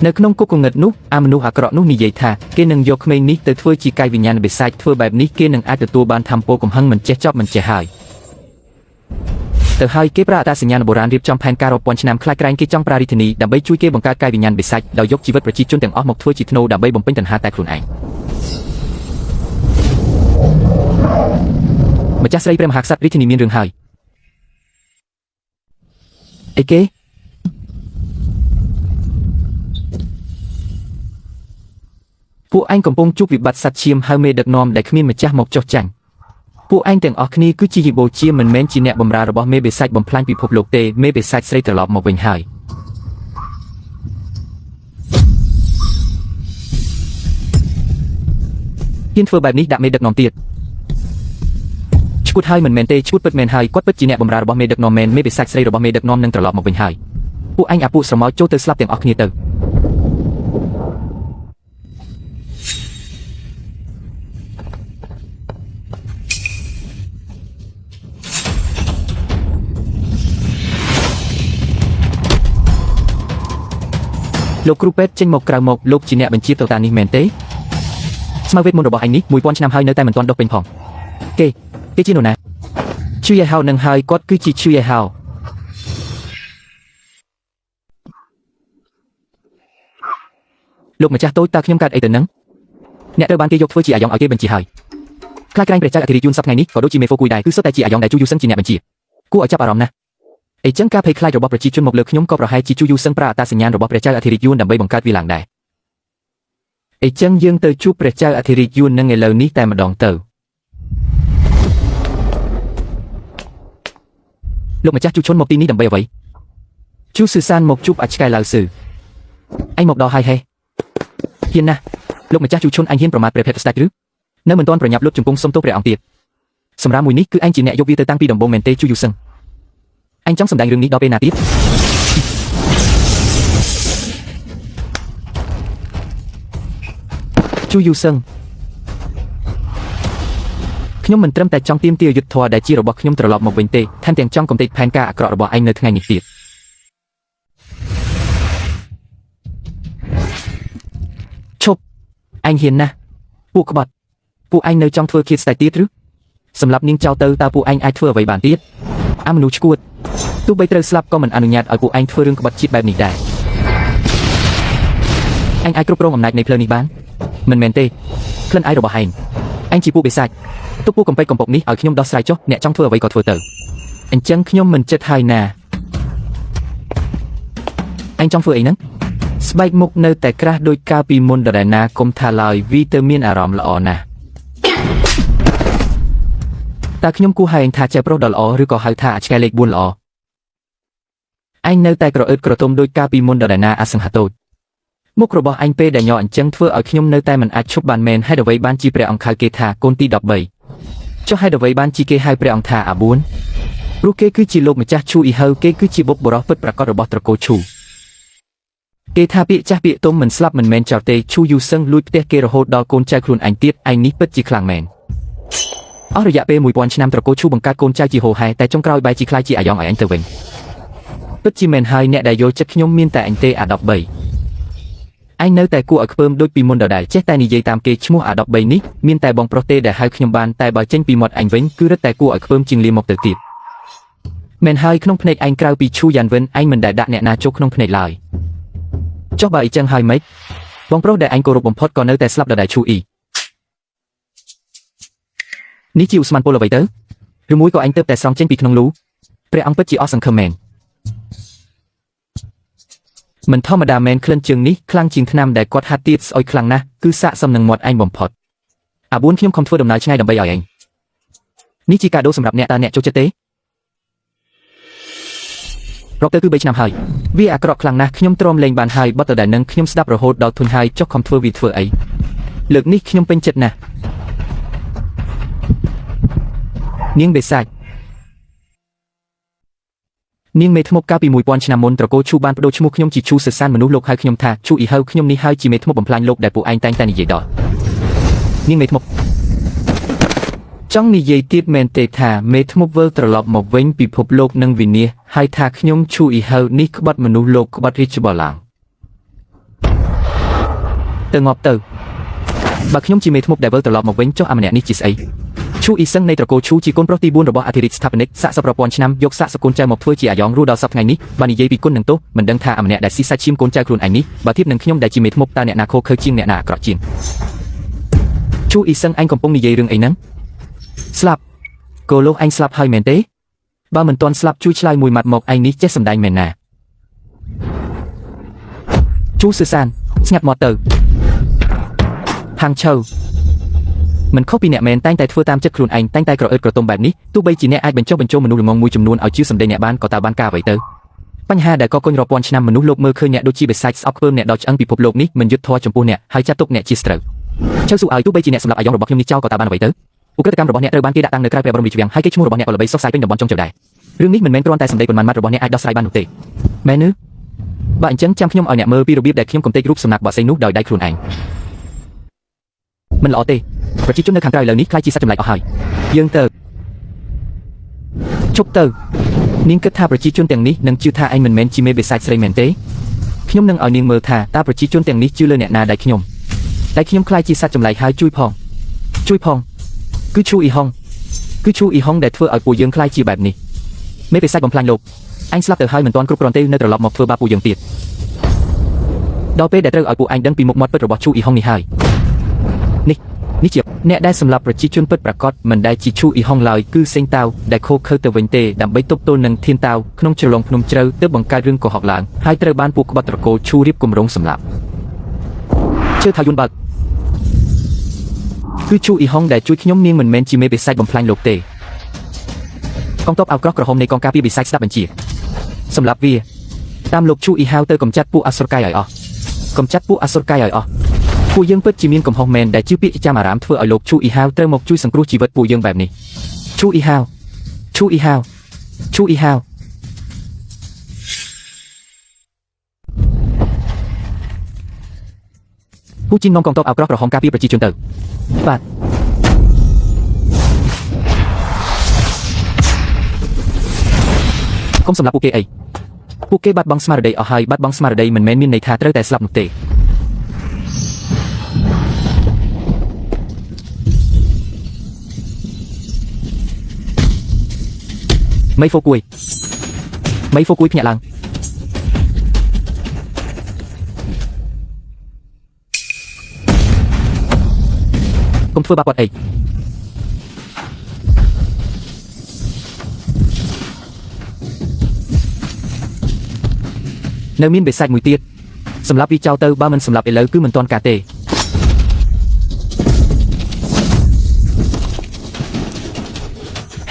Speaker 1: នៅក្នុងគុកងងឹតនោះអាមនុស្សអាក្រក់នោះនិយាយថាគេនឹងយកក្មេងនេះទៅធ្វើជាកាយវិញ្ញាណបិសាចធ្វើបែបនេះគេនឹងអាចទទួលបានធម្មពលកំហឹងមិនចេះចប់មិនចេះហើយទៅហើយគេប្រើអត្តសញ្ញាណបុរាណរៀបចំផែនការរាប់ពាន់ឆ្នាំខ្លាចក្រែងគេចង់ប្រើរាជធានីដើម្បីជួយគេបង្កើតកាយវិញ្ញាណបិសាចដោយយកជីវិតប្រជាជនទាំងអស់មកធ្វើជាធ្នូដើម្បីបំពេញតណ្ហាតែខ្លួនឯងម្ចាស់ស្រីព្រះមហាក្សត្ររាជធានីមានរឿងហើយអីគេពួកឯងកំពុងជួបវិបត្តិសត្វឈាមហើយមេដឹកនាំដែលគ្មានម្ចាស់មកចុះចាញ់ពួកឯងទាំងអស់គ្នាគឺជាយីបូជាមិនមែនជាអ្នកបម្រើរបស់មេបិសាចបំផ្លាញពិភពលោកទេមេបិសាចស្រីត្រឡប់មកវិញហើយហ៊ានធ្វើបែបនេះដាក់មេដឹកនាំទៀតឈួតហើយមិនមែនទេឈួតពិតមែនហើយគាត់ពិតជាអ្នកបម្រើរបស់មេដឹកនាំមែនមេបិសាចស្រីរបស់មេដឹកនាំនឹងត្រឡប់មកវិញហើយពួកឯងអាពួកស្រមោចចូលទៅស្លាប់ទាំងអស់គ្នាទៅលោកគ្រូពេទ្យចេញមកក្រៅមកលោកជាអ្នកបញ្ជាទៅតានេះមែនទេស្មៅវេទមន្តរបស់ឯងនេះ1000ឆ្នាំហើយនៅតែមិនទាន់ដុសពេញផងគេគេជានរណាឈឺយេហៅនឹងហើយគាត់គឺជាឈឺយេហៅលោកម្ចាស់តូចតើខ្ញុំកើតអីទៅនឹងអ្នកត្រូវបានគេយកធ្វើជាអាយ៉ងឲ្យគេបញ្ជាហើយខ្លាចក្រែងព្រះចៅអធិរាជយួនសប្តាហ៍ថ្ងៃនេះក៏ដូចជាមេហ្វូគួយដែរគឺសុទ្ធតែជាអាយ៉ងដែលជូយូសឹងជាអ្នកបញ្ជាគួរឲ្យចាប់អារម្មណ៍ណាស់អីចឹងការភ័យខ្លាចរបស់ប្រជាជនមកលើខ្ញុំក៏ប្រហែលជាជូយូសឹងប្រើអត្តសញ្ញាណរបស់ព្រះចៅអធិរាជយួនដើម្បីបង្កើតវាឡើងដែរអីចឹងយើងទៅជួបព្រះចៅអធិរាជយួននឹងឥឡូវនេះតែម្ដងទៅលោកម្ចាស់ជូឈុនមកទីនេះដើម្បីអ្វីជូស៊ឺសានមកជួបអាចឆ្កែឡៅស៊ឺឯងមកដល់ហើយហេហ៊ានណាស់លោកម្ចាស់ជូឈុនអញហ៊ានប្រមាថព្រះភក្ត្រស្ដេចឬនៅមិនទាន់ប្រញាប់លុតជង្គង់សុំទោសព្រះអង្គទៀតសម្រាប់មួយនេះគឺឯងជាអ្នកយកវាទៅតាំងពីដំបូងមែនទេជូយូសឹងអញចង់សម្ដែងរឿងនេះដល់ពេលណាទៀតជូយូសឹងខ្ញុំមិនត្រឹមតែចង់ទាមទារយុទ្ធធម៌ដែលជារបស់ខ្ញុំត្រឡប់មកវិញទេថែមទាំងចង់កំទេចផែនការអាក្រក់របស់ឯងនៅថ្ងៃនេះទៀតឈប់ឯងហ៊ានណាស់ពួកក្បត់ពួកឯងនៅចង់ធ្វើឃាតស្ដេចទៀតឬសម្រាប់នាងចោលទៅតើពួកឯងអាចធ្វើអ្វីបានទៀតអាមនុស្សឈួតទោះបីត្រូវស្លាប់ក៏មិនអនុញ្ញាតឲ្យពួកឯងធ្វើរឿងក្បត់ជាតិបែបនេះដែរឯងអាចគ្រប់គ្រងអំណាចនៃផ្លូវនេះបានមិនមែនទេក្លិនអាយរបស់ឯងឯងជាពួកបិសាចទុកពួកកំពេចកំពុកនេះឲ្យខ្ញុំដោះស្រាយចុះអ្នកចង់ធ្វើអ្វីក៏ធ្វើទៅអញ្ចឹងខ្ញុំមិនចិត្តហើយណាឯងចង់ធ្វើអីហ្នឹងស្បែកមុខនៅតែក្រាស់ដូចកាលពីមុនដដែលណាគុំថាឡើយវីទៅមានអារម្មណ៍ល្អណាស់តើខ្ញុំគួរហៅឯងថាចៅប្រុសដ៏ល្អឬក៏ហៅថាអាឆ្កែលេខ4ល្អឯងនៅតែក្រអឺតក្រទុំដូចកាលពីមុនដដែលណាអសង្ហតូចមុខរបស់អញពេលដែលញ័រអញ្ចឹងធ្វើឲ្យខ្ញុំនៅតែមិនអាចឈប់បានមែនហេតុអ្វីបានជាព្រះអង្គហៅគេថាកូនទី13ចុះហេតុអ្វីបានជាគេហៅព្រះអង្គថាអា4ព្រោះគេគឺជាលោកម្ចាស់ឈូអ៊ីហៅគេគឺជាបុព្វបុរសពិតប្រាកដរបស់ត្រកូលឈូគេថាពាក្យចាស់ពាក្យទុំមិនស្លាប់មិនមែនចោលទេឈូយូសឹងលួចផ្ទះគេរហូតដល់កូនចៅខ្លួនឯងទៀតឯងនេះពិតជាខ្លាំងមែនអស់រយៈពេល1000ឆ្នាំត្រកូលឈូបង្កើតកូនចៅជាហោហែតែចុងក្រោយបែរជាខ្លាយជាអាយ៉ងឲ្យឯងទៅវិញពិតជាមែនហើយអ្នកដែលយល់ចិត្តខ្ញុំមានតែអញទេអា13 ឯងនៅតែគួរឲ្យខ្ពើមដូចពីមុនដដែលចេះតែនិយាយតាមគេឈ្មោះអា13នេះមានតែបងប្រុសទេដែលហៅខ្ញុំបានតែបើចេញពីមាត់ឯងវិញគឺរឹតតែគួរឲ្យខ្ពើមជាងលាមកទៅទៀតមែនហើយក្នុងភ្នែកឯងក្រៅពីឈូយ៉ានវិនឯងមិនដែលដាក់អ្នកណាចូលក្នុងភ្នែកឡើយចុះបើអីចឹងហើយម៉េចបងប្រុសដែលឯងគោរពបំផុតក៏នៅតែស្លាប់ដដែលឈូអ៊ីនេះជាឧស្ម័នពលអ្វីទៅឬមួយក៏ឯងទៅតែស្រង់ចេញពីក្នុងលូព្រះអង្គពិតជាអស់សង្ឃឹមមែនមិនធម្មតាមែនក្លិនជើងនេះខ្លាំងជាងថ្នាំដែលគាត់ហាត់ទៀតស្អុយខ្លាំងណាស់គឺស័ក្តិសមនឹងមាត់ឯងបំផុតអាបួនខ្ញុំខំធ្វើដំណើរឆ្ងាយដើម្បីឲ្យឯងនេះជាកាដូសម្រាប់អ្នកតើអ្នកចូលចិត្តទេរកទៅគឺ3ឆ្នាំហើយវាអាក្រក់ខ្លាំងណាស់ខ្ញុំទ្រាំលេងបានហើយបត់ទៅដែលនឹងខ្ញុំស្ដាប់រហូតដល់ធុញហើយចុះខំធ្វើវាធ្វើអីលើកនេះខ្ញុំពេញចិត្តណាស់នាងបេសាច់នាងមេធ្មប់កាលពី1000ឆ្នាំមុនត្រកូលឈូបានបដូរឈ្មោះខ្ញុំជាឈូសសានមនុស្សលោកហៅខ្ញុំថាឈូអ៊ីហៅខ្ញុំនេះហើយជាមេធ្មប់បំផ្លាញលោកដែលពួកឯងតែងតែនិយាយដល់នាងមេធ្មប់ចង់និយាយទៀតមែនទេថាមេធ្មប់វិលត្រឡប់មកវិញពិភពលោកនឹងវិនាសហើយថាខ្ញុំឈូអ៊ីហៅនេះក្បត់មនុស្សលោកក្បត់រាជបល្ល័ង្កទៅងាប់ទៅបើខ្ញុំជាមេធ្មប់ដែលវិលត្រឡប់មកវិញចុះអាម្នាក់នេះជាស្អីឈូអ៊ីសឹងនៃត្រកូលឈូជាកូនប្រុសទី4របស់អធិរាជស្ថាបនិកសាកសពប្រព័ន្ធឆ្នាំយកសាកសកូនចៅមកធ្វើជាអាយ៉ងរស់ដល់សប្តាហ៍ថ្ងៃនេះបើនិយាយពីគុណនឹងទោសមិនដឹងថាអាម្នាក់ដែលស៊ីសាច់ឈាមកូនចៅខ្លួនឯងនេះបើធៀបនឹងខ្ញុំដែលជាមេធ្មប់តើអ្នកណាខូខើជាងអ្នកណាអាក្រក់ជាងឈូអ៊ីសឹងឯងកំពុងនិយាយរឿងអីហ្នឹងស្លាប់កូលោកឯងស្លាប់ហើយមែនទេបើមិនទាន់ស្លាប់ជួយឆ្លើយមួយម៉ាត់មកឯងនេះចេះសំដែងមែនណាឈូសឺសានស្ងាត់មាត់ទៅហាងឆៅមិនខុសពីអ្នកមែនតែងតែធ្វើតាមចិត្តខ្លួនឯងតែងតែក្រអឺតក្រទុំបែបនេះទោះបីជាអ្នកអាចបញ្ចុះបញ្ចូលមនុស្សល្ងងមួយចំនួនឲ្យជឿសម្ដីអ្នកបានក៏តើបានការអ្វីទៅបញ្ហាដែលកកុញរាប់ពាន់ឆ្នាំមនុស្សលោកមើលឃើញអ្នកដូចជាបិសាចស្អប់ខ្ពើមអ្នកដល់ឆ្អឹងពិភពលោកនេះមិនយុត្តិធម៌ចំពោះអ្នកហើយចាត់ទុកអ្នកជាសត្រូវឆៅស៊ូឲ្យទោះបីជាអ្នកសម្លាប់អាយ៉ងរបស់ខ្ញុំនេះចោលក៏តើបានអ្វីទៅឧក្រិដ្ឋកម្មរបស់អ្នកត្រូវបានគេដាក់តាំងនៅក្រៅព្រះបរមរាជវាំងហើយគេឈ្មោះរបស់អ្នកក៏ល្បីសុសសាយពេញតំបន់ចុងចៅដែររឿងនេះមិនមែនគ្រាន់តែសម្ដីប៉ុន្មានម៉ាត់របស់អ្នកអាចដោះស្រាយបាននោះទេមែនទេបើអញ្ចឹងចាំខ្ញុំឲ្យអ្នកមើលពីរបៀបដែលខ្ញុំកំទេចរូបសំណាកបក្សីនោះដោយដៃខ្លួនឯងមិនល្អទេប្រជាជននៅខាងក្រៅឥឡូវនេះខ្លាចជាសត្វចម្លែកអស់ហើយយើងទៅជប់ទៅនាងគិតថាប្រជាជនទាំងនេះនឹងជឿថាឯងមិនមែនជាមេបិសាចស្រីមែនទេខ្ញុំនឹងឲ្យនាងមើលថាតើប្រជាជនទាំងនេះជឿលើអ្នកណាដែលខ្ញុំតែខ្ញុំខ្លាចជាសត្វចម្លែកហើយជួយផងជួយផងគឺឈូអ៊ីហុងគឺឈូអ៊ីហុងដែលធ្វើឲ្យពួកយើងខ្លាចជាបែបនេះមេបិសាចបំផ្លាញលោកឯងស្លាប់ទៅហើយមិនទាន់គ្រប់គ្រាន់ទេនៅត្រឡប់មកធ្វើបាបពួកយើងទៀតដល់ពេលដែលត្រូវឲ្យពួកឯងដឹងពីមុខមាត់ពិតរបស់ឈូអ៊ីហុងនេះហើយនេះជាអ្នកដែលសម្លាប់ប្រជាជនពិតប្រាកដមិនដែលជាឈូអ៊ីហុងឡើយគឺសេងតាវដែលខូខើទៅវិញទេដើម្បីទប់ទល់នឹងធានតាវក្នុងជ្រលងភ្នំជ្រៅទើបបង្កើតរឿងកុហកឡើងហើយត្រូវបានពួកក្បត់ត្រកូលឈូរៀបគម្រោងសម្លាប់ជឿថាយួនបើកគឺឈូអ៊ីហុងដែលជួយខ្ញុំនាងមិនមែនជាមេបិសាចបំផ្លាញលោកទេកងទ័ពអោក្រោះក្រហមនៃកងការពារបិសាចស្ដាប់បញ្ជាសម្លាប់វាតាមលោកឈូអ៊ីហៅទៅកម្ចាត់ពួកអសុរកាយឲ្យអស់កម្ចាត់ពួកអសុរកាយឲ្យអស់ពួកយើងពិតជាមានកំហុសមែនដែលជឿពាក្យចាំអារាមធ្វើឲ្យលោកឈូអ៊ីហាវត្រូវមកជួយសង្គ្រោះជីវិតពួកយើងបែបនេះឈូអ៊ីហាវឈូអ៊ីហាវឈូអ៊ីហាវពូជីននាំកងទ័ពអោក្រោះក្រហមការពារប្រជាជនទៅបាទកុំសម្លាប់ពួកគេអីពួកគេបាត់បង់ស្មារតីអស់ហើយបាត់បង់ស្មារតីមិនមែនមានន័យថាត្រូវតែស្លាប់នោះទេមីហ្វូគួយមីហ្វូគួយភ្ញាក់ឡើងកុំធ្វើបាបគាត់អីនៅមានបិសាចមួយទៀតសម្រាប់វាចោលទៅបើមិនសម្រាប់ឥឡូវគឺមិនទាន់ការទេ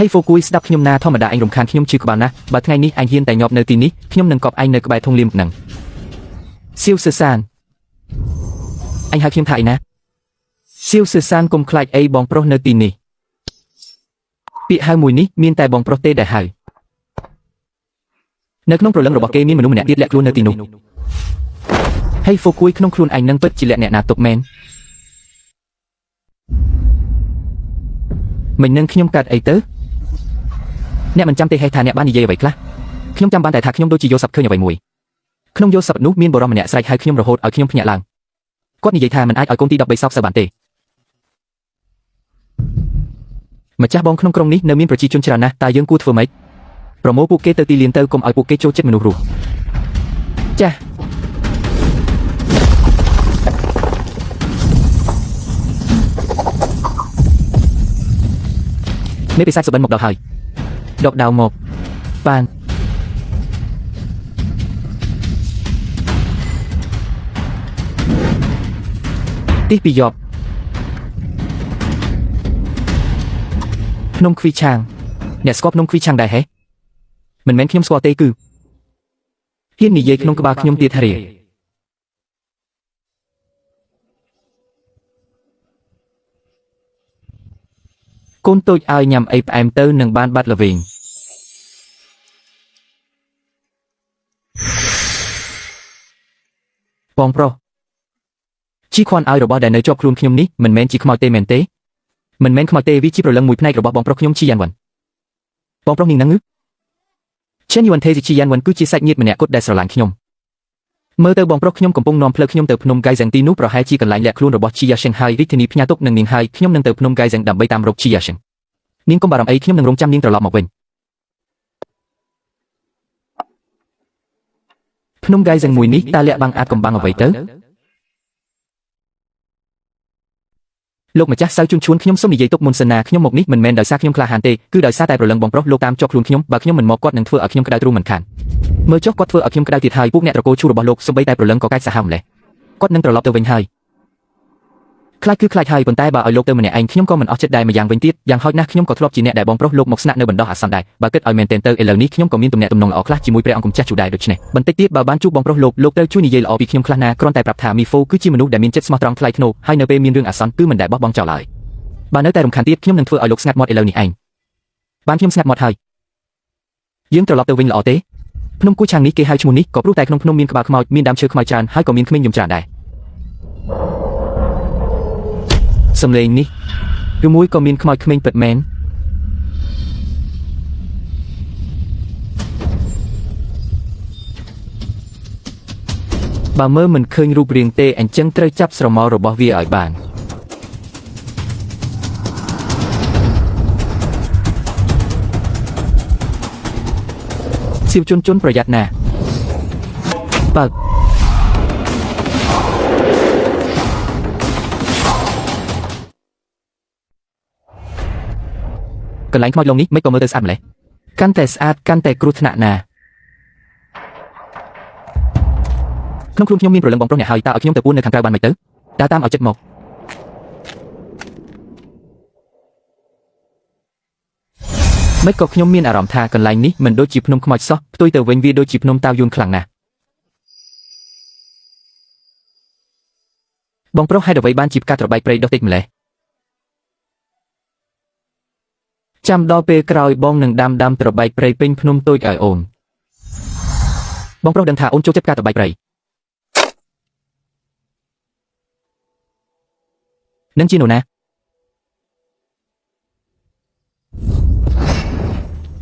Speaker 1: ហេហ្វូគួយស្ដាប់ខ្ញុំណាធម្មតាឯងរំខានខ្ញុំឈឺក្បាលណាស់បើថ្ងៃនេះឯងហ៊ានតែញាប់នៅទីនេះខ្ញុំនឹងកប់ឯងនៅក្បែរធុងលៀមនឹងសៀវសឺសានឯងហៅខ្ញុំថាអីណាសៀវសឺសានកុំខ្លាចអីបងប្រុសនៅទីនេះពាក្យហៅមួយនេះមានតែបងប្រុសទេដែលហៅនៅក្នុងព្រលឹងរបស់គេមានមនុស្សម្នាក់ទៀតលាក់ខ្លួននៅទីនោះហេហ្វូគួយក្នុងខ្លួនឯងនឹងពិតជាលាក់អ្នកណាទុកមែនមិញនឹងខ្ញុំកាត់អីទៅអ្នកមិនចាំទេហេតុថាអ្នកបាននិយាយអ្វីខ្លះខ្ញុំចាំបានតែថាខ្ញុំដូចជាយល់សប្តិឃើញអ្វីមួយក្នុងយល់សប្តិនោះមានបុរសម្នាក់ស្រែកហៅខ្ញុំរហូតឲ្យខ្ញុំភ្ញាក់ឡើង គាត់និយាយថាមិនអាចឲ្យកូនទី13សោកសៅបានទេម្ចាស់បងក្នុងក្រុងនេះនៅមានប្រជាជនច្រើនណាស់តើយើងគួរធ្វើម៉េចប្រមូលពួកគេទៅទីលានទៅកុំឲ្យពួកគេចូលចិត្តមនុស្សរស់ចាស់មេបិសាចសុបិនមកដល់ហើយដកដាវមកបានទីពីយប់ភ្នំខ្វីឆាងអ្នកស្គាល់ភ្នំខ្វីឆាងដែរហេមិនមែនខ្ញុំស្គាល់ទេគឺហ៊ាននិយាយក្នុងក្បាលខ្ញុំទៀតហរីកូនតូចឲ្យញ៉ាំអីផ្អែមទៅនឹងបានបាត់ល្វីងបងប្រុសជីខ្វាន់ឲ្យរបស់ដែលនៅជាប់ខ្លួនខ្ញុំនេះមិនមែនជាខ្មោចទេមែនទេមិនមែនខ្មោចទេវាជាព្រលឹងមួយផ្នែករបស់បងប្រុសខ្ញុំជីយ៉ានវ៉ាន់បងប្រុសនាងហ្នឹងឈិនយួនថេជីយ៉ានវ៉ាន់គឺជាសាច់ញាតិម្នាក់គត់ដែលស្រឡាញ់ខ្ញុំមើលទៅបងប្រុសខ្ញុំកំពុងនាំផ្លូវខ្ញុំទៅភ្នំហ្កាយហ្សែងទីនោះប្រហែលជាកន្លែងលាក់ខ្លួនរបស់ជីយ៉ាშិងហើយរាជធានីផ្ញើទុកនឹងនាងហើយខ្ញុំនឹងទៅភ្នំហ្កាយហ្សែងដើម្បីតាមរកជីយ៉ាშិងនាងកុំបារម្ភអីខ្ញុំនឹងរងចាំនាងត្រឡប់មកវិញភ្នំហ្កាយហ្សែងមួយនេះតើលាក់បាំងអាចកំបាំងអ្វីទៅលោកម្ចាស់សៅជូនឈួនខ្ញុំសូមនិយាយទុកមុនសិនណាខ្ញុំមកនេះមិនមែនដោយសារខ្ញុំក្លាហានទេគឺដោយសារតែព្រលឹងបងប្រុសលោកតាមជាប់ខ្លួនខ្ញុំបើខ្ញុំមិនមកគាត់នឹងធ្វើឲ្យខ្ញុំក្តៅទ្រូងមិនខានមើលចុះគាត់ធ្វើឲ្យខ្ញុំក្តៅទៀតហើយពួកអ្នកត្រកូលឈូរបស់លោកសូម្បីតែព្រលឹងក៏កាចសាហាវម្ល៉េះគាត់នឹងត្រឡប់ទៅវិញហើយខ្លាចគឺខ្លាចហើយប៉ុន្តែបើឲ្យលោកទៅម្នាក់ឯងខ្ញុំក៏មិនអស់ចិត្តដែរម្យ៉ាងវិញទៀតយ៉ាងហោចណាស់ខ្ញុំក៏ធ្លាប់ជាអ្នកដែលបងប្រុសលោកមកស្នាក់នៅបណ្ដោះអាសន្នដែរបើគិតឲ្យមែនទែនទៅឥឡូវនេះខ្ញុំក៏មានទំនាក់ទំនងល្អខ្លះជាមួយព្រះអង្គម្ចាស់ជូដែរដូច្នេះបន្តិចទៀតបើបានជួបបងប្រុសលោកលោកត្រូវជួយនិយាយល្អពីខ្ញុំខ្លះណាគ្រាន់តែប្រាប់ថាមីហ្វូគឺជាមនុស្សដែលមានចិត្តស្មោះត្រង់ថ្លៃថ្នូរហើយនៅពេលមានរឿងអាសន្នគឺមិនដែលបោះបង់ចោលឡើយបើនៅតែរំខានទៀតខ្ញុំនឹងធ្វើឲ្យលោកស្ងាត់មាត់ឥឡូវនេះឯងបានខ្ញុំស្ងាត់មាត់ហើយយើងត្រឡប់ទៅវិញល្អទេភ្នំគួយឆាងនេះគេហៅឈ្មោះនេះក៏ព្រោះតែក្នុងភ្នំមានក្បាលខ្មោចមានដើមឈើខ្មៅច្រើនហើយក៏មានក្មេងយំច្រើនដែរសំឡេងនេះឬមួយក៏មានខ្មោចក្មេងពិតមែនបើមើលមិនឃើញរូបរាងទេអញ្ចឹងត្រូវចាប់ស្រមោលរបស់វាឲ្យបានសៀវជន់ជន់ប្រយ័ត្នណាបើកន្លែងខ្មោចលងនេះមិនក៏មើលទៅស្អាតម្ល៉េះកាន់តែស្អាតកាន់តែគ្រោះថ្នាក់ណាក្នុងខ្លួនខ្ញុំមានព្រលឹងបងប្រុសអ្នកហើយតើឲ្យខ្ញុំទៅពួននៅខាងក្រៅបានមិនទៅតើតាមឲ្យចិត្តមកមិនក៏ខ្ញុំមានអារម្មណ៍ថាកន្លែងនេះមិនដូចជាភ្នំខ្មោចសោះផ្ទុយទៅវិញវាដូចជាភ្នំតាវយួនខ្លាំងណាស់បងប្រុសហេតុអ្វីបានជាផ្កាត្របែកព្រៃដុះតិចម្លេះចាំដល់ពេលក្រោយបងនឹងដាំដាំត្របែកព្រៃពេញភ្នំតូចឲ្យអូនបងប្រុសដឹងថាអូនចូលចិត្តផ្កាត្របែកព្រៃនឹងជានរណា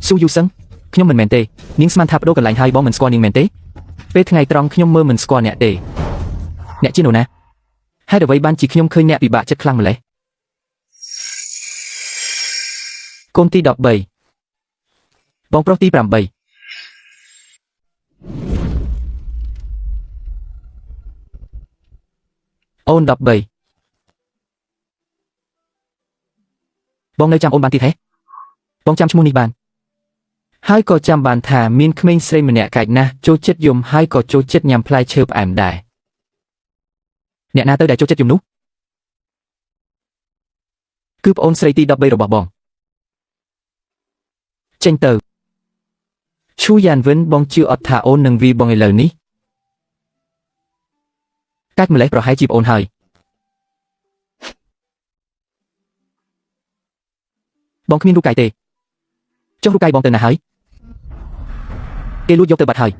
Speaker 1: ស៊ូយូសឹងខ្ញុំមិនមែនទេនាងស្មានថាបដូរកន្លែងហើយបងមិនស្គាល់នាងមែនទេពេលថ្ងៃត្រង់ខ្ញុំមើលមិនស្គាល់អ្នកទេអ្នកជានរណាហេតុអ្វីបានជាខ្ញុំឃើញអ្នកពិបាកចិត្តខ្លាំងម្ល៉េះកូនទី13បងប្រុសទី8អូន13បងនៅចាំអូនបានទៀតហេបងចាំឈ្មោះនេះបានហើយក៏ចាំបានថាមានក្មេងស្រីម្នាក់កាចណាស់ចូលចិត្តយំហើយក៏ចូលចិត្តញ៉ាំផ្លែឈើផ្អែមដែរអ្នកណាទៅដែលចូលចិត្តយំនោះគឺប្អូនស្រីទី13របស់បងចេញទៅឈូយ៉ានវិនបងជឿអត់ថាអូននឹងវីបងឥឡូវនេះកាច់ម្លេះប្រហែលជាប្អូនហើយបងគ្មានរូបកាយទេចុះរូបកាយបងទៅណាហើយគេលួចយកទៅបាត់ហើយ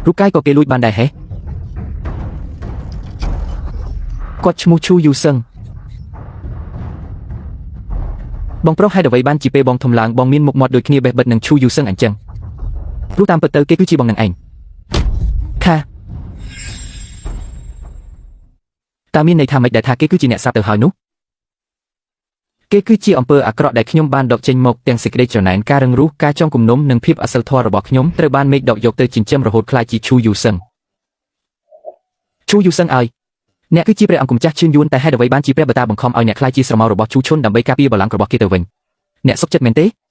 Speaker 1: រូបកាយក៏គេលួចបានដែរហេគាត់ឈ្មោះឈូយូសឹងបងប្រុសហេតុអ្វីបានជាពេលបងធំឡើងបងមានមុខមាត់ដូចគ្នាបេះបិទនឹងឈូយូសឹងអញ្ចឹងព្រោះតាមពិតទៅគេគឺជាបងនឹងឯងខា តើមានន័យថាម៉េចដែលថាគេគឺជាអ្នកស្រាប់ទៅហើយនោះគេគឺជាអំពើអាក្រក់ដែលខ្ញុំបានដកចេញមកទាំងសេចក្តីច្រណែនការរឹងរូសការចងគំនុំនិងភាពអសិលធម៌របស់ខ្ញុំត្រូវបានមេឃដកយកទៅចិញ្ចឹមរហូតក្លាយជាឈូយូសឹងឈូយូសឹងឲ្យអ្នកគឺជាព្រះអង្គម្ចាស់ឈឿនយួនតែហេតុអ្វីបានជាព្រះបតាបង្ខំឲ្យអ្នកក្លាយជាស្រមោលរបស់ឈូឈុនដើម្បីការពារបល្ល័ង្ករបស់គេទៅវិញអ្នកសុខចិត្តមែនទេ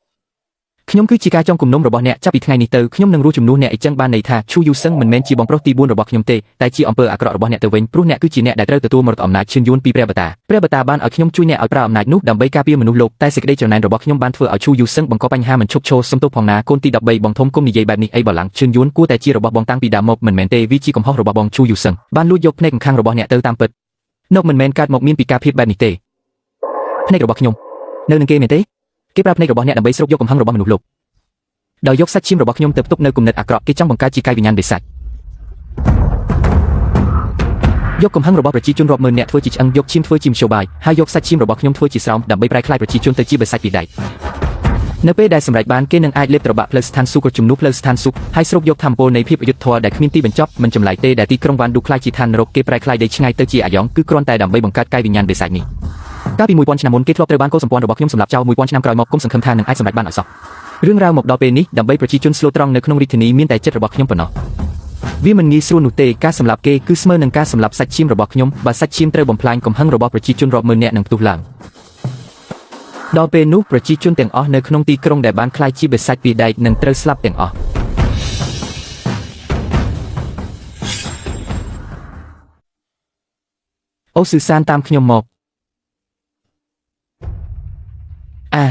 Speaker 1: ខ្ញុំគឺជាការចងគំនុំរបស់អ្នកចាប់ពីថ្ងៃនេះទៅខ្ញុំនឹងរស់ជំនួសអ្នកអ៊ីចឹងបានន័យថាឈូយូសឹងមិនមែនជាបងប្រុសទី4របស់ខ្ញុំទេតែជាអំពើអាក្រក់របស់អ្នកទៅវិញព្រោះអ្នកគឺជាអ្នកដែលត្រូវទទួលមរតកអំណាចឈឿនយួនពីព្រះបតាព្រះបតាបានឲ្យខ្ញុំជួយអ្នកឲ្យប្រើអំណាចនោះដើម្បីការពារមនុស្សលោកតែសេចក្តីច្រណែនរបស់ខ្ញុំបានធ្វើឲ្យឈូយូសឹងបង្កបញ្ហាមិនឈប់ឈរសុំទោសផងណាកូនទី13បងធំគុំនិយាយបែបនេះអីបល្ល័ង្កឈឿនយួនគួរតែជារបស់បងតាំងពីដើមមកមិនមែនទេវាជាកំហុសរបស់បងឈូយូសឹងបានលួចយកភ្នែកខាងរបស់អ្នកទៅតាមពិតនោះមិនមែនកើតមកមានពីការភាពបែបនេះទេភ្នែករបស់ខ្ញុំនៅនឹងគេមែនទេគេប្រើភ្នែករបស់អ្នកដើម្បីស្រូបយកកំហឹងរបស់មនុស្សលោកដោយយកសាច់ឈាមរបស់ខ្ញុំទៅផ្ទុកនៅគំនិតអាក្រក់គេចង់បង្កើតជាកាយវិញ្ញាណបិសាចយកកំហឹងរបស់ប្រជាជនរាប់ម៉ឺនអ្នកធ្វើជាឆ្អឹងយកឈាមធ្វើជាមធ្យោបាយហើយយកសាច់ឈាមរបស់ខ្ញុំធ្វើជាស្រោមដើម្បីប្រែក្លាយប្រជាជនទៅជាបិសាចពីដែកនៅពេលដែលសម្រេចបានគេនឹងអាចលេបត្របាក់ផ្លូវស្ថានសួគ៌ជំនួសផ្លូវស្ថានសួគ៌ហើយស្រូបយកធម្មពលនៃភាពអយុត្តិធម៌ដែលគ្មានទីបញ្ចប់មិនចម្លែកទេដែលទីក្រុងវ៉ាន់ឌូក្លាយជាឋាននរកគេប្រែក្លាយដីឆ្ងាយទៅជាអាយ៉ងគឺគ្រាន់តែដើម្បីបង្កើតកាយវិញ្ញាណបិសាចនេះកាលពី1000ឆ្នាំមុនគេធ្លាប់ត្រូវបានកុលសម្ព័ន្ធរបស់ខ្ញុំសម្រាប់ចោល1000ឆ្នាំក្រោយមកគុំសង្ឃឹមថានឹងអាចសម្រេចបានឲ្យសោះរឿងរ៉ាវមកដល់ពេលនេះដើម្បីប្រជាជនស្លូតត្រង់នៅក្នុងរាជធានីមានតែចិត្តរបស់ខ្ញុំប៉ុណ្ណោះវាមិនងាយស្រួលនោះទេការសម្លាប់គេគឺស្មើនឹងការសម្លាប់សាច់ឈាមរបស់ខ្ញុំបើសាច់ឈាមត្រូវបំផ្លាញកំហឹងរបស់ប្រជាជនរាប់ម៉ឺននាក់នឹងផ្ទុះឡើងដល់ពេលនោះប្រជាជនទាំងអស់នៅក្នុងទីក្រុងដែលបានក្លាយជាបិសាចពីដែកនឹងត្រូវស្លាប់ទាំងអស់អូស៊ឺសានតាមខ្ញុំមកអា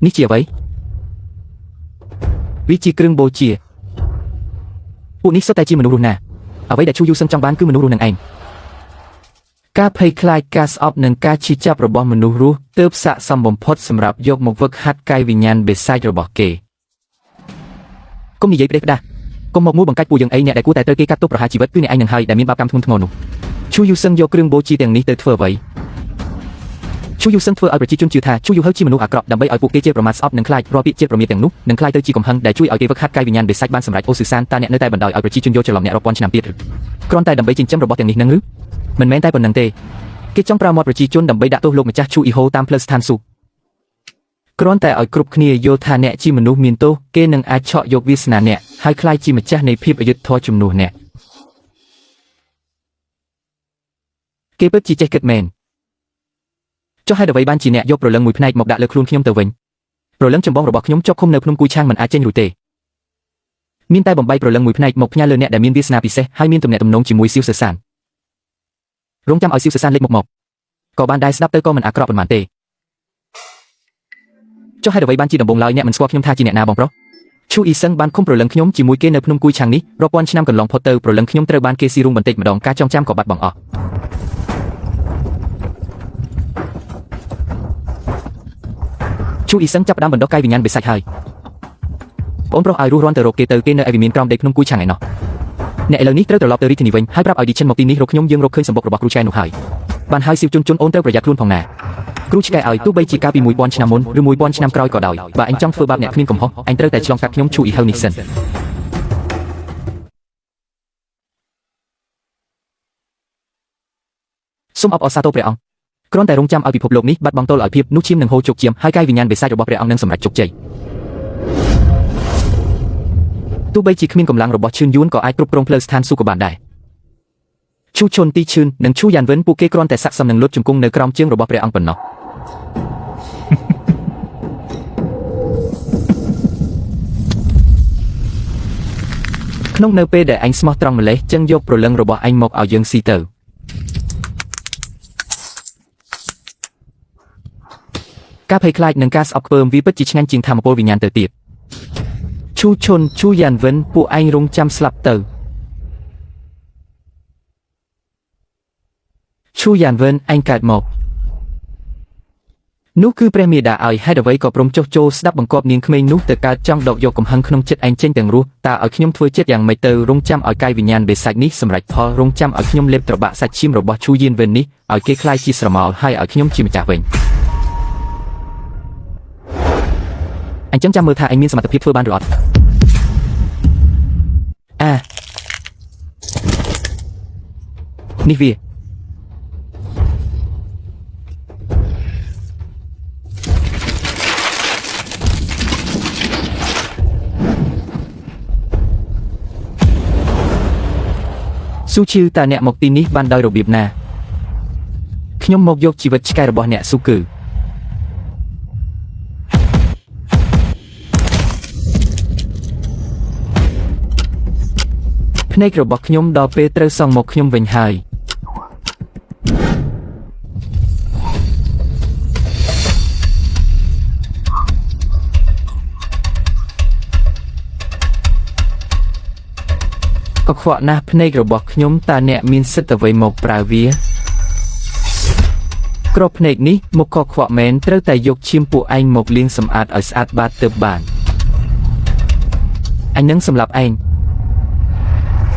Speaker 1: នេះជាអ្វីវាជាគ្រឿងបូជាពួកនេះសុទ្ធតែជាមនុស្សរស់ណាអ្វីដែលឈូយូសឹងចង់បានគឺមនុស្សរស់នឹងឯងការភ័យខ្លាចការស្អប់និងការឈឺចាប់របស់មនុស្សរស់ទើបស័ក្តិសមបំផុតសម្រាប់យកមកវឹកហាត់កាយវិញ្ញាណបិសាចរបស់គេកុំនិយាយផ្ដេសផ្ដាសកុំមកមួលបង្កាច់ពួកយើងអីអ្នកដែលគួរតែត្រូវគេកាត់ទោសប្រហារជីវិតគឺអ្នកឯងនឹងហើយដែលមានបាបកម្មធ្ងន់ធ្ងរនោះឈូយូសឹងយកគ្រឿងបូជាទាំងនេះទៅធ្វើអ្វីឈូយូសឹងធ្វើឲ្យប្រជាជនជឿថាឈូយូហៅជាមនុស្សអាក្រក់ដើម្បីឲ្យពួកគេជេរប្រមាថស្អប់និងខ្លាចរាល់ពាក្យជេរប្រមាថទាំងនោះនឹងខ្លាចទៅជាកំហឹងដែលជួយឲ្យគេវឹកហាត់កាយវិញ្ញាណបិសាចបានសម្រេចអូស៊ឺសានតើអ្នកនៅតែបណ្ដោយឲ្យប្រជាជនយល់ច្រឡំអ្នករាប់ពាន់ឆ្នាំទៀតឬគ្រាន់តែដើម្បីចិញ្ចឹមរបស់ទាំងនេះនឹងឬមិនមែនតែប៉ុណ្្នឹងទេគេចង់ប្រើមាត់ប្រជាជនដើម្បីដាក់ទោសលោកម្ចាស់ឈូអ៊ីហូតាមផ្លូវស្ថានសួគ៌គ្រាន់តែឲ្យគ្រប់គ្នាយល់ថាអ្នកជាមនុស្សមានទោសគេនឹងអាចឆក់យកវាសនាអ្នកហើយក្លាយជាម្ចាស់នៃភាពអយុត្តិធម៌ជំនួសអ្នកគេពិតជាចេះគិតមែនចុះហេតុអ្វីបានជាអ្នកយកព្រលឹងមួយផ្នែកមកដាក់លើខ្លួនខ្ញុំទៅវិញព្រលឹងចម្បងរបស់ខ្ញុំជាប់ឃុំនៅភ្នំគួយឆាងមិនអាចចេញរួចទេមានតែបំបីព្រលឹងមួយផ្នែកមកផ្ញើលើអ្នកដែលមានវាសនាពិសេសហើយមានទំនាក់ទំនងជាមួយសៀវសឺសានរងចាំឲ្យសៀវសឺសានលេចមុខមកក៏បានដែរស្ដាប់ទៅក៏មិនអាក្រក់ប៉ុន្មានទេចុះហេតុអ្វីបានជាដំបូងឡើយអ្នកមិនស្គាល់ខ្ញុំថាជាអ្នកណាបងប្រុសឈូអ៊ីសឹងបានឃុំព្រលឹងខ្ញុំជាមួយគេនៅភ្នំគួយឆាងនេះរាប់ពាន់ឆ្នាំកន្លងផុតទៅព្រលឹងខ្ញុំត្រូវបានគេស៊ីរុងបន្តិចម្ដងការចងចាំក៏បាត់បង់អស់ឈូអ៊ីសឹងចាប់ផ្ដើមបណ្ដុះកាយវិញ្ញាណបិសាចហើយបងប្រុសឲ្យរស់រាន់ទៅរកគេទៅគេនៅឯវិមានក្រោមដីភ្នំគួយឆាងឯណោះអ្នកឥឡូវនេះត្រូវត្រឡប់ទៅរាជធានីវិញហើយប្រាប់ឲ្យឌីឈិនមកទីនេះរកខ្ញុំយើងរកឃើញសម្បុករបស់គ្រូឆ្កែនោះហើយបានហើយសៀវជុនជុនអូនត្រូវប្រយ័ត្នខ្លួនផងណាគ្រូឆ្កែឲ្យទោះបីជាកាលពី1000ឆ្នាំមុនឬ1000ឆ្នាំក្រោយក៏ដោយបើអញចង់ធ្វើបាបអ្នកគ្មានកំហុសអញត្រូវតែឆ្លងកាត់ខ្ញុំឈូអ៊ីហៅនេះសិនសូមអបអរសាទរព្រះអង្គគ្រាន់តែរងចាំឲ្យពិភពលោកនេះបាត់បង់ទល់ឲ្យភាពនោះឈាមនឹងហូរជោគជាមហើយកាយវិញ្ញាណបិសាចរបស់ព្រះអង្គនឹងសម្រេចជោគជ័យទោះបីជាគ្មានកម្លាំងរបស់ឈឿនយួនក៏អាចគ្រប់គ្រងផ្លូវស្ថានសួគ៌ក៏បានដែរឈូឈុនទីឈឿននិងឈូយ៉ានវិនពួកគេគ្រាន់តែស័ក្តិសមនឹងលុតជង្គង់នៅក្រោមជើងរបស់ព្រះអង្គប៉ុណ្ណោះក្នុងនៅពេលដែលអញស្មោះត្រង់ម្លេះចឹងយកព្រលឹងរបស់អញមកឲ្យយើងស៊ីទៅការភ័យខ្លាចនិងការស្អប់ខ្ពើមវាពិតជាឆ្ងាញ់ជាងធម៌ពលវិញ្ញាណទៅទៀតឈូឈុនឈូយ៉ានវិនពួកឯងរងចាំស្លាប់ទៅឈូយ៉ានវិនឯងកើតមកនោះគឺព្រះមេដាឲ្យហេតុអ្វីក៏ព្រមចុះចូលស្ដាប់បង្គាប់នាងក្មេងនោះទៅកើតចង់ដកយកកំហឹងក្នុងចិត្តឯងចេញទាំងរស់តើឲ្យខ្ញុំធ្វើចិត្តយ៉ាងម៉េចទៅរងចាំឲ្យកាយវិញ្ញាណបិសាចនេះសម្រេចផលរងចាំឲ្យខ្ញុំលេបត្របាក់សាច់ឈាមរបស់ឈូយានវិននេះឲ្យគេក្លាយជាស្រមោលហើយឲ្យខ្ញុំជាម្ចាស់វិញអញ្ចឹងចាំមើលថាឯងមានសមត្ថភាពធ្វើបានឬអត់ នេះវាស៊ូឈីវតើអ្នកមកទីនេះបានដោយរបៀបណាខ្ញុំមកយកជីវិតឆ្កែរបស់អ្នកស៊ូគឺភ្នែករបស់ខ្ញុំដល់ពេលត្រូវសងមកខ្ញុំវិញហើយកខ្វក់ណាស់ភ្នែករបស់ខ្ញុំតើអ្នកមានសិទ្ធិអ្វីមកប្រើវាក្របភ្នែកនេះមកកខ្វក់មែនត្រូវតែយកឈាមពួកឯងមកលាងសម្អាតឲ្យស្អាតបាតទើបបានអញនឹងសម្លាប់ឯង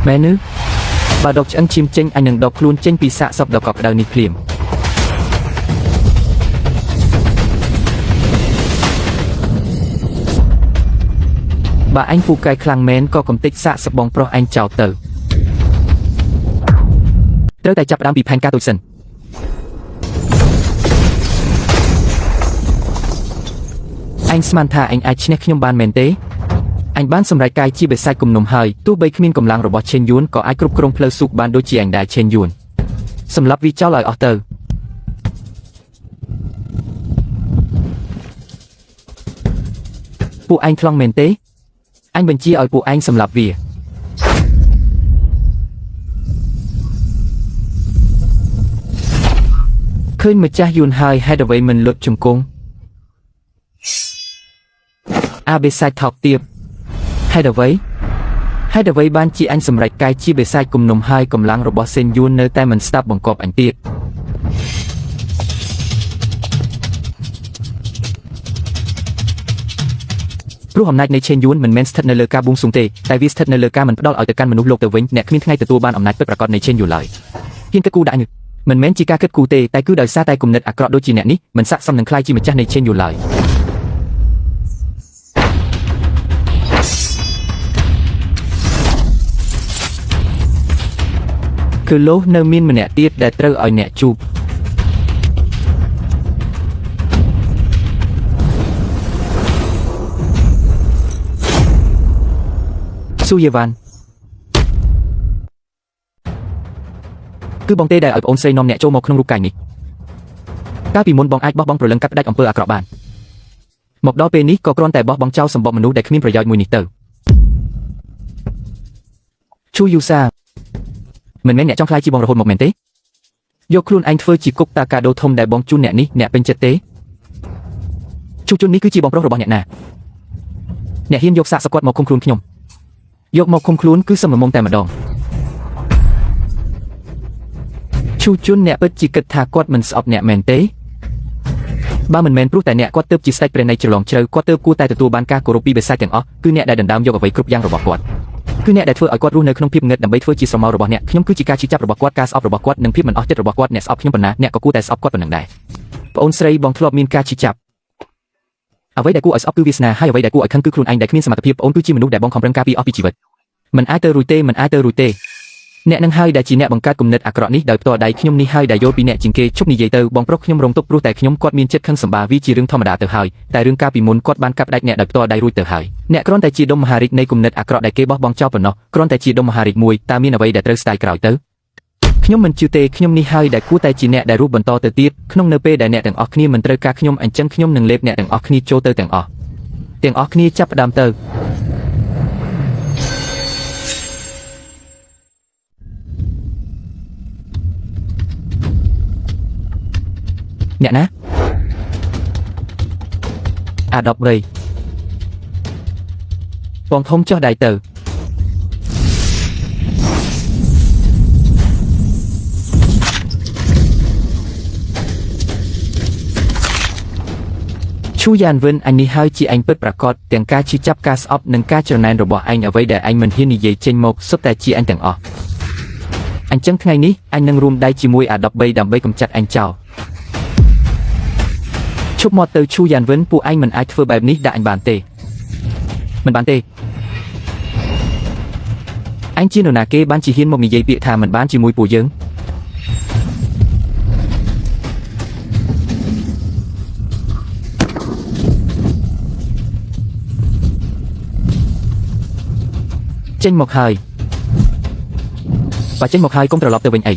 Speaker 1: មែនឬបើដកឆ្អឹងឈាមចេញអញនឹងដកខ្លួនចេញពីសាកសពដ៏កក់ក្ដៅនេះភ្លាមបើអញពូកែខ្លាំងមែនក៏កំតិចសាកសបងប្រុសអញចោលទៅត្រូវតែចាប់ផ្ដើមពីផែនការតូចសិនអញស្មានថាអញអាចឈ្នះខ្ញុំបានមែនទេអញបានសម្រេចកាយជាបិសាចគំនុំហើយទោះបីគ្មានកម្លាំងរបស់ឆេនយួនក៏អាចគ្រប់គ្រងផ្លូវស៊ូកបានដូចជាអញដែរឆេនយួនសម្រាប់វាចោលឲ្យអស់ទៅពួកឯងថ្លង់មែនទេអញបញ្ជាឲ្យពួកឯងសម្លាប់វាឃើញម្ចាស់យួនហើយហេតុអ្វីមិនលុតជង្គង់អាបិសាចថោកទាបហេតុអ្វីហេតុអ្វីបានជាអញសម្រេចកាយជាបិសាចគំនុំហើយកម្លាំងរបស់សេនយួននៅតែមិនស្ដាប់បង្គាប់អញទៀតព្រោះអំណាចនៃឆេនយួនមិនមែនស្ថិតនៅលើការបួងសួងទេតែវាស្ថិតនៅលើការមិនផ្ដល់ឲ្យទៅកាន់មនុស្សលោកទៅវិញអ្នកគ្មានថ្ងៃទទួលបានអំណាចពិតប្រាកដនៃឆេនយួនឡើយហ៊ានគិតគូរដាក់ញឹកមិនមែនជាការគិតគូរទេតែគឺដោយសារតែគំនិតអាក្រក់ដូចជាអ្នកនេះមិនស័ក្តិសមនឹងក្លាយជាម្ចាស់នៃឆេនយួនឡើយគឺលោះនៅមានម្នាក់ទៀតដែលត្រូវឲ្យអ្នកជួបស៊ូយេវ៉ាន់គឺបងទេដែលឲ្យប្អូនស្រីនាំអ្នកចូលមកក្នុងរូបកាយនេះកាលពីមុនបងអាចបោះបង់ព្រលឹងកាត់ផ្ដាច់អំពើអាក្រក់បានមកដល់ពេលនេះក៏គ្រាន់តែបោះបង់ចោលសម្បកមនុស្សដែលគ្មានប្រយោជន៍មួយនេះទៅឈូយូសាមិនមែនអ្នកចង់ខ្លាយជាបងរហូតមកមែនទេយកខ្លួនឯងធ្វើជាគុកតាកាដូធំដែលបងជូនអ្នកនេះអ្នកពេញចិត្តទេជួជុននេះគឺជាបងប្រុសរបស់អ្នកណាអ្នកហ៊ានយកសាកសគាត់មកឃុំខ្លួនខ្ញុំយកមកឃុំខ្លួនគឺសមល្មមតែម្ដងឈូជុនអ្នកពិតជាគិតថាគាត់មិនស្អប់អ្នកមែនទេបើមិនមែនព្រោះតែអ្នកគាត់ទើបជាស្ដេចព្រះនៃជ្រលងជ្រៅគាត់ទើបគួរតែទទួលបានការគោរពពីបិសាចទាំងអស់គឺអ្នកដែលដណ្ដើមយកអ្វីគ្រប់យ៉ាងរបស់គាត់គឺអ្នកដែលធ្វើឲ្យគាត់រស់នៅក្នុងភាពងឹតដើម្បីធ្វើជាស្រមោលរបស់អ្នកខ្ញុំគឺជាការឈឺចាប់របស់គាត់ការស្អប់របស់គាត់និងភាពមិនអស់ចិត្តរបស់គាត់អ្នកស្អប់ខ្ញុំប៉ុណ្ណាអ្នកក៏គួរតែស្អប់គាត់ប៉ុណ្ណឹងដែរប្អូនស្រីបងធ្លាប់មានការឈឺចាប់អ្វីដែលគួរឲ្យស្អប់គឺវាសនាហើយអ្វីដែលគួរឲ្យខឹងគឺខ្លួនឯងដែលគ្មានសមត្ថភាពប្អូនគឺជាមនុស្សដែលបងខំប្រឹងការពារអស់ពីជីវិតមិនអាចទៅរួចទេមិនអាចទៅរួចទេអ្នកនឹងហើយដែលជាអ្នកបង្កើតគំនិតអាក្រក់នេះដោយផ្ទាល់ដៃខ្ញុំនេះហើយដែលយល់ពីអ្នកជាងគេឈប់និយាយទៅបងប្រុសខ្ញុំរងទុក្ខព្រោះតែខ្ញុំគាត់មានចិត្តខឹងសម្បាវាជារឿងធម្មតាទៅហើយតែរឿងកាលពីមុនគាត់បានកាប់ដាច់អ្នកដោយផ្ទាល់ដៃរួចទៅហើយអ្នកគ្រាន់តែជាដុំមហារីកនៃគំនិតអាក្រក់ដែលគេបោះបង់ចោលប៉ុណ្ណោះគ្រាន់តែជាដុំមហារីកមួយតើមានអ្វីដែលត្រូវស្ដាយក្រោយទៅខ្ញុំមិនជឿទេខ្ញុំនេះហើយដែលគួរតែជាអ្នកដែលរស់បន្តទៅទៀតក្នុងនៅពេលដែលអ្នកទាំងអស់គ្នាមិនត្រូវការខ្ញុំអញ្ចឹងខ្ញុំនឹងលេបអ្នកទាំងអស់គ្នាចូលទៅទាំងអស់គ្នាចាប់ផ្ដើមទៅអ្នកណាអា13បងធំចុះដៃទៅឈូយ៉ានវិនអញនេះហើយជាអញពិតប្រាកដទាំងការឈឺចាប់ការស្អប់និងការច្រណែនរបស់អញអ្វីដែលអញមិនហ៊ាននិយាយចេញមកសុទ្ធតែជាអញទាំងអស់អញ្ចឹងថ្ងៃនេះអញនឹងរួមដៃជាមួយអា13ដើម្បីកម្ចាត់អញចោលឈប់មកទៅឈូយ៉ានវិនពួកឯងមិនអាចធ្វើបែបនេះដាក់អញបានទេមិនបានទេអញជានរណាគេបានជាហ៊ានមកនិយាយពាក្យថាមិនបានជាមួយពួកយើង ចេញមកហើយបើចេញមកហើយកុំត្រឡប់ទៅវិញអី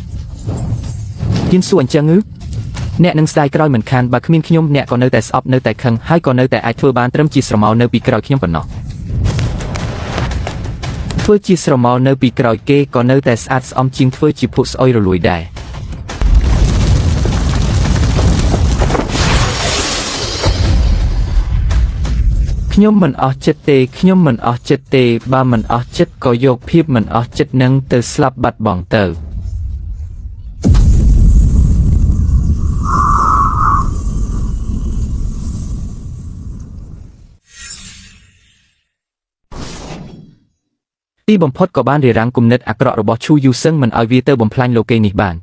Speaker 1: ហ៊ានសួរអញ្ចឹងឬអ្នកនឹងស្ដាយក្រោយមិនខានបើគ្មានខ្ញុំអ្នកក៏នៅតែស្អប់នៅតែខឹងហើយក៏នៅតែអាចធ្វើបានត្រឹមជាស្រមោលនៅពីក្រោយខ្ញុំប៉ុណ្ណោះធ្វើជាស្រមោលនៅពីក្រោយគេក៏នៅតែស្អាតស្អំជាងធ្វើជាភក់ស្អុយរលួយដែរខ្ញុំមិនអស់ចិត្តទេខ្ញុំមិនអស់ចិត្តទេបើមិនអស់ចិត្តក៏យកភាពមិនអស់ចិត្តនឹងទៅស្លាប់បាត់បង់ទៅទីបំផុតក៏បានរារាំងគំនិតអាក្រក់របស់ឈូយូសឹងមិនឲ្យវាទៅបំផ្លាញលោកីនេះបាន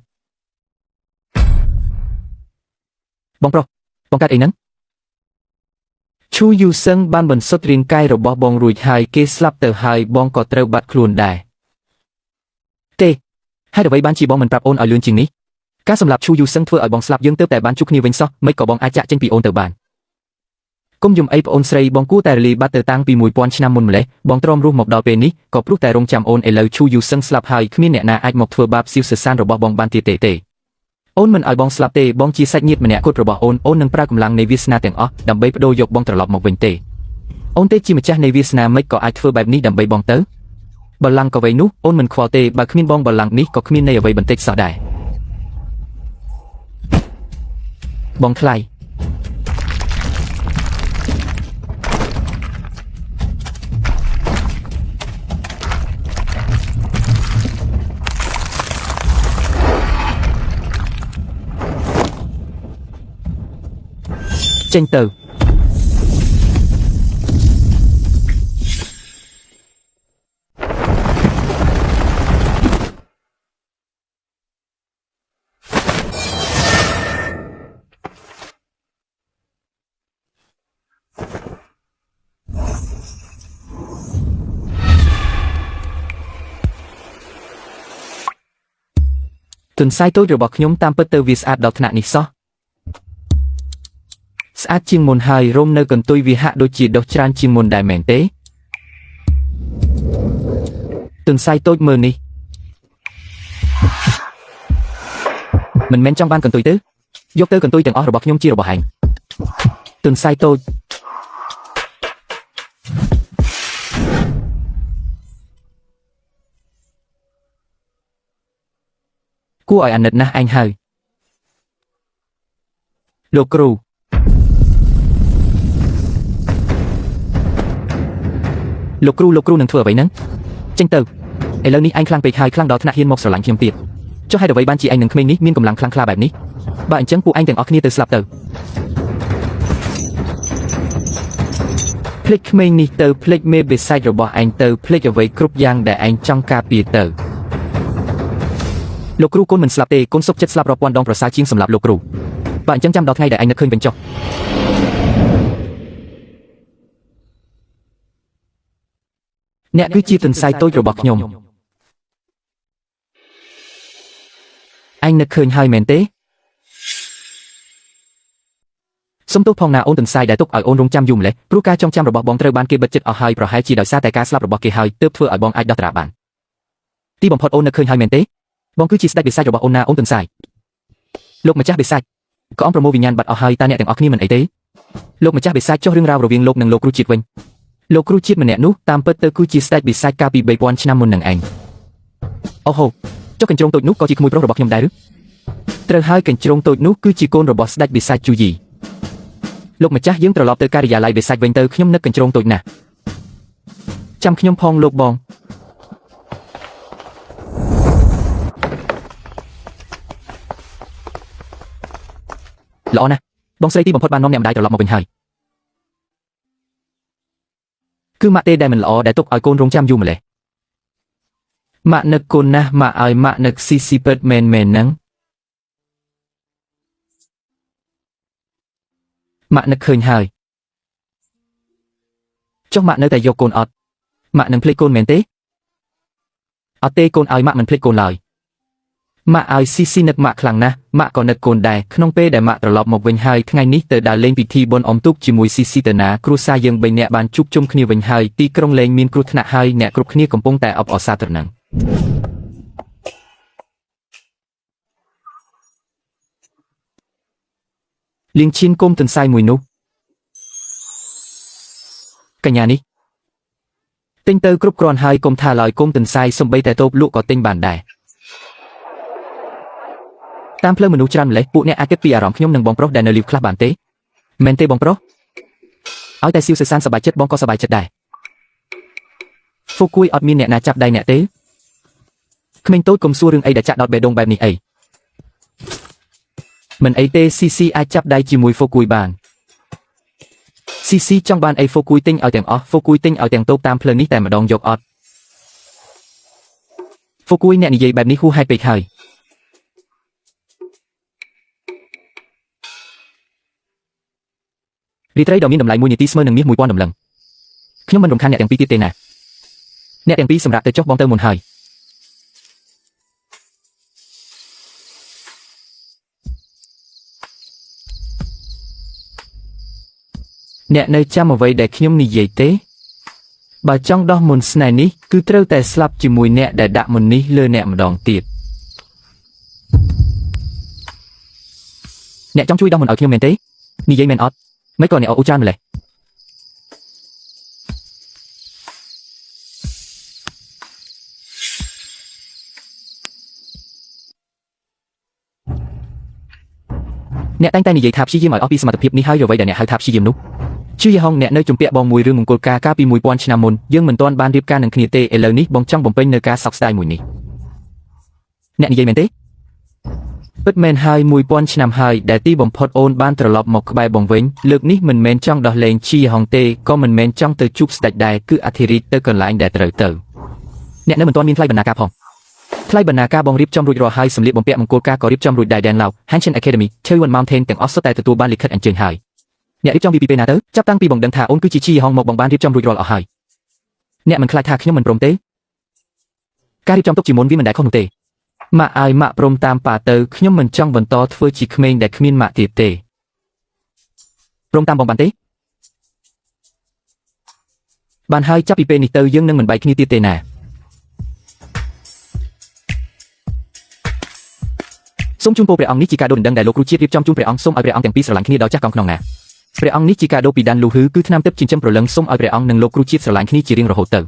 Speaker 1: បងប្រុសបងកាត់អីហ្នឹងឈូយូសឹងបានបន្សុទ្ធរាងកាយរបស់បងរួចហើយគេស្លាប់ទៅហើយបងក៏ត្រូវបាត់ខ្លួនដែរទេហេតុអ្វីបានជាបងមិនប្រាប់អូនឲ្យលឿនជាងនេះការសម្លាប់ឈូយូសឹងធ្វើឲ្យបងស្លាប់យើងទើបតែបានជួបគ្នាវិញសោះមិនក៏បងអាចចាក់ចេញពីអូនទៅបានគុំយំអីប្អូនស្រីបងគួរតែរលាយបាត់ទៅតាំងពី1000ឆ្នាំមុនម្លេះបងទ្រាំរស់មកដល់ពេលនេះក៏ព្រោះតែរងចាំអូនឥឡូវឈូយូសឹងស្លាប់ហើយគ្មានអ្នកណាអាចមកធ្វើបាបស៊ីវសសានរបស់បងបានទៀតទេអូនមិនឲ្យបងស្លាប់ទេបងជាសាច់ញាតិម្នាក់គត់របស់អូនអូននឹងប្រើកម្លាំងនៃវាសនាទាំងអស់ដើម្បីបដូរយកបងត្រឡប់មកវិញទេអូនទេជាម្ចាស់នៃវាសនាមិនក៏អាចធ្វើបែបនេះដើម្បីបងទៅបល្ល័ង្កកវៃនោះអូនមិនខ្វល់ទេបើគ្មានបងបល្ល័ង្កនេះក៏គ្មានន័យអ្វីបន្តិចសោះដែរបងថ្លៃចេញទៅទន្សាយតូចរបស់ខ្ញុំតាមពិតទៅវាស្អាតដល់ថ្នាក់នេះសោះស្អាតជាងមុនហើយរោមនៅកន្ទុយវាហាក់ដូចជាដុះច្រើនជាងមុនដែរមែនទេទន្សាយតូចមើលនេះមិនមែនចង់បានកន្ទុយទេយកទៅកន្ទុយទាំងអស់របស់ខ្ញុំជារបស់ឯងទន្សាយតូចគួរឲ្យអាណិតណាស់ឯងហើយលោកគ្រូលោកគ្រូលោកគ្រូនឹងធ្វើអ្វីហ្នឹងចេញទៅឥឡូវនេះឯងខ្លាំងពេកហើយខ្លាំងដល់ថ្នាក់ហ៊ានមកស្រឡាញ់ខ្ញុំទៀតចុះហេតុអ្វីបានជាឯងនឹងក្មេងនេះមានកម្លាំងខ្លាំងក្លាបែបនេះបើអញ្ចឹងពួកឯងទាំងអស់គ្នាទៅស្លាប់ទៅភ្លេចក្មេងនេះទៅភ្លេចមេបិសាចរបស់ឯងទៅភ្លេចអ្វីគ្រប់យ៉ាងដែលឯងចង់ការពារទៅលោកគ្រូកូនមិនស្លាប់ទេកូនសុខចិត្តស្លាប់រាប់ពាន់ដងប្រសើរជាងសម្លាប់លោកគ្រូបើអញ្ចឹងចាំដល់ថ្ងៃដែលឯងនឹកឃើញវិញចុះអ្នកគឺជាទន្សាយតូចរបស់ខ្ញុំឯងនឹកឃើញហើយមែនទេសុំទោសផងណាអូនទន្សាយដែលទុកឲ្យអូនរងចាំយូរម្លេះព្រោះការចងចាំរបស់បងត្រូវបានគេបិទចិត្តអស់ហើយប្រហែលជាដោយសារតែការស្លាប់របស់គេហើយទើបធ្វើឲ្យបងអាចដោះត្រាបានទីបំផុតអូននឹកឃើញហើយមែនទេបងគឺជាស្ដេចបិសាចរបស់អូនណាអូនទន្សាយលោកម្ចាស់បិសាចក៏អង្គប្រមូលវិញ្ញាណបាត់អស់ហើយតើអ្នកទាំងអស់គ្នាមិនអីទេលោកម្ចាស់បិសាចចុះរឿងរ៉ាវរវាងលោកនិងលោកគ្រូជាតិវិញលោកគ្រូជាតិម្នាក់នោះតាមពិតទៅគឺជាស្ដេចបិសាចកាលពី3000ឆ្នាំមុននឹងឯងអូហូចុះកញ្ជ្រោងតូចនោះក៏ជាក្មួយប្រុសរបស់ខ្ញុំដែរឬត្រូវហើយកញ្ជ្រោងតូចនោះគឺជាកូនរបស់ស្ដេចបិសាចជូយីលោកម្ចាស់យើងត្រឡប់ទៅការិយាល័យបិសាចវិញទៅខ្ញុំនឹកកញ្ជ្រោងតូចណាស់ចាំខ្ញុំផងលោកបងល្អណាស់បងស្រីទីបំផុតបាននាំអ្នកម្ដាយត្រឡប់មកវិញហើយគឺម៉ាក់ទេដែលមិនល្អដែលទុកឲ្យកូនរងចាំយូរម្លេះម៉ាក់នឹកកូនណាស់ម៉ាក់ឲ្យម៉ាក់នឹកស៊ីស៊ីពិតមែនមែនហ្នឹងម៉ាក់នឹកឃើញហើយចុះម៉ាក់នៅតែយកកូនអត់ម៉ាក់នឹងភ្លេចកូនមែនទេអត់ទេកូនឲ្យម៉ាក់មិនភ្លេចកូនឡើយ ម៉ាក់ឲ្យស៊ីស៊ីនឹកម៉ាក់ខ្លាំងណាស់ម៉ាក់ក៏នឹកកូនដែរក្នុងពេលដែលម៉ាក់ត្រឡប់មកវិញហើយថ្ងៃនេះទៅដើរលេងពិធីបុណ្យអុំទូកជាមួយស៊ីស៊ីទៅណាគ្រួសារយើងបីនាក់បានជួបជុំគ្នាវិញហើយទីក្រុងលែងមានគ្រោះថ្នាក់ហើយអ្នកគ្រប់គ្នាកំពុងតែអបអរសាទរនឹងលៀងឈៀនគុំទន្សាយមួយនោះកញ្ញានេះទិញទៅគ្រប់គ្រាន់ហើយគុំថាឡើយគុំទន្សាយសំបីតែតូបលក់ក៏ទិញបានដែរតាមផ្លូវមនុស្សច្រើនម្លេះពួកអ្នកអាចគិតពីអារម្មណ៍ខ្ញុំនិងបងប្រុសដែលនៅលីវខ្លះបានទេមែនទេបងប្រុសឲ្យតែស៊ីវសិសានសប្បាយចិត្តបងក៏សប្បាយចិត្តដែរហ្វូគួយអត់មានអ្នកណាចាប់ដៃអ្នកទេក្មេងតូចកុំសួររឿងអីដែលចាក់ដោតបេះដូងបែបនេះអីមិនអីទេស៊ីស៊ីអាចចាប់ដៃជាមួយហ្វូគួយបានស៊ីស៊ីចង់បានអីហ្វូគួយទិញឲ្យទាំងអស់ហ្វូគួយទិញឲ្យទាំងតូបតាមផ្លូវនេះតែម្ដងយកអត់ហ្វូគួយអ្នកនិយាយបែបនេះហួសហេតុពេកហើយរាត្រីដ៏មានតម្លៃ1នាទីស្មើនឹងមាស1000តម្លឹងខ្ញុំមិនរំខានអ្នកទាំងពីរទៀតទេណាអ្នកទាំងពីរសម្រាប់ទៅចុះបងទៅមុនហើយអ្នកនៅចាំអ្វីដែលខ្ញុំនិយាយទេបើចង់ដោះមុនស្នេហ៍នេះគឺត្រូវតែស្លាប់ជាមួយអ្នកដែលដាក់មុននេះលើអ្នកម្ដងទៀតអ្នកចង់ជួយដោះមុនឲ្យខ្ញុំមែនទេនិយាយមែនអត់មិនក៏អ្នកអ៊ូច្រើនម្លេះអ្នកតែងតែនិយាយថាព្យាយាមឲ្យអស់ពីសមត្ថភាពនេះហើយអ្វីដែលអ្នកហៅថាព្យាយាមនោះជឿយហងអ្នកនៅជំពាក់បងមួយរឿងមង្គលការកាលពី1000ឆ្នាំមុនយើងមិនទាន់បានរៀបការនឹងគ្នាទេឥឡូវនេះបងចង់បំពេញនៅការសោកស្ដាយមួយនេះអ្នកនិយាយមែនទេពិតមែនហើយ1000ឆ្នាំហើយដែលទីបំផុតអូនបានត្រឡប់មកក្បែរបងវិញលើកនេះមិនមែនចង់ដោះលែងជីហងទេក៏មិនមែនចង់ទៅជួបស្ដេចដែរគឺអធិរាជទៅកន្លែងដែលត្រូវទៅអ្នកនៅមិនទាន់មានថ្លៃបណ្ណាការផងថ្លៃបណ្ណាការបងរៀបចំរួចរាល់ហើយសម្លៀកបំពាក់មង្គលការក៏រៀបចំរួចដែរដែនឡៅ Hanshin Academy Chewan Mountain ទាំងអស់សុទ្ធតែទទួលបានលិខិតអញ្ជើញហើយអ្នករៀបចំពីពេលណាទៅចាប់តាំងពីបងដឹងថាអូនគឺជាជីហងមកបងបានរៀបចំរួចរាល់អស់ហើយអ្នកមិនខ្លាចថាខ្ញុំមិនព្រមទេការរៀបចំទុកជាមុនវាមិនដែលខុសនោះទេម៉ាក់ឲ្យម៉ាក់ព្រមតាមប៉ាទៅខ្ញុំមិនចង់បន្តធ្វើជាក្មេងដែលគ្មានម៉ាក់ទៀតទេព្រមតាមបងបានទេបានហើយចាប់ពីពេលនេះទៅយើងនឹងមិនបែកគ្នាទៀតទេណាសូមជូនពរព្រះអង្គនេះជាការដូរដណ្ដឹងដែលលោកគ្រូជាតិរៀបចំជូនព្រះអង្គសូមឲ្យព្រះអង្គទាំងពីរស្រឡាញ់គ្នាដល់ចាស់កោងក្នុងណាព្រះអង្គនេះជាការដូរពីដានលូហ៊ឺគឺថ្នាំទឹកចិញ្ចឹមព្រលឹងសូមឲ្យព្រះអង្គនិងលោកគ្រូជាតិស្រឡាញ់គ្នាជារៀងរហូតទៅ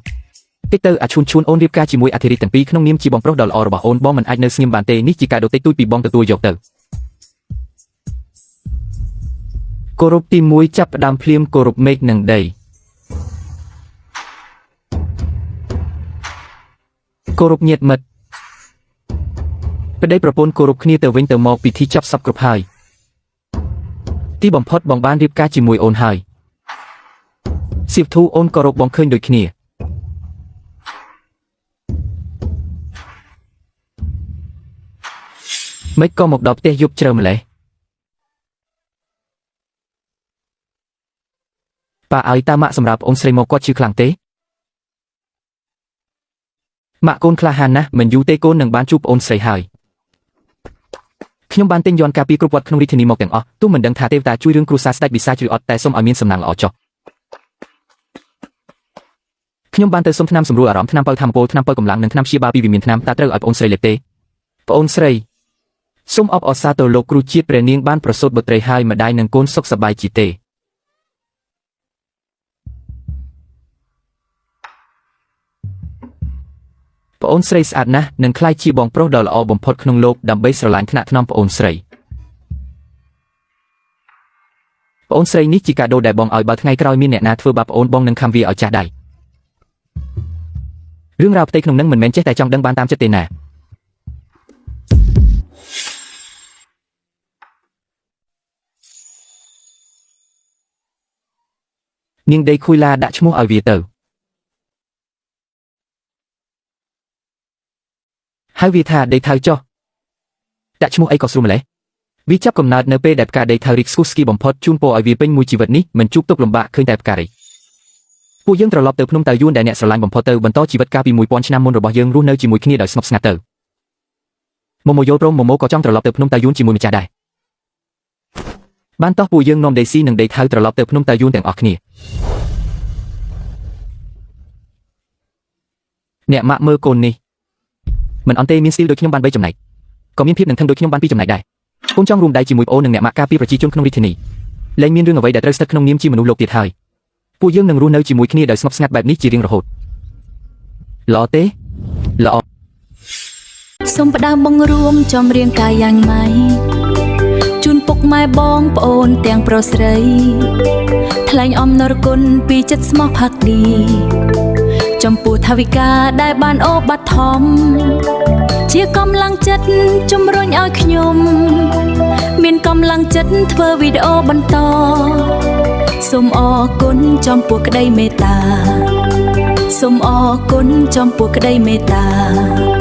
Speaker 1: តិចទៅអាឈួនឈួនអូនរៀបការជាមួយអធិរាជទាំងពីរក្នុងនាមជាបងប្រុសដ៏ល្អរបស់អូនបងមិនអាចនៅស្ងៀមបានទេនេះជាការដូរតិចតួចពីបងទទួលយកទៅគោរពទី1ចាប់ផ្ដើមភ្លាមគោរពមេឃនិងដីគោរពញាតិមិត្តប្តីប្រពន្ធគោរពគ្នាទៅវិញទៅមកពិធីចប់សពគ្រប់ហើយទីបំផុតបងបានរៀបការជាមួយអូនហើយសៀវធូអូនក៏រកបងឃើញដូចគ្នាមិនក៏មកដល់ផ្ទះយប់ជ្រៅម្លេះប៉ាឲ្យតាម៉ាក់សម្រាប់អូនស្រីមកគាត់ឈឺខ្លាំងទេម៉ាក់កូនក្លាហានណាស់មិនយូរទេកូននឹងបានជួបអូនស្រីហើយខ្ញុំបានទិញយន្តការពារគ្រប់វត្តក្នុងរាជធានីមកទាំងអស់ទោះមិនដឹងថាទេវតាជួយរឿងគ្រួសារស្ដេចវិសាចឬអត់តែសូមឲ្យមានសំណាងល្អចុះខ្ញុំបានទៅសុំថ្នាំសម្រួលអារម្មណ៍ថ្នាំបើធម្មពលថ្នាំបើកម្លាំងនិងថ្នាំព្យាបាលពីវិមានថ្នាំតើត្រូវឲ្យប្អូនស្រីលេបទេប្អូនស្រីសូមអបអរសាទរលោកគ្រូជាតិព្រះនាងបានប្រសូតបុត្រីហើយម្ដាយនិងកូនសុខសប្បាយជាទេប្អូនស្រីស្អាតណាស់និងក្លាយជាបងប្រុសដ៏ល្អបំផុតក្នុងលោកដើម្បីស្រឡាញ់ថ្នាក់ថ្នមប្អូនស្រីប្អូនស្រីនេះជាកាដូដែលបងឲ្យបើថ្ងៃក្រោយមានអ្នកណាធ្វើបាបប្អូនបងនឹងខំវាឲ្យចាស់ដៃរឿងរ៉ាវផ្ទៃក្នុងនឹងមិនមែនចេះតែចង់ដឹងបានតាមចិត្តទេណានាងដីខួយឡាដាក់ឈ្មោះឲ្យវាទៅហើយវាថាដីថៅចុះដាក់ឈ្មោះអីក៏ស្រួលម្លេះវាចាប់កំណើតនៅពេលដែលផ្កាដីថៅរីកស្គូស្គីបំផុតជូនពរឲ្យវាពេញមួយជីវិតនេះមិនជួបទុក្ខលំបាកឃើញតែផ្ការីពួកយើងត្រឡប់ទៅភ្នំតៅយួនដែលអ្នកស្រឡាញ់បំផុតទៅបន្តជីវិតកាលពី1000ឆ្នាំមុនរបស់យើងរស់នៅជាមួយគ្នាដោយស្ងប់ស្ងាត់ទៅ ម៉ូម៉ូយល់ព្រមម៉ូម៉ូក៏ចង់ត្រឡប់ទៅភ្នំតាយួនជាមួយម្ចាស់ដែរបានតោះពួកយើងនាំដេស៊ីនិងដេថៅត្រឡប់ទៅភ្នំតាយួនទាំងអស់គ្នាអ្នកម៉ាក់មើលកូននេះមិនអន់ទេមានស្ទីលដូចខ្ញុំបាន3ចំណែកក៏មានភាពនឹងថឹងដូចខ្ញុំបាន2ចំណែកដែរកូនចង់រួមដៃជាមួយប្អូននិងអ្នកម៉ាក់ការពារប្រជាជនក្នុងរាជធានីលែងមានរឿងអ្វីដែលត្រូវស្ថិតក្នុងនាមជាមនុស្សលោកទៀតហើយពួកយើងនឹងរស់នៅជាមួយគ្នាដោយស្ងប់ស្ងាត់បែបនេះជារៀងរហូតល្អទេល្អ
Speaker 2: សូមផ្ដើមបង្រួមចំរៀងកាយយ៉ាងម៉ៃជូនពុកម៉ែបងប្អូនទាំងប្រុសស្រី ថ្លែងអំណរគុណពីចិត្តស្មោះផាក់ឌី ចំពោះថាវិការដែលបានអូបត្ថម្ភជាកម្លាំងចិត្តជំរុញឲ្យខ្ញុំ មានកម្លាំងចិត្តធ្វើវីដេអូបន្តសូមអរគុណចំពោះក្តីមេត្តាសូមអរគុណចំពោះក្តីមេត្តា។